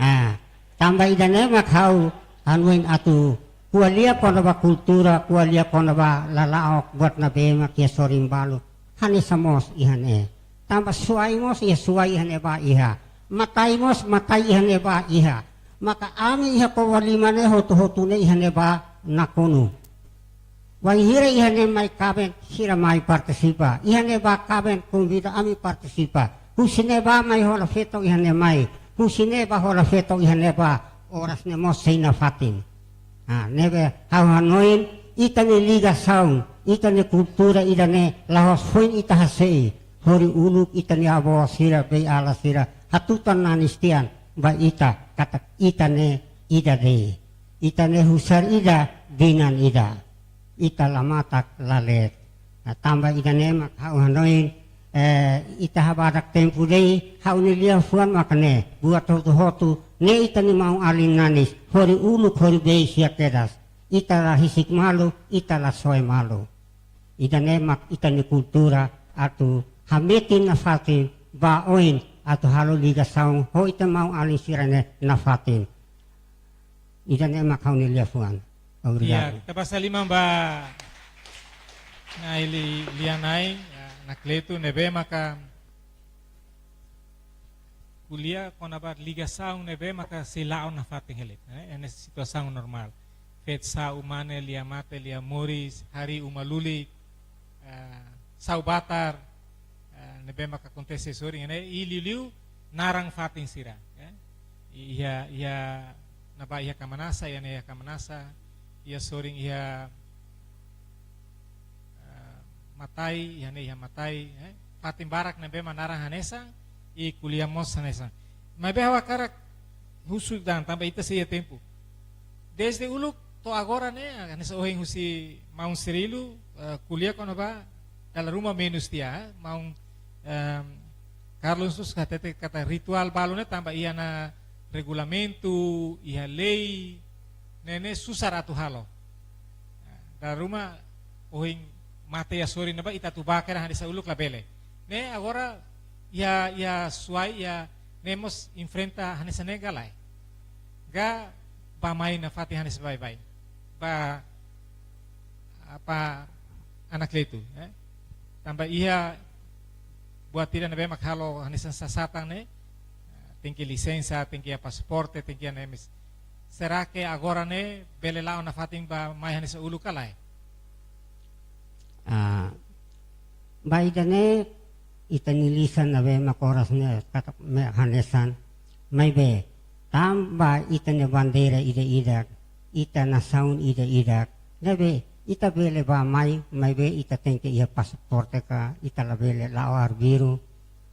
ah. Tanba ida-ne'e mak ha'u hanoin atu ko'alia kona-ba kultura, ko'alia kona-ba lala'ok buat ne'ebé mak iha sorin balu. Hanesan mós iha ne'e. Tanba Suai mós iha Suai iha ne'ebá iha. Matai mós Matai iha ne'ebá iha. Maka ami iha Covalima ne'e hotu-hotu ne'e iha ne'ebá nakonu. Wainhira iha ne'e mai kaben, sira mai partisipa. Iha ne'ebá kaben, konvida ami partisipa. Husi ne'ebá mai hola feto iha ne'e mai. husi ne'ebá hola feto iha ne'ebá, oras ne'e mós sei nafatin. Ah, ne'ebé ha'u hanoin, ita-nia ligasaun, ita-nia kultura ida-ne'e la'ós foin ita hase'i, hori uluk ita-nia avó sira, bei-ala sira hatutan nanis tiha ba ita, katak ita ne'e ida de'it. Ita ne'e husar ida, binan ida. Ita la matak la leet. Nah, tanba ida-ne'e mak ha'u hanoin, eh, ita habadak tempu de'it, ha'u-nia liafuan maka ne'e, buat hotu-hotu, ne'e ita-nia maun-alin nanis, hori uluk hori bei sira kedas. Ita la hisik malu, ita la soe malu. Ida-ne'e mak ita-nia kultura atu hametin nafatin ba oin atu halo ligasaun ho ita maun-alin sira-ne'e nafatin. Ida-ne'e mak ha'u-nia liafuan. Obrigadu. Iya, ita basa liman ba Na'i Li-, Lianai, ya, Anacleto, ne'ebé maka ko'alia kona-ba ligasaun ne'ebé maka sei la'o nafatin hela, eh, iha situasaun normál. Feto sa'e, uma mane, lia mate, lia moris, harii uma lulik, eh, sa'u batar, eh, ne'ebé maka akontese sorin ne'e, i liuliu naran fatin sira, eh. I-, iha, iha ne'ebá iha Kamanasa, iha ne'e iha Kamanasa, iha sorin iha, eh, Matai, iha ne'e iha Matai, eh. Fatin barak ne'ebé mak naran hanesan, i ko'alia mós hanesan. Maibé ha'u hakarak husu tan, tanba ita sei iha tempu. Desde uluk to'o agora ne'e, hanesan ohin husi maun Cirilo, eh, ko'alia kona-ba, dala ruma menus tiha, eh, maun, em, Carlos mós hatete katak rituál balu ne'e tanba iha ona regulamentu, iha lei, ne'e ne'e susar atu halo. Dala ruma ohin mate iha sorin ne'ebá ita atu bá kedas hanesan uluk labele. Ne'e agora iha, iha Suai iha ne'e mós enfrenta hanesan ne'e ka lae? Ka bá-mai nafatin hanesan baibain? Ba apa Anacleto, eh? Tanba iha buat ida ne'ebé mak halo hanesan sasatan ne'e, tenke lisensa, tenke iha pasaporte, tenke iha ne'e mós. Será que agora ne'e bele la'o nafatin bá-mai hanesan uluk ka lae? Ah, ba ida-ne'e ita-nia lisan ne'ebé mak oras ne'e katak mak hanesan. Maibé, tanba ita-nia bandeira ida-idak, ita nasaun ida-idak, ne'ebé ita bele bá-mai, maibé ita tenke iha pasaporte ka, ita labele la'o arbiru.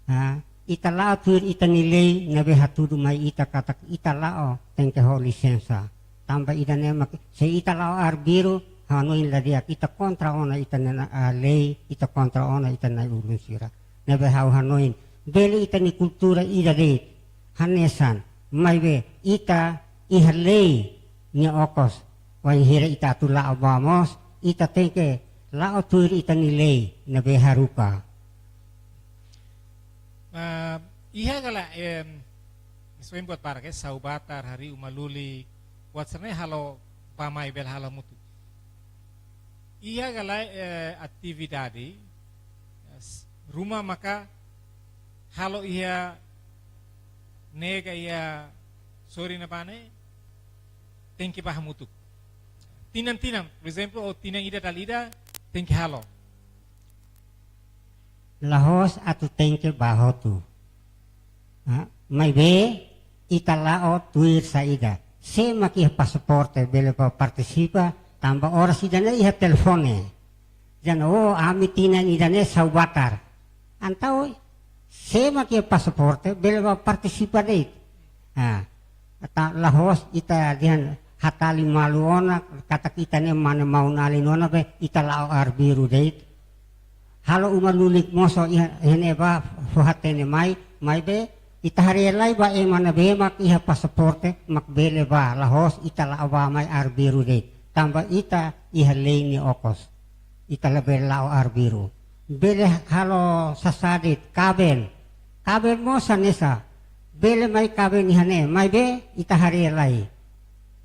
Ha, ita la'o tuir ita-nia lei ne'ebé hatudu mai ita katak ita la'o tenke ho lisensa. Tanba ida-ne'e mak, se ita la'o arbiru, hanoin la di'ak, ita kontra ona ita-nia, ah, lei, ita kontra ona ita-nia ulun sira. Ne'ebé ha'u hanoin, bele ita-nia kultura ida de'it, hanesan, maibé ita iha lei nia okos, wainhira ita atu la'o bá mós, ita tenke la'o tuir ita-nia lei ne'ebé haruka. Ah, iha ka lae, em, soin buat barak, eh, sa'u batar, harii uma lulik, buat sira-ne'e halo bá-mai bele halo hamutuk. Iha ka lae, eh, atividade, eh, s-, ruma maka halo iha ne'e ka iha sorin ne'ebá ne'e, tenke bá hamutuk. Tinan-tinan, por ezemplu, ou tinan ida dala ida, tenke halo. La'ós atu tenke bá hotu. Ha? Maibé, ita la'o tuir saida. Sé mak iha pasaporte bele bá partisipa, tanba oras ida-ne'e iha telefone. Dehan, oh, ami tinan ida-ne'e sa'u batar. Entaun, sé mak iha pasaporte bele bá partisipa de'it. Ha. Ita la'ós ita dehan hatali malu ona, katak ita ne'e mane maun-alin ona be, ita la'o arbiru de'it. Halo uma lulik mosu iha, iha ne'ebá fó hatene mai, maibé ita haree lai ba ema ne'ebé mak iha pasaporte mak bele bá, la'ós ita la'o bá-mai arbiru de'it. Tanba ita iha lei nia okos. Ita labele la'o arbiru. Bele halo sasadit, kaben. Kaben mós hanesan. Bele mai kaben iha ne'e, maibé ita haree lai.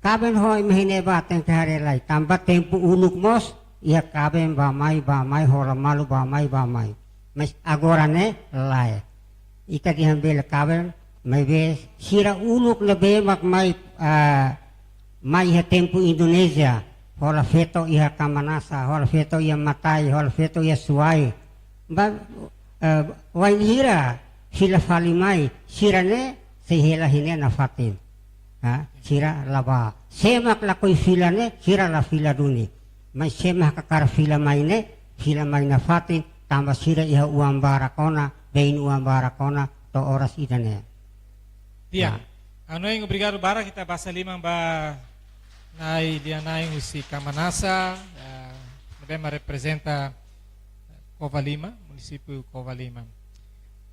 Kaben ho ema iha ne'ebá tenke haree lai. Tanba tempu uluk mós, iha kaben bá-mai, bá-mai, hola malu, bá-mai, bá-mai. Mas agora ne'e, lae. Ita dehan bele kaben, maibé sira uluk ne'ebé mak mai, ah, mai iha tempu Indonézia, hola feto iha Kamanasa, hola feto iha Matai, hola feto iha Suai. Ba, eh, wainhira fila fali mai, sira-ne'e Sei hela iha ne'e nafatin. Ha, sira la bá. Sé mak lakohi fila ne'e, sira la fila duni. Maibé sé mak hakarak fila mai ne'e, fila mai nafatin, tanba sira iha oan barak ona, bein oan barak ona, to'o oras ida-ne'e. Di'ak. Ya. Ha'u hanoin obrigadu barak, ita basa liman ba na'i lia-na'in husi Kamanasa, eh, ne'ebé mak reprezenta Covalima, munisípiu Covalima.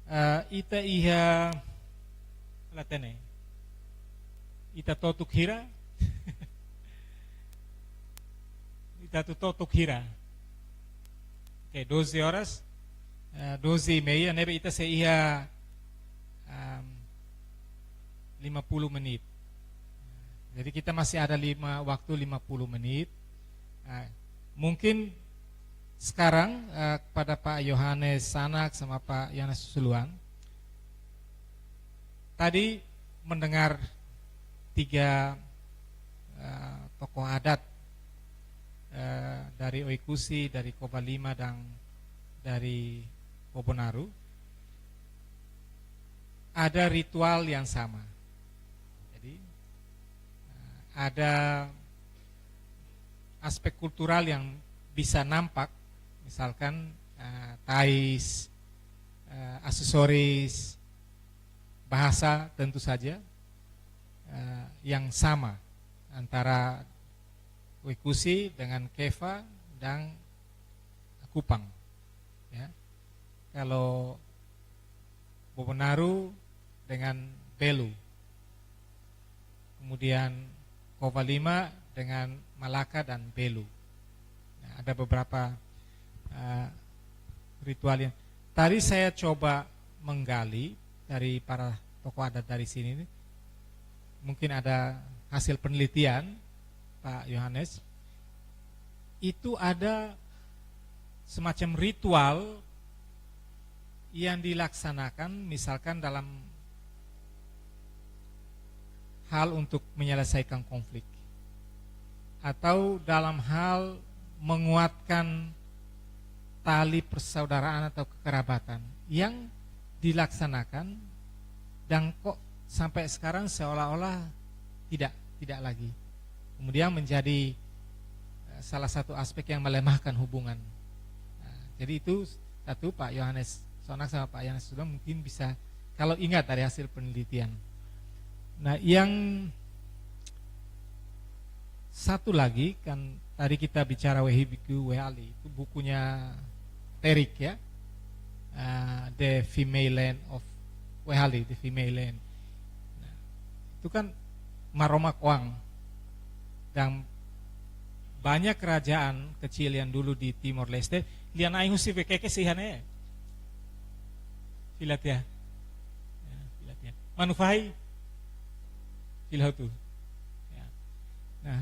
Eh, ita iha, la hatene. Ita totuk hira? Ita atu totuk hira? Oke, doze horas, eh, doze e meia, ne'ebé ita sei iha, ehm, lima puluh menit. Jadi kita masih ada lima, waktu lima puluh menit. Nah, mungkin sekarang, eh, kepada Pak Yohanes Sanak sama Pak Yohanes Suluan. Tadi mendengar tiga, eh, tokoh adat, eh, dari Oekusi, dari Covalima, dan dari Bobonaro. Ada ritual yang sama. Jadi, eh, ada aspek kultural yang bisa nampak, misalkan, eh, tais, eh, aksesoris, bahasa tentu saja, eh, yang sama antara Oekusi dengan Kefa dan Kupang. Ya. Kalau Bobonaro dengan Belu. Kemudian Covalima dengan Malaka dan Belu. Nah, ada beberapa, eh, ritual yang tadi saya coba menggali dari para tokoh adat dari sini. Mungkin ada hasil penelitian, Pak Yohanes. Itu ada semacam ritual yang dilaksanakan, misalkan dalam hal untuk menyelesaikan konflik atau dalam hal menguatkan tali persaudaraan atau kekerabatan yang dilaksanakan, dan kok sampai sekarang seolah-olah tidak, tidak lagi. Kemudian menjadi, eh, salah satu aspek yang melemahkan hubungan. Nah, jadi itu satu, Pak Yohanes Sonak sama Pak Yohanes Suluan mungkin bisa, kalau ingat dari hasil penelitian. Nah, yang satu lagi, kan tadi kita bicara Wehi Biku Wehi Hali, itu bukunya Terik, ya. Ah, The Female Land of Wehi Hali, The Female Land. Nah, itu kan Maromak Oan. Dan banyak kerajaan kecil yang dulu di Timor Leste, lia-na'in husi Wekeke sei iha ne'e. Fila tiha. Ya, fila tiha. Manufahi. Fila hotu. Ya. Nah,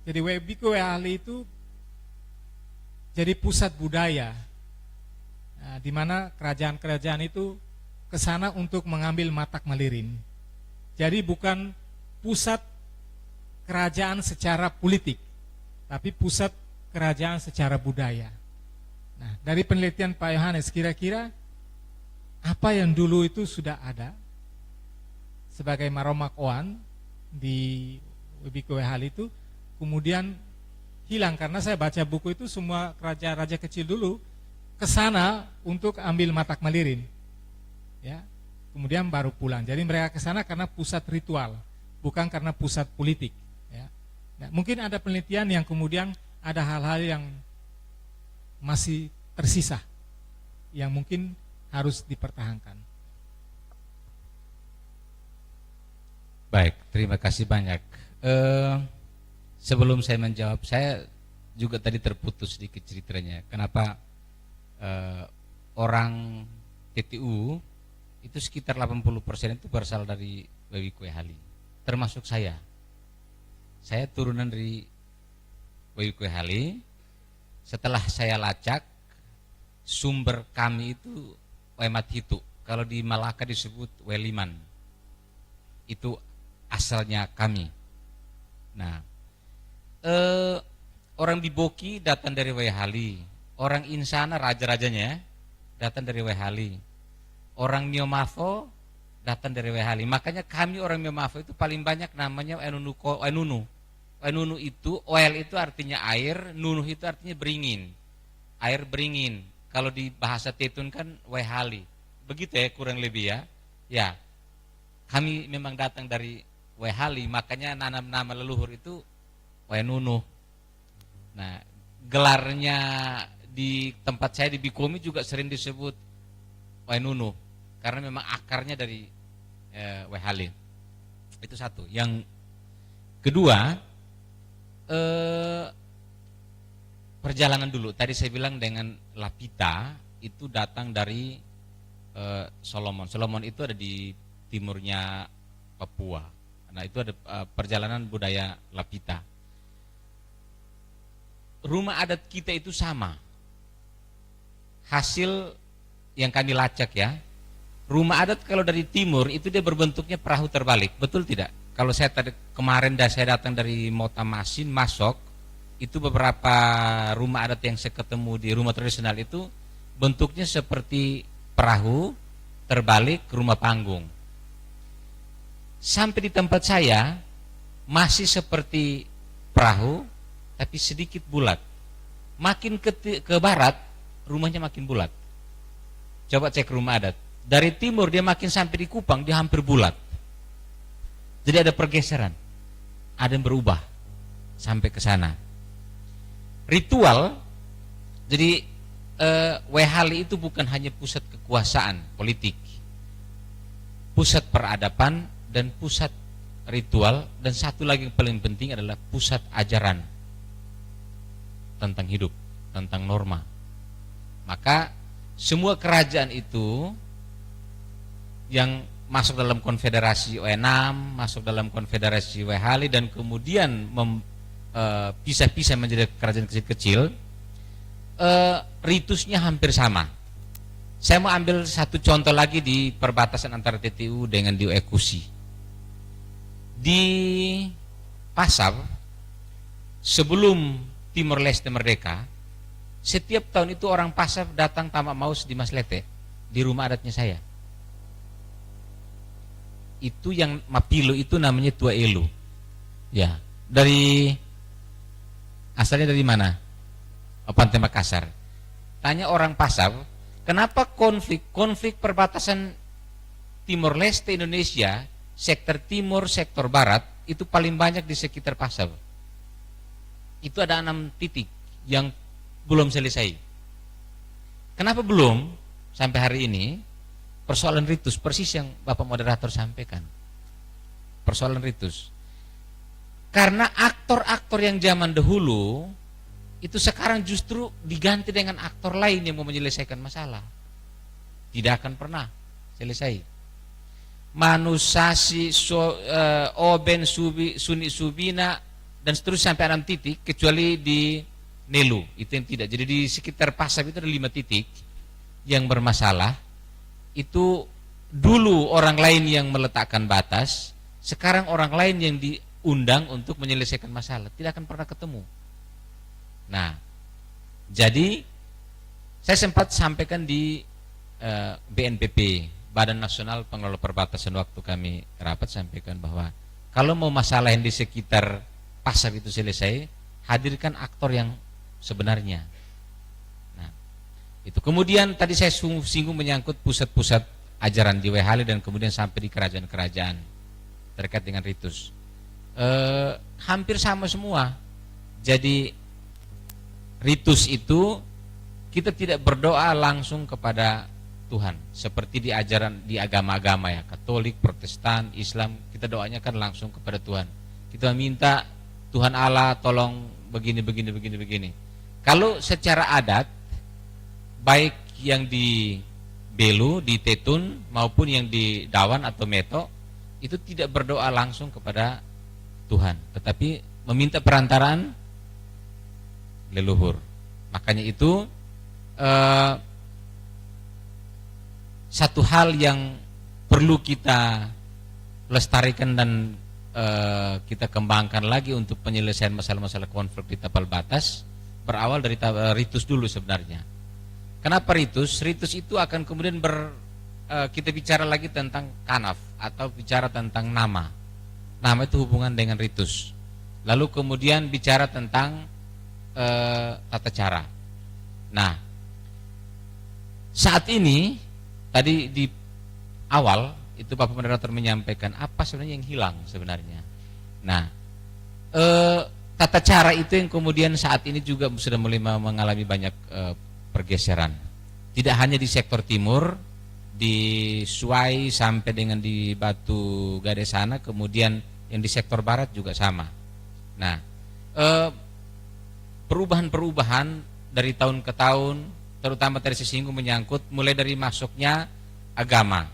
jadi Wehi Biku Wehi Hali itu jadi pusat budaya. Nah, di mana kerajaan-kerajaan itu ke sana untuk mengambil matak malirin. Jadi bukan pusat kerajaan secara politik, tapi pusat kerajaan secara budaya. Nah, dari penelitian Pak Yohanes, kira-kira apa yang dulu itu sudah ada sebagai Maromak Oan di Wehi Biku Wehi Hali itu kemudian hilang, karena saya baca buku itu semua raja-raja kecil dulu ke sana untuk ambil matak malirin. Ya. Kemudian baru pulang. Jadi mereka ke sana karena pusat ritual, bukan karena pusat politik, ya. Nah, mungkin ada penelitian yang kemudian ada hal-hal yang masih tersisa yang mungkin harus dipertahankan. Baik, terima kasih banyak. Eh, sebelum saya menjawab, saya juga tadi terputus sedikit ceritanya. Kenapa, eh, orang T T U itu sekitar delapan puluh persen itu berasal dari Wehi Biku Wehi Hali, termasuk saya. Saya turunan dari Wehi Biku Wehi Hali. Setelah saya lacak, sumber kami itu Wehi Mathitu. Kalau di Malaka disebut Wehi Liman. Itu asalnya kami. Nah, eh, orang Biboki datang dari Wehi Hali. Orang Insana, raja-rajanya, datang dari Wehi Hali. Orang Niomafo datang dari Wehali. Makanya kami orang Memafo itu paling banyak namanya Wainunu ko-, Wainunu. Wainunu itu, Wael itu artinya air, Nunu itu artinya beringin. Air beringin. Kalau di bahasa Tetun kan Wehali. Begitu ya kurang lebih ya. Ya. Kami memang datang dari Wehali, makanya nanam nama leluhur itu Wainunu. Nah, gelarnya di tempat saya di Bikomi juga sering disebut Wainunu, karena memang akarnya dari, eh, Wehali. Itu satu. Yang kedua, eh, perjalanan dulu. Tadi saya bilang dengan Lapita itu datang dari, eh, Solomon. Solomon itu ada di timurnya Papua. Nah, itu ada, eh, perjalanan budaya Lapita. Rumah adat kita itu sama. Hasil yang kami lacak ya. Rumah adat kalau dari timur itu dia berbentuknya perahu terbalik, betul tidak? Kalau saya tadi kemarin dah saya datang dari Mota Masin masuk, itu beberapa rumah adat yang saya ketemu di rumah tradisional itu bentuknya seperti perahu terbalik rumah panggung. Sampai di tempat saya masih seperti perahu, tapi sedikit bulat. Makin ke, ti- ke barat, rumahnya makin bulat. Coba cek rumah adat. Dari timur dia makin sampai di Kupang, dia hampir bulat. Jadi ada pergeseran, ada yang berubah sampai ke sana. Ritual, jadi, eh, Wehali itu bukan hanya pusat kekuasaan politik, pusat peradaban dan pusat ritual, dan satu lagi yang paling penting adalah pusat ajaran tentang hidup, tentang norma. Maka semua kerajaan itu yang masuk dalam konfederasi Oenam, masuk dalam konfederasi Wehali, dan kemudian mem- eh, pisah-pisah menjadi kerajaan kecil-kecil, eh, ritusnya hampir sama. Saya mau ambil satu contoh lagi di perbatasan antara T T U dengan di Oekusi. Di Pasaf, sebelum Timor Leste merdeka, setiap tahun itu orang Pasaf datang tama maus di Maslete, di rumah adatnya saya. Itu yang Mapilo itu namanya Tua Elu. Ya, dari asalnya dari mana? Oh, Pantai Makassar. Tanya orang Pasaf, kenapa konflik konflik perbatasan Timor Leste Indonesia, sektor timur, sektor barat itu paling banyak di sekitar Pasaf? Itu ada enam titik yang belum selesai. Kenapa belum sampai hari ini? Persoalan ritus, persis yang Bapak moderator sampaikan. Persoalan ritus. Karena aktor-aktor yang zaman dahulu itu sekarang justru diganti dengan aktor lain yang mau menyelesaikan masalah. Tidak akan pernah selesai. Manusasi, so, eh, Oben, Subi, Suni Subina, dan seterusnya sampai enam titik, kecuali di Nelu, itu yang tidak. Jadi di sekitar Pasaf itu ada lima titik yang bermasalah. Itu dulu orang lain yang meletakkan batas, sekarang orang lain yang diundang untuk menyelesaikan masalah. Tidak akan pernah ketemu. Nah, jadi saya sempat sampaikan di, eh, B N P P, Badan Nasional Pengelola Perbatasan, waktu kami rapat sampaikan bahwa kalau mau masalah yang di sekitar Pasaf itu selesai, hadirkan aktor yang sebenarnya. Nah, itu. Kemudian tadi saya sung- singgung menyangkut pusat-pusat ajaran di Wehali dan kemudian sampai di kerajaan-kerajaan terkait dengan ritus. Eh, hampir sama semua. Jadi ritus itu kita tidak berdoa langsung kepada Tuhan seperti di ajaran di agama-agama ya, Katolik, Protestan, Islam, kita doanya kan langsung kepada Tuhan. Kita minta, "Tuhan Allah, tolong begini, begini, begini, begini." Kalau secara adat, baik yang di Belu, di Tetun, maupun yang di Dawan atau Meto, itu tidak berdoa langsung kepada Tuhan, tetapi meminta perantaraan leluhur. Makanya itu, eh, satu hal yang perlu kita lestarikan dan, eh, kita kembangkan lagi untuk penyelesaian masalah-masalah konflik di tapal batas, berawal dari ta- ritus dulu sebenarnya. Kenapa ritus? Ritus itu akan kemudian ber- eh, kita bicara lagi tentang kanaf atau bicara tentang nama. Nama itu hubungan dengan ritus. Lalu kemudian bicara tentang, eh, tata cara. Nah, saat ini, tadi di awal itu Bapak Moderator menyampaikan apa sebenarnya yang hilang sebenarnya. Nah, eh, tata cara itu yang kemudian saat ini juga sudah mulai me-, mengalami banyak, eh, pergeseran. Tidak hanya di sektor timur, di Suai sampai dengan di Batu Gade sana, kemudian yang di sektor barat juga sama. Nah, eh, perubahan-perubahan dari tahun ke tahun, terutama tadi sisinggung menyangkut mulai dari masuknya agama.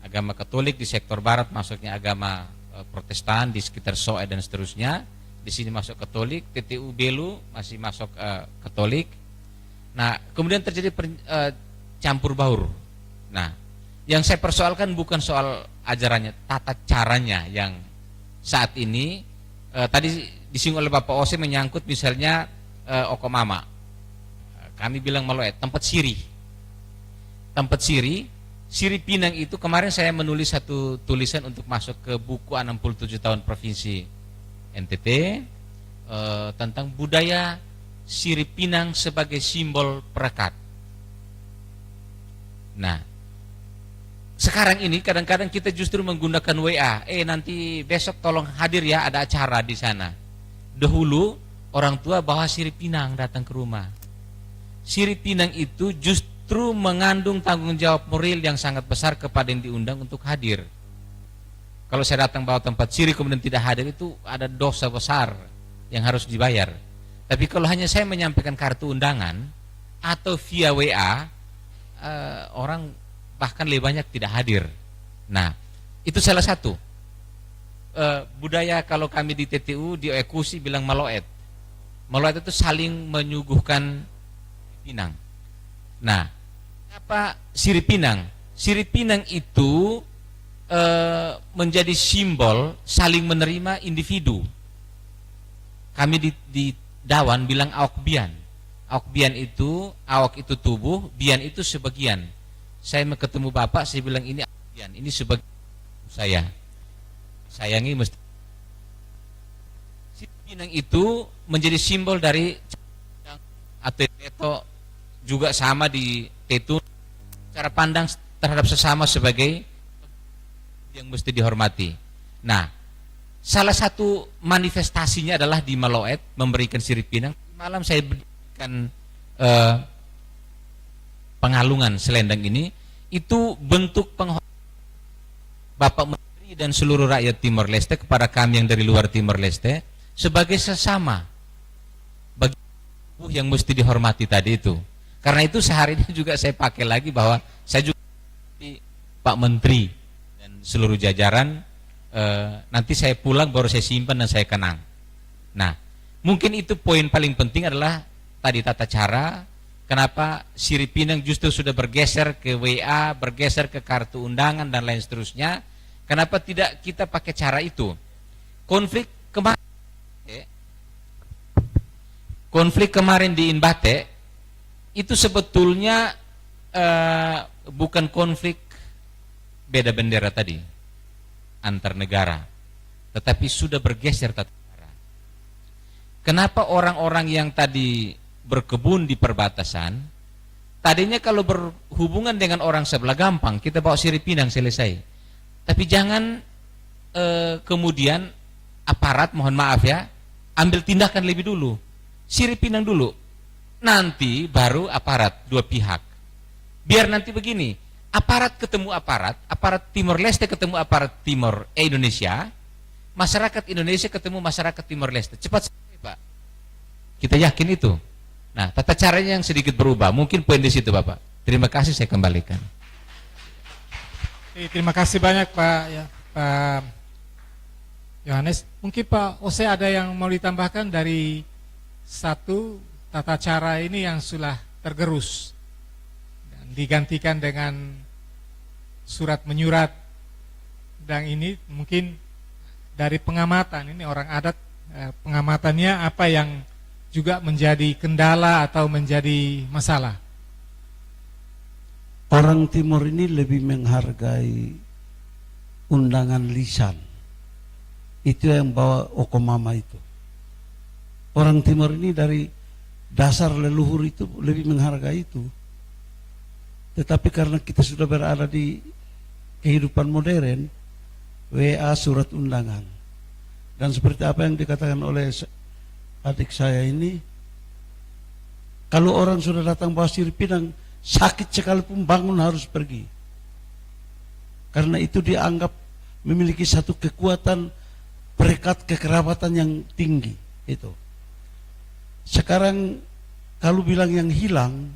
Agama Katolik di sektor barat, masuknya agama, eh, Protestan di sekitar Soe dan seterusnya. Di sini masuk Katolik, T T U Belu masih masuk, eh, Katolik. Nah, kemudian terjadi per-, eh, campur baur. Nah, yang saya persoalkan bukan soal ajarannya, tata caranya yang saat ini, eh, tadi disinggung oleh Bapak Ose menyangkut misalnya, eh, Oko Mama. Kami bilang maloet, tempat siri. Tempat siri, siri pinang itu kemarin saya menulis satu tulisan untuk masuk ke buku enam puluh tujuh tahun Provinsi N T T, eh, tentang budaya siri pinang sebagai simbol perekat. Nah, sekarang ini kadang-kadang kita justru menggunakan W A. "Eh, nanti besok tolong hadir ya, ada acara di sana." Dahulu orang tua bawa siri pinang datang ke rumah. Siri pinang itu justru mengandung tanggung jawab moral yang sangat besar kepada yang diundang untuk hadir. Kalau saya datang bawa tempat siri kemudian tidak hadir, itu ada dosa besar yang harus dibayar. Tapi kalau hanya saya menyampaikan kartu undangan atau via W A, eh, orang bahkan lebih banyak tidak hadir. Nah, itu salah satu. Eh, budaya kalau kami di T T U, di Oe-Kusi bilang maloet. Maloet itu saling menyuguhkan pinang. Nah, apa siri pinang? Siri pinang itu, eh, menjadi simbol saling menerima individu. Kami di, di Dawan bilang awak bian. Awak bian itu, awak itu tubuh, bian itu sebagian. Saya mau ketemu Bapak, saya bilang, "Ini awak bian, ini sebagian saya." Sayangi mesti. Siri pinang itu menjadi simbol dari atau itu juga sama di Tetun, cara pandang terhadap sesama sebagai yang mesti dihormati. Nah, salah satu manifestasinya adalah di Maloet memberikan siri pinang. Malam saya berikan, eh, pengalungan selendang ini, itu bentuk penghormatan Bapak Menteri dan seluruh rakyat Timor Leste kepada kami yang dari luar Timor Leste sebagai sesama bagi tubuh yang mesti dihormati tadi itu. Karena itu sehari ini juga saya pakai lagi bahwa saya juga, Pak Menteri dan seluruh jajaran, eh, nanti saya pulang baru saya simpan dan saya kenang. Nah, mungkin itu poin paling penting adalah tadi tata cara, kenapa siri pinang justru sudah bergeser ke W A, bergeser ke kartu undangan dan lain seterusnya. Kenapa tidak kita pakai cara itu? Konflik kemarin, eh, konflik kemarin di Inbate itu sebetulnya, eh, bukan konflik beda bendera tadi antar negara, tetapi sudah bergeser tata cara. Kenapa orang-orang yang tadi berkebun di perbatasan, tadinya kalau berhubungan dengan orang sebelah gampang, kita bawa siri pinang selesai. Tapi jangan, eh, kemudian aparat, mohon maaf ya, ambil tindakan lebih dulu. Siri pinang dulu. Nanti baru aparat dua pihak. Biar nanti begini, aparat ketemu aparat, aparat Timor Leste ketemu aparat Timor, eh, Indonesia, masyarakat Indonesia ketemu masyarakat Timor Leste. Cepat selesai, Pak. Kita yakin itu. Nah, tata caranya yang sedikit berubah. Mungkin poin di situ, Bapak. Terima kasih, saya kembalikan. Oke, terima kasih banyak, Pak, ya, Pak Yohanes. Mungkin Pak Ose ada yang mau ditambahkan dari satu tata cara ini yang sudah tergerus dan digantikan dengan surat menyurat, dan ini mungkin dari pengamatan ini orang adat, eh, pengamatannya apa yang juga menjadi kendala atau menjadi masalah? Orang Timor ini lebih menghargai undangan lisan. Itu yang bawa Oko Mama itu. Orang Timor ini dari dasar leluhur itu lebih menghargai itu. Tetapi karena kita sudah berada di kehidupan modern, W A, surat undangan. Dan seperti apa yang dikatakan oleh se-, adik saya ini, kalau orang sudah datang bawa sirip pinang, sakit sekalipun bangun harus pergi. Karena itu dianggap memiliki satu kekuatan perekat kekerabatan yang tinggi itu. Sekarang kalau bilang yang hilang,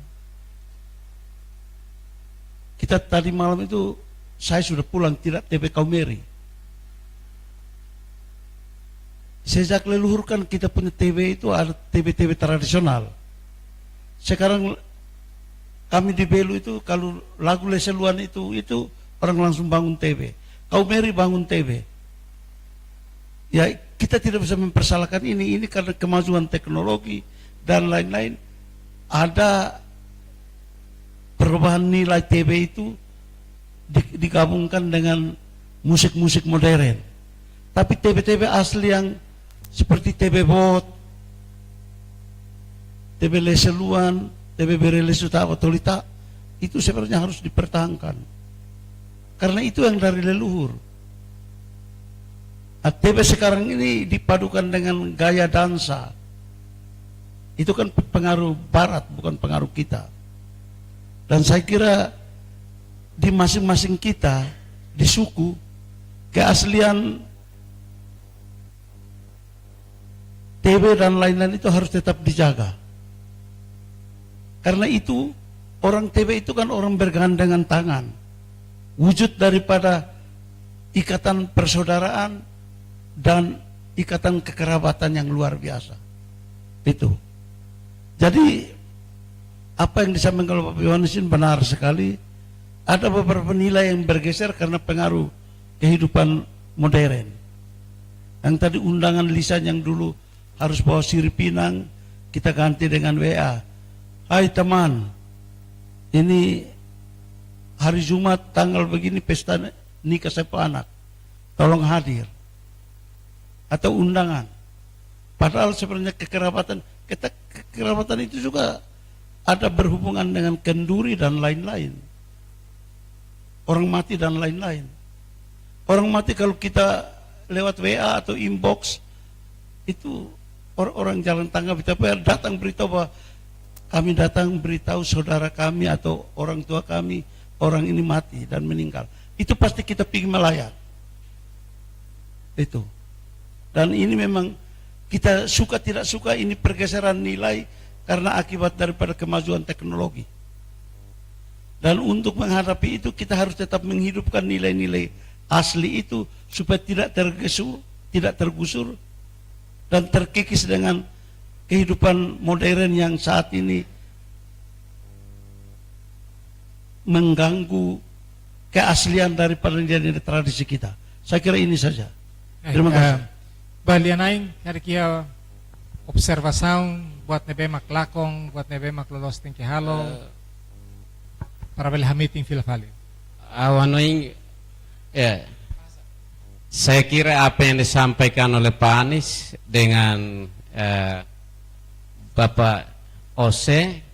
kita tadi malam itu saya sudah pulang, tidak T B Kaumeri. Sejak leluhur kan kita punya T B itu ada T B-T B tradisional. Sekarang kami di Belu itu kalau lagu Lese Luan itu, itu orang langsung bangun T B. Kaumeri bangun T B. Ya, kita tidak bisa mempersalahkan ini, ini karena kemajuan teknologi dan lain-lain. Ada perubahan nilai T B itu di-, digabungkan dengan musik-musik modern. Tapi T B-T B asli yang seperti T B Boot, T B Lese Luan, T B Bere Lesu Tawa Tolita, itu sebenarnya harus dipertahankan. Karena itu yang dari leluhur. Nah, T B sekarang ini dipadukan dengan gaya dansa. Itu kan pengaruh barat, bukan pengaruh kita. Dan saya kira di masing-masing kita, di suku, keaslian T B dan lain-lain itu harus tetap dijaga. Karena itu, orang T B itu kan orang bergandengan tangan. Wujud daripada ikatan persaudaraan dan ikatan kekerabatan yang luar biasa. Itu. Jadi, apa yang disampaikan oleh Bapak Yohanes ini benar sekali. Ada beberapa nilai yang bergeser karena pengaruh kehidupan modern. Yang tadi undangan lisan yang dulu harus bawa sirip pinang, kita ganti dengan W A. "Hai teman, ini hari Jumat tanggal begini pesta nikah saya punya anak. Tolong hadir." Atau undangan. Padahal sebenarnya kekerabatan, kita kekerabatan itu juga ada berhubungan dengan kenduri dan lain-lain. Orang mati dan lain-lain. Orang mati kalau kita lewat W A atau inbox, itu or-, orang jalan tangga kita datang beritahu bahwa kami datang beritahu saudara kami atau orang tua kami, orang ini mati dan meninggal. Itu pasti kita pergi melayat. Itu. Dan ini memang kita suka tidak suka ini pergeseran nilai karena akibat daripada kemajuan teknologi. Dan untuk menghadapi itu kita harus tetap menghidupkan nilai-nilai asli itu supaya tidak tergusur, tidak tergusur dan terkikis dengan kehidupan modern yang saat ini mengganggu keaslian daripada nilai-nilai tradisi kita. Saya kira ini saja. Eh, terima kasih. Eh, ba lia-na'in, karik iha observasaun buat ne'ebé mak lakon, buat ne'ebé mak loloos tenke halo, eh, para bele hamitin fila fali. Ha'u hanoin, ya, saya kira apa yang disampaikan oleh Pak Anies dengan, eh, Bapak Ose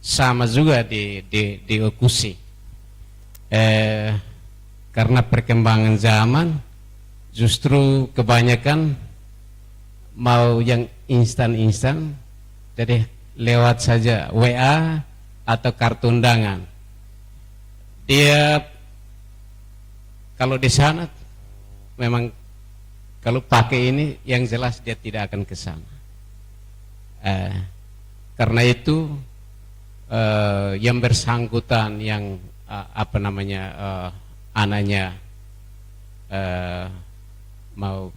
sama juga di, di, di Oekusi. Eh, karena perkembangan zaman, justru kebanyakan mau yang instan-instan, jadi lewat saja W A atau kartu undangan. Dia kalau di sana memang kalau pakai ini yang jelas dia tidak akan ke sana. Eh, karena itu, eh, yang bersangkutan yang, eh, apa namanya, eh, anaknya, eh, mau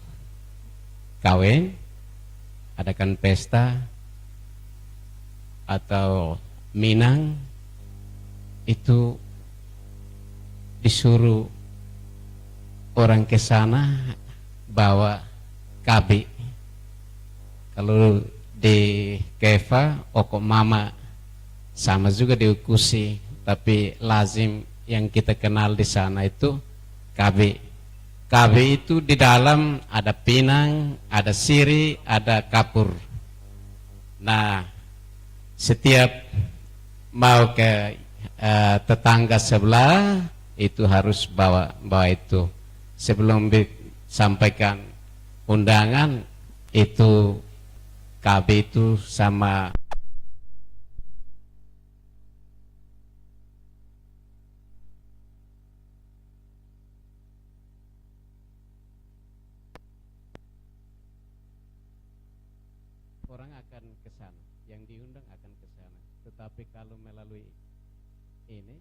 kawin, adakan pesta, atau minang, itu disuruh orang ke sana bawa K B. Kalau di Kefa, Oko Mama, sama juga di Oekusi, tapi lazim yang kita kenal di sana itu kabe. Kabe itu di dalam ada pinang, ada siri, ada kapur. Nah, setiap mau ke, eh, tetangga sebelah, itu harus bawa, bawa itu. Sebelum disampaikan undangan, itu kabe itu sama orang akan ke sana, yang diundang akan ke sana. Tetapi kalau melalui ini,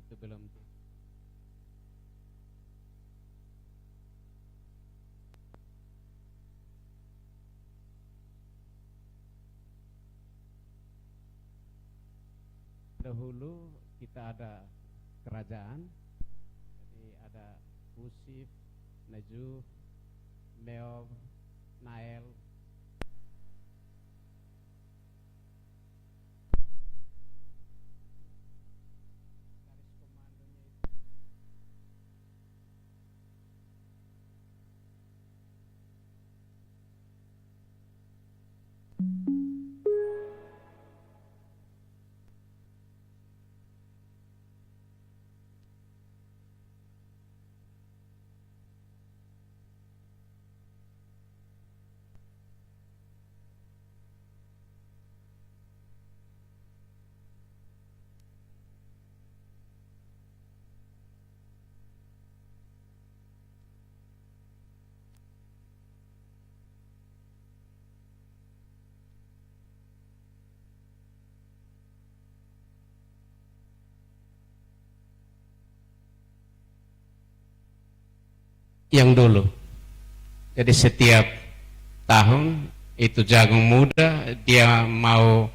itu belum. Dahulu kita ada kerajaan, jadi ada Usif, Najuh, Meob, Nael. Yang dulu. Jadi setiap tahun itu jagung muda dia mau,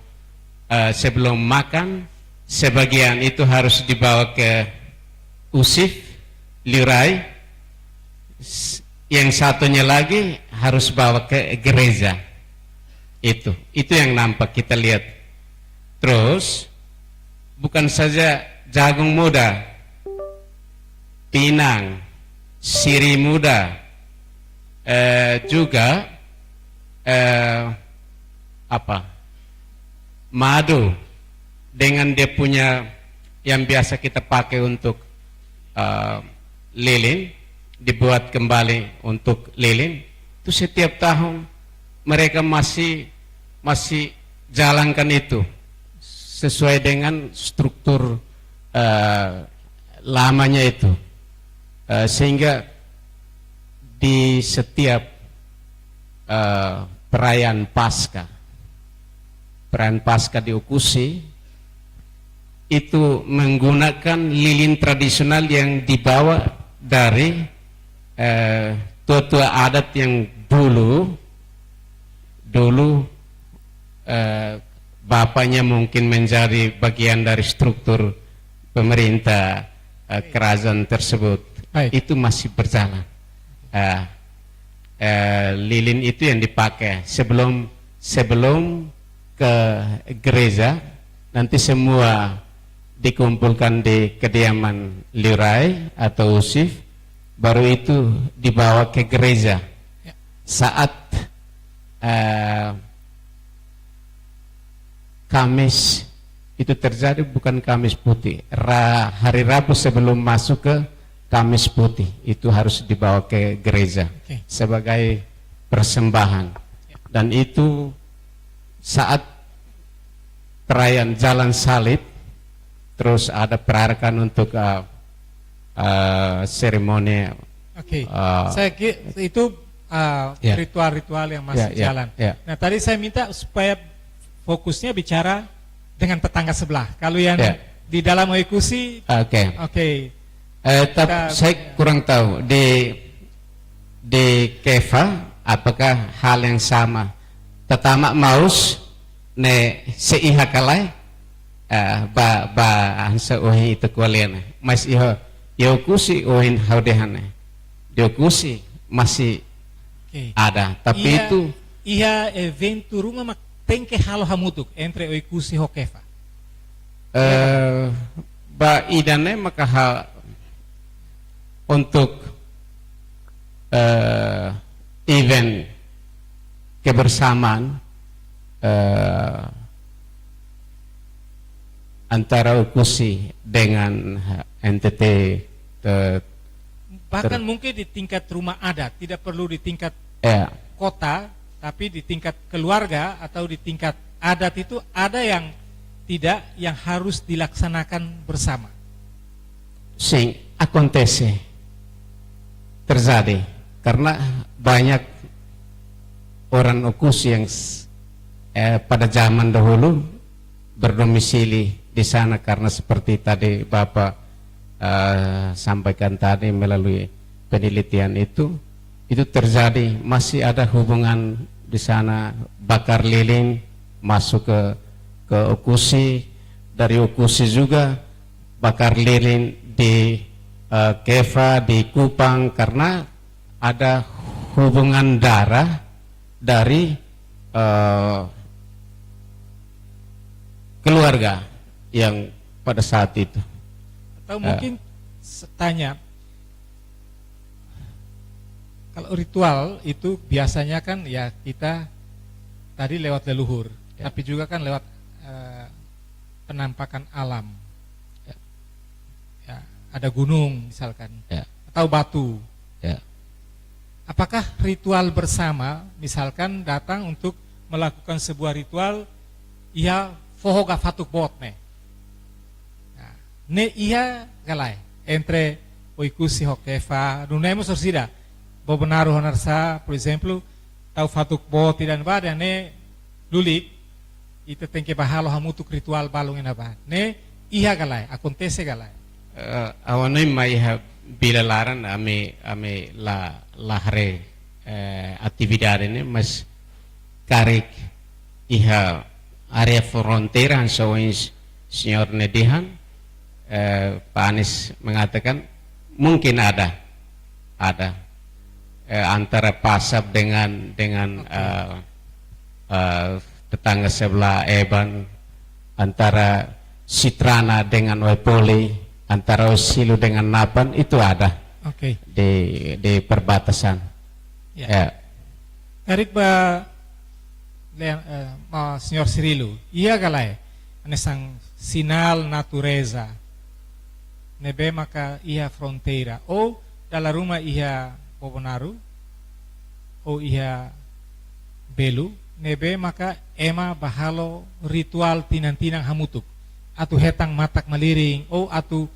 eh, sebelum makan, sebagian itu harus dibawa ke Usif, Liurai, s-, yang satunya lagi harus bawa ke gereja. Itu, itu yang nampak kita lihat. Terus, bukan saja jagung muda, pinang, siri muda, eh, juga, eh, apa, madu dengan dia punya yang biasa kita pakai untuk, eh, lilin, dibuat kembali untuk lilin. Itu setiap tahun mereka masih, masih jalankan itu sesuai dengan struktur, eh, lamanya itu. Eh, sehingga di setiap, eh, perayaan Paskah, perayaan Paskah di Oekusi, itu menggunakan lilin tradisional yang dibawa dari, eh, tua-tua adat yang dulu, dulu, eh, bapaknya mungkin menjadi bagian dari struktur pemerintah, eh, kerajaan tersebut. Baik. Itu masih berjalan. Eh, eh, lilin itu yang dipakai sebelum, sebelum ke gereja, nanti semua dikumpulkan di kediaman Liurai atau Usif, baru itu dibawa ke gereja. Ya. Saat, eh, Kamis itu terjadi, bukan Kamis putih. Ra-, hari Rabu sebelum masuk ke Kamis putih, itu harus dibawa ke gereja, oke, sebagai persembahan. Ya. Dan itu saat perayaan Jalan Salib, terus ada perarakan untuk, eh, eh, seremoni, oke, eh, saya ki-, itu, eh, ya, ritual-ritual yang masih, ya, ya, jalan. Ya. Nah, tadi saya minta supaya fokusnya bicara dengan tetangga sebelah. Kalau yang, ya, di dalam Oekusi, oke, oke. Eh, tap-, kita, saya, ya, kurang tahu. Di, di Kefa, apakah hal yang sama? Tatamak maus, ne'e sei iha ka lae, eh, ba, ba hanesan ohin ita ko'alia ne'e. Mas iha, iha Oekusi ohin ha'u dehan ne'e. Di Oekusi masih, oke, ada, tapi iha, itu iha eventu ruma mak tenke halo hamutuk entre Oekusi ho Kefa. Eh, ba ida-ne'e maka hal untuk, eh, event kebersamaan, eh, antara Oekusi dengan N T T, eh, Bahkan ter- mungkin di tingkat rumah adat, tidak perlu di tingkat ya, kota, tapi di tingkat keluarga atau di tingkat adat itu ada yang tidak, yang harus dilaksanakan bersama. Sin, akontese, terjadi karena banyak orang Oekusi yang s- eh, pada zaman dahulu berdomisili di sana karena seperti tadi Bapak, eh, sampaikan tadi melalui penelitian itu, itu terjadi, masih ada hubungan di sana, bakar lilin masuk ke ke Oekusi, dari Oekusi juga bakar lilin di, eh, Kefa, di Kupang, karena ada hubungan darah dari, eh, keluarga yang pada saat itu. Atau mungkin s- tanya, kalau ritual itu biasanya kan ya kita tadi lewat leluhur, Ya. tapi juga kan lewat eh, penampakan alam. Ya. Ya, ada gunung misalkan, Ya. atau batu. Ya. Apakah ritual bersama, misalkan datang untuk melakukan sebuah ritual, iha foho ka fatuk boot ne'e? Nah, ne'e iha ka lae entre Oekusi ho Kefa, nune'e mós orsida, Bobonaro ho Narsá, por ezemplu, tau fatuk boot ida-ne'ebá, ida-ne'e lulik, ita tenke bá halo hamutuk ritual balun iha-ne'ebá. Ne'e iha ka lae, akontese ka lae? Eh, ha'u hanoin mai iha vila laran ami, ami la, la haree, eh, atividade ne'e, mas karik iha área fronteira, hanesan ohin señór ne'e dehan, eh, Pak Anies mengatakan mungkin ada, ada. Eh, antara Pasab dengan, dengan, eh, eh, tetangga sebelah Eban, antara Citrana dengan Oepoli, antara Oesilo dengan Napan, itu ada Oke. di, di perbatasan. Ya. Ya. Karik ba Leon, eh, ma señór Cirilo, iha ka lae hanesan sinál natureza ne'ebé maka iha fronteira, ou dala ruma iha Bobonaro, ou iha Belu, ne'ebé maka ema bá halo ritual tinan-tinan hamutuk, atu hetan matak-malirin, ou atu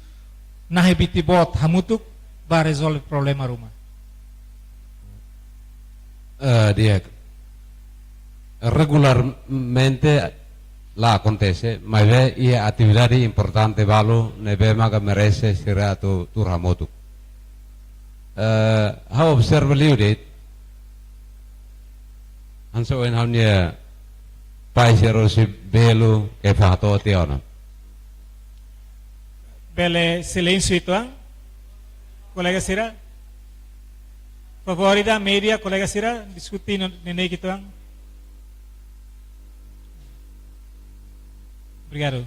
nahe biti boot hamutuk, bá rezolve problema ruma? Eh, di'ak, regularmente la akontese, maibé iha atividade importante balu ne'ebé maka merese sira atu tuur hamutuk. Eh, ha'u observa liu de'it, hanesan ohin ha'u-nia pai sira husi Belu, Kefa hato'o tiha ona. Bele silénsiu uitoan, kolega sira? Favór ida, média, kolega sira, diskute no neineik uitoan. Obrigadu.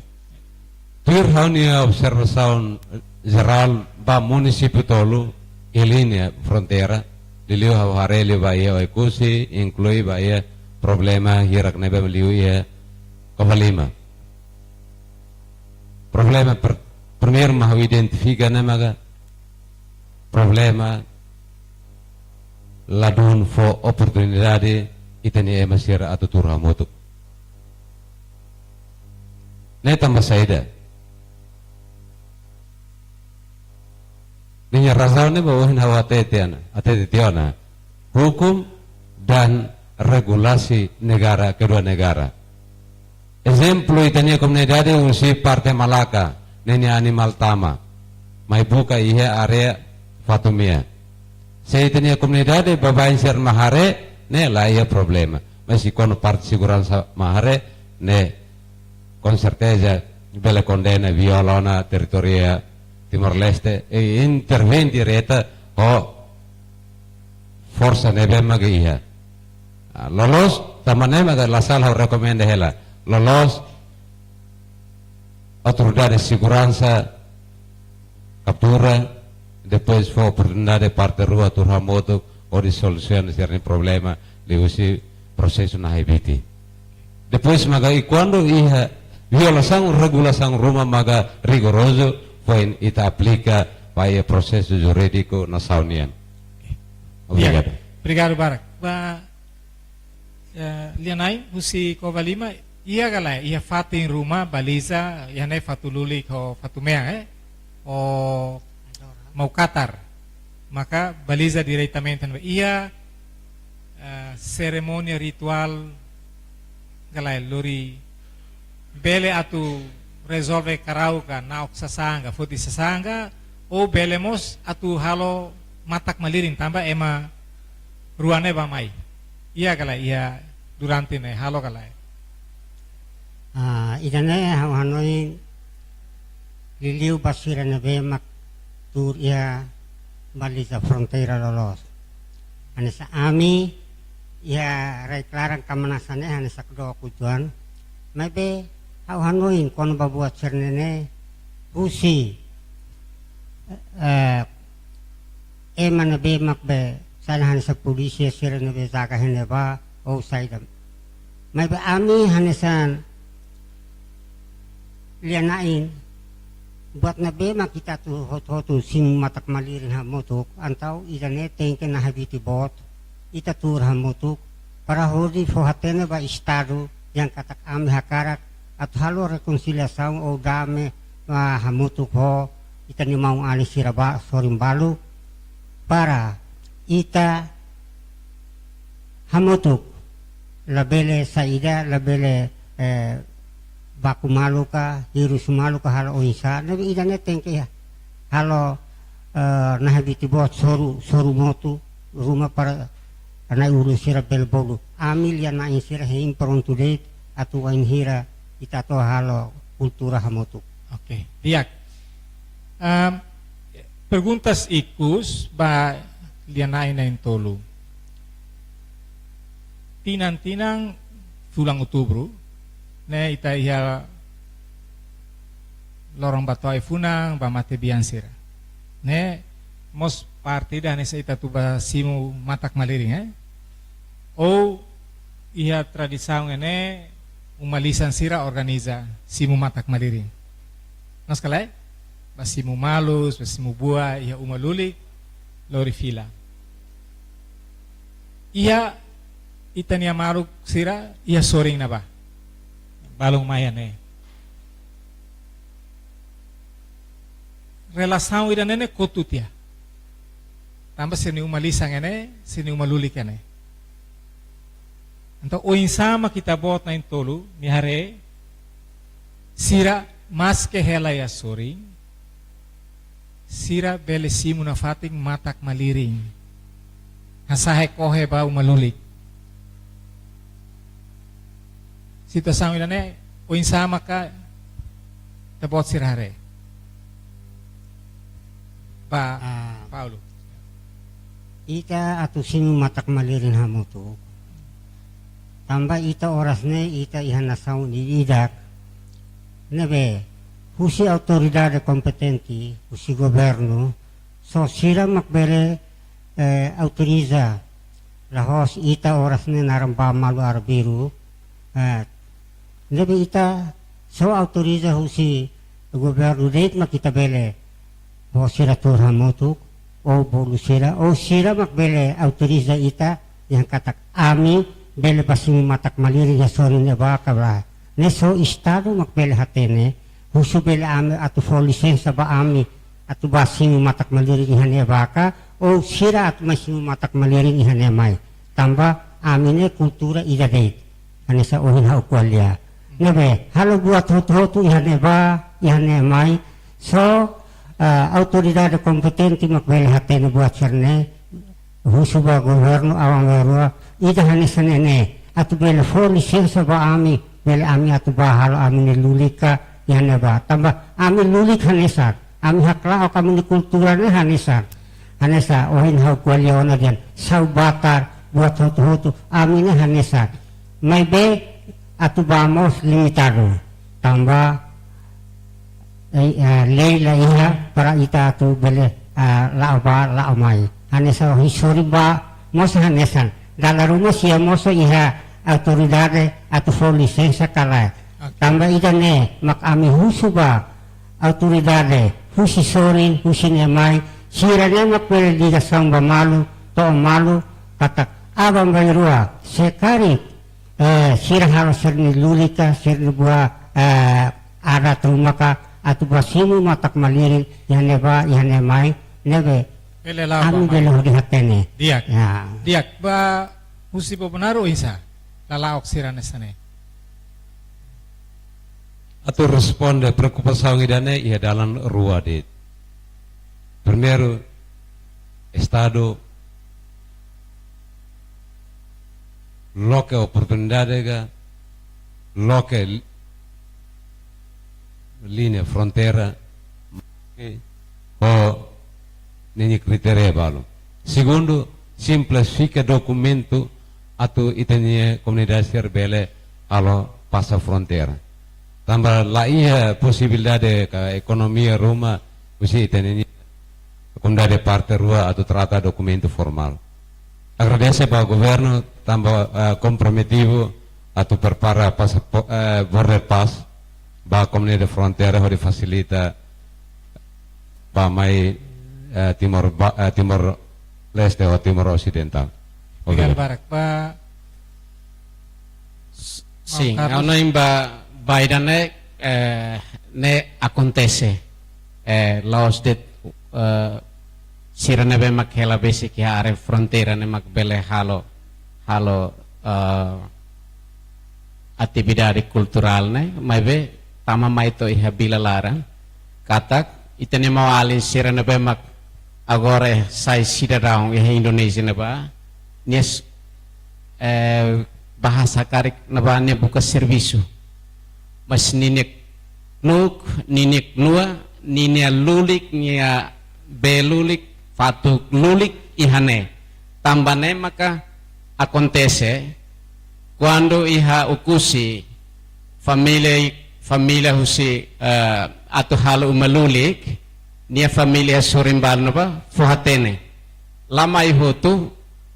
Tuir ha'u-nia observasaun jerál ba munisípiu tolu iha liña fronteira, liuliu ha'u haree liu ba iha Oekusi, inklui ba iha problema hirak ne'ebé liu iha Covalima. Problema per-, primeiru mak ha'u identifika ne'e maka problema ladún fó oportunidade ita-nia ema sira atu tuur hamutuk. Ne'e tanba saida? Ninia razaun ne'e ba ohin ha'u hatete tiha ona, hatete tiha ona. Hukum dan regulasi negara, kedua negara. Ezemplu, ita-nia komunidade husi parte Malaka, ne'e nia animál tama mai buka iha área Fatumea. Se ita-nia komunidade baibain sira mak haree, ne'e la iha problema. Mas se kuandu parte seguransa mak haree, ne'e com certeza bele kondena, viola ona territóriu Timor-Leste, i intervein direta ho forsa ne'ebé maka iha. Ah, loloos, tanba ne'e maka la sala ha'u rekomenda hela. Loloos, autoridade seguransa kaptura, depois fó oportunidade parte rua tuur hamutuk hodi solusiona sira-nia problema liuhusi prosesu nahebiti. Depois maka i kuandu iha violasaun regulasaun ruma maka rigorozu foin ita aplika ba iha prosesu jurídiku nasaun nian. Obrigadu. Ya, obrigadu barak. Ba, eh, lia-na'in husi Covalima, iha ka lae, iha fatin ruma baliza, iha ne'e fatin lulik ho fatin mean, eh? Ou mau katar. Maka baliza diretamente ne'ebá. Iha, eh, serimónia rituál ka lae lori bele atu rezolve karau ka na'ok sasán ka foti sasán ka, ou bele mós atu halo matak-malirin tanba ema rua ne'e bá-mai. Iha ka lae, iha durante ne'e halo ka lae? Ah, ida-ne'e ha'u hanoin liuliu ba sira ne'ebé mak tuur iha baliza fronteira loloos. Hanesan ami iha rai-klaran Kamanasan ne'e hanesan dook uitoan. Maibé ha'u hanoin kona-ba buat sira-ne'e ne'e husi, eh, ema ne'ebé mak be sai hanesan polísia sira ne'ebé jaga iha ne'ebá ou saida. Maibé ami hanesan lia-na'in, buat ne'ebé mak ita tuur hotu-hotu simu matak-malirin hamutuk, entaun ida-ne'e tenke nahebiti boot, ita tuur hamutuk, para hodi fó-hatene ba Estadu dehan katak ami hakarak atu halo rekonsiliasaun ou dame, ah, hamutuk ho ita-nia maun-alin sira ba sorin balu, para ita hamutuk, labele saida, labele, eh, baku malu ka, hirus malu ka, halo oinsá, ne'ebé ida-ne'e tenke halo, eh, nahebiti boot, soru, soru motu ruma para nai-ulun sira bele bolu. Ami lia-na'in sira hein prontu de'it atu wainhira ita atu halo kultura hamutuk. Oke, di'ak. Em, perguntas ikus ba lia-na'in na'in-tolu. Tinan-tinan fulan Outubru, ne'e ita iha loron bá to'o ai-funan, bá matebian sira. Ne'e mós parte ida hanesan ita atu bá simu matak-malirin, eh? Ou iha tradisaun ne'e uma lisan sira organiza simu matak-malirin. Loos ka lae? Bá simu malus, bá simu buah, iha uma lulik, lori fila. Iha ita-nia maluk sira, iha sorin ne'ebá. Balun mai iha ne'e. Relasaun ida-ne'e ne'e kotu tiha. Tanba sira-nia uma lisan ne'e, sira-nia uma lulik ne'e. Entaun, oinsá mak ita-boot na'in-tolu, nia haree, sira maske hela iha sorin, sira bele simu nafatin matak-malirin. Hasa'e oho ba uma lulik. Situasaun ida-ne'e, oinsá maka ita-boot sira haree? Ba, ah, Paulo. Ita atu simu matak-malirin hamutuk. Tanba ita oras ne'e, ita iha nasaun ida-idak. Ne'ebé, husi autoridade kompetente, husi governu, só sira mak bele, eh, autoriza, la'ós ita oras ne'e naran bá malu arbiru, eh, ne'ebé ita só autoriza husi governu de'it mak ita bele fó sira tuur hamutuk, ou bolu sira, ou sira mak bele autoriza ita, dehan katak ami bele bá simu matak-malirin iha sorin ne'ebá ka lae. Ne'e só Estadu mak bele hatene, husu bele ami atu fó lisensa ba ami atu bá simu matak-malirin iha ne'ebá ka, ou sira atu mai simu matak-malirin iha ne'e mai. Tanba ami ne'e kultura ida de'it. Hanesan ohin ha'u ko'alia. Ne'ebé, halo buat hotu-hotu iha ne'ebá, iha ne'e mai. Só, ah, autoridade kompetente mak bele hatene buat sira-ne'e. Husu ba governu, awan-bainrua, ida hanesan ne'e ne'e. Atu bele fó lisensa ba ami, bele ami atu bá halo ami-nia lulik ka iha ne'ebá. Tanba ami lulik hanesan. Ami haklaok ami-nia kultura ne'e hanesan. Hanesan ohin ha'u ko'alia ona dehan, sa'e batar, buat hotu-hotu, ami ne'e hanesan. Maibé atu bá mós limitadu. Tanba eh, eh, lei la iha para ita atu bele, ah, la'o bá, la'o mai. Hanesan ohin sorin bá, mós hanesan. Dala ruma sira mós iha autoridade atu fó lisensa ka lae. Oke. Tanba ida-ne'e, mak ami husu ba autoridade, husi sorin, husi nia mai, sira-ne'e mak bele ligasaun ba malu, to'o malu, katak aban-bainrua, se karik, eh, sira halo sira-nia lulik ka, sira-nia buat, eh, adat ruma ka, atu bá simu matak-malirin, iha ne'ebá, iha ne'e mai, ne'ebé, Bele la'o ami bá mai. Bele hodi hatene. Di'ak. Ya. Di'ak, ba husi Bobonaro oinsá lala'ok sira hanesan ne'e. Atu responde preokupasaun ida-ne'e iha dalan rua de'it. Primeiru, Estadu loke oportunidade ka, loke li-, liña fronteira, ho ninia kritéria balu. Segundu, simplifika dokumentu atu ita-nia komunidade sira bele halo pasa fronteira. Tanba la iha posibilidade ka ekonomia ruma husi ita-nia komunidade parte rua atu trata dokumentu formál. Agradese ba governu tanba, eh, komprometidu atu prepara pasapo-, eh, border pass ba komunidade fronteira hodi fasilita bá mai, eh, Timor ba-, eh, Timor-Leste ou Timor Osidentál. Obrigadu. Obrigadu barak. Ba S-, sin, Carlos. Ha'u hanoin ba, ba ida-ne'e, eh, ne'e akontese. Eh, la'ós de'it, eh, sira ne'ebé mak hela besik iha área fronteira ne'e mak bele halo, halo, eh, atividade kulturál ne'e, maibé tama mai to'o iha vila laran, katak, ita-nia maun-alin sira ne'ebé mak agora sai sidadaun iha Indonézia ne'ebá, nia s-, eh, bahasa karik ne'ebá nia buka servisu. Mas ninia knuuk, ninia knua, ninia lulik, nia bee lulik, fatuk lulik iha ne'e. Tanba ne'e maka akontese, kuandu iha Oekusi, família, família husi, eh, atu halo uma lulik, nia família sorin balu ne'ebá, fó hatene. La mai hotu,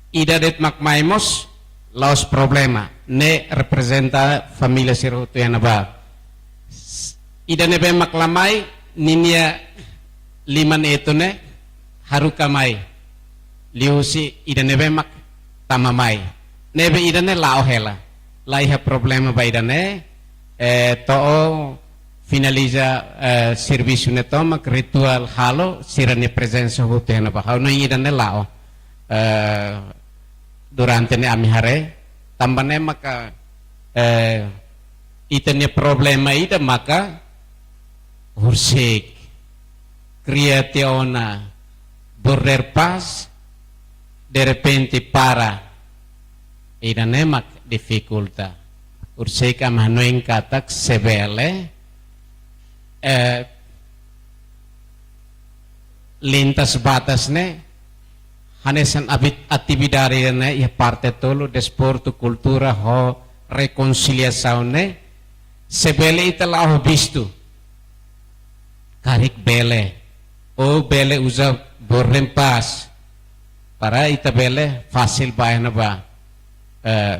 ida de'it mak mai mós, la'ós problema, ne'e reprezenta família sira hotu iha ne'ebá. S-, ida ne'ebé mak la mai, ninia liman etu ne'e, haruka mai. Liuhusi ida ne'ebé mak tama mai. Ne'ebé ida-ne'e la'o hela. La iha problema ba ida-ne'e, eh, to'o finaliza, eh, servisu ne'e tomak rituál halo, sira-nia prezensa hotu iha ne'ebá. Ha'u hanoin ida-ne'e la'o. Eh, durante ne'e ami haree, tanba ne'e maka, eh, ita-nia problema ida maka, horiseik kria tiha ona border pass, derrepente para. Ida-ne'e mak difikulta. Horiseik ami hanoin katak se bele, eh, lintas batas ne'e, hanesan abit-, atividade ne'e, iha parte tolu, desportu, kultura, ho rekonsiliasaun ne'e, se bele ita la'o ho vistu. Karik bele. Ou bele uza border pass. Para ita bele fasil bá iha ne'ebá. Eh,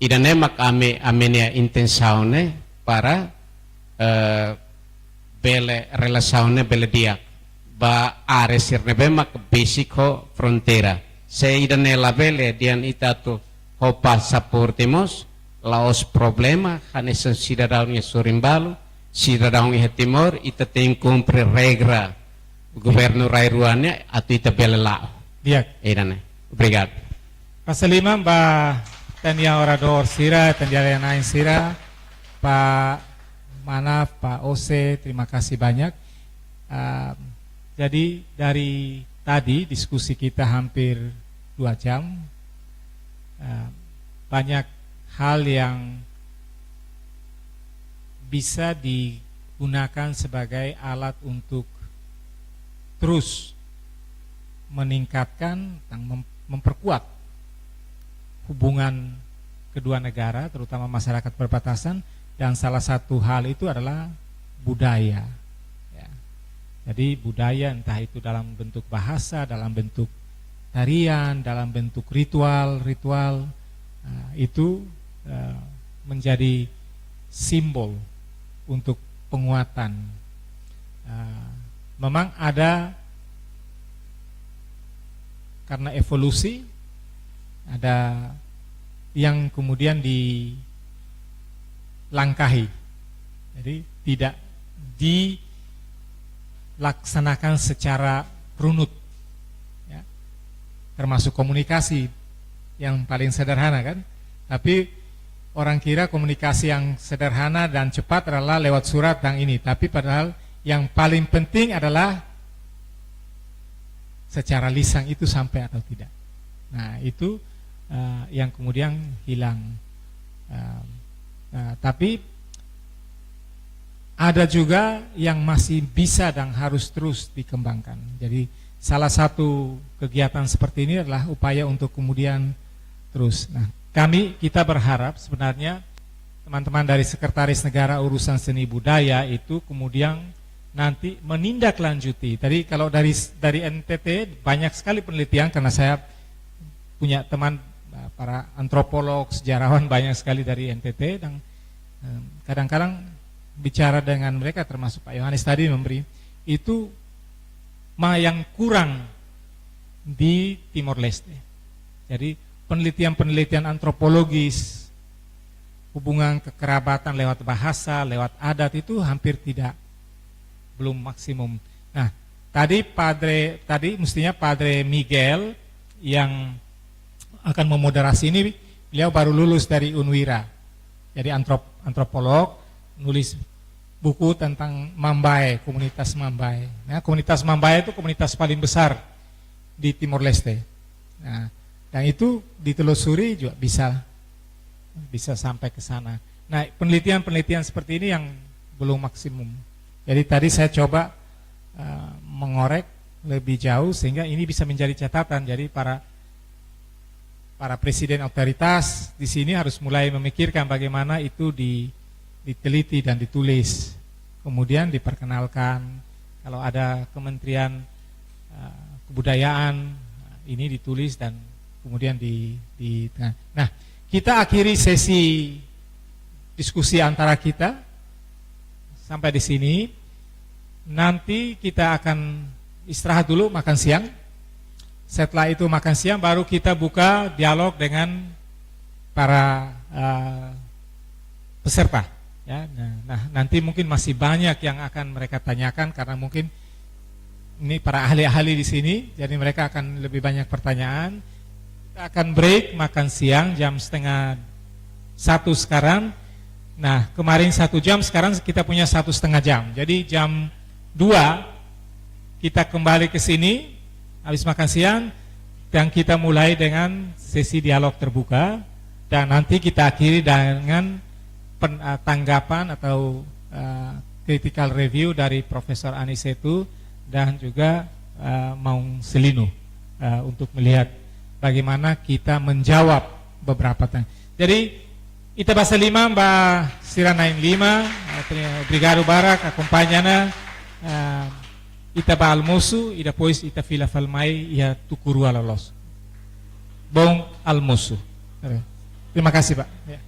ida-ne'e mak ami, ami-nia intensaun ne'e para, eh, bele relasaun ne'e bele di'ak. Ba área sira ne'ebé mak besik ho fronteira. Se ida-ne'e labele dehan ita atu ho pasaporte mós, la'ós problema, hanesan sidadaun nia sorin balu, sidadaun iha Timor, ita tenke kumpre regra governu rai-rua ne'e atu ita bele la'o. Di'ak. Ida-ne'e. Obrigadu. Pasa liman ba ita-nia oradór sira, ita-nia alin sira, Pak Manaf, Pak Ose, terima kasih banyak. Ah, jadi dari tadi diskusi kita hampir dua jam. Ah, banyak hal yang bisa digunakan sebagai alat untuk terus meningkatkan dan mem-, memperkuat hubungan kedua negara, terutama masyarakat perbatasan, dan salah satu hal itu adalah budaya. Jadi budaya, entah itu dalam bentuk bahasa, dalam bentuk tarian, dalam bentuk ritual-ritual, eh, itu, eh, menjadi simbol untuk penguatan. Eh, memang ada karena evolusi, ada yang kemudian dilangkahi. Jadi tidak dilaksanakan secara runut. Ya. Termasuk komunikasi yang paling sederhana, kan. Tapi orang kira komunikasi yang sederhana dan cepat adalah lewat surat dan ini. Tapi padahal yang paling penting adalah secara lisan itu sampai atau tidak. Nah, itu, eh, yang kemudian hilang. Eh, eh, tapi ada juga yang masih bisa dan harus terus dikembangkan. Jadi, salah satu kegiatan seperti ini adalah upaya untuk kemudian terus. Nah, kami, kita berharap sebenarnya teman-teman dari Sekretaris Negara Urusan Seni Budaya itu kemudian nanti menindaklanjuti. Tadi kalau dari, dari N T T banyak sekali penelitian, karena saya punya teman, eh, para antropolog, sejarawan banyak sekali dari N T T, dan, em, kadang-kadang bicara dengan mereka, termasuk Pak Yohanes tadi memberi, itu ma yang kurang di Timor Leste. Jadi penelitian-penelitian antropologis, hubungan kekerabatan lewat bahasa, lewat adat itu hampir tidak, belum maksimum. Nah, tadi Padre, tadi mestinya Padre Miguel yang akan memoderasi ini, beliau baru lulus dari Unwira. Jadi antrop-, antropolog, nulis buku tentang Mambae, komunitas Mambae. Nah, komunitas Mambae itu komunitas paling besar di Timor Leste. Nah, dan itu ditelusuri juga bisa, bisa sampai ke sana. Nah, penelitian-penelitian seperti ini yang belum maksimum. Jadi tadi saya coba, eh, mengorek lebih jauh sehingga ini bisa menjadi catatan. Jadi para, para presiden otoritas di sini harus mulai memikirkan bagaimana itu di-, diteliti dan ditulis. Kemudian diperkenalkan, kalau ada kementerian, eh, kebudayaan, ini ditulis dan kemudian di, di tengah. Nah, kita akhiri sesi diskusi antara kita sampai di sini. Nanti kita akan istirahat dulu, makan siang. Setelah itu makan siang, baru kita buka dialog dengan para, eh, peserta. Ya, nah, nah, nanti mungkin masih banyak yang akan mereka tanyakan karena mungkin ini para ahli-ahli di sini, jadi mereka akan lebih banyak pertanyaan. Kita akan break makan siang jam setengah satu sekarang. Nah, kemarin satu jam, sekarang kita punya satu setengah jam. Jadi jam dua kita kembali ke sini, habis makan siang, dan kita mulai dengan sesi dialog terbuka, dan nanti kita akhiri dengan pen-, eh, tanggapan atau, eh, critical review dari Profesor Aniseto dan juga, eh, Maung Selino, eh, untuk melihat bagaimana kita menjawab beberapa tanya. Jadi, ita basa liman ba sira na'in-lima, eh, terima, obrigadu barak, akompaña ona, eh, ita ba almosu, i depois ita fila fali mai iha tuku rua loloos. Bom almoço. Terima kasih, Pak. Ya.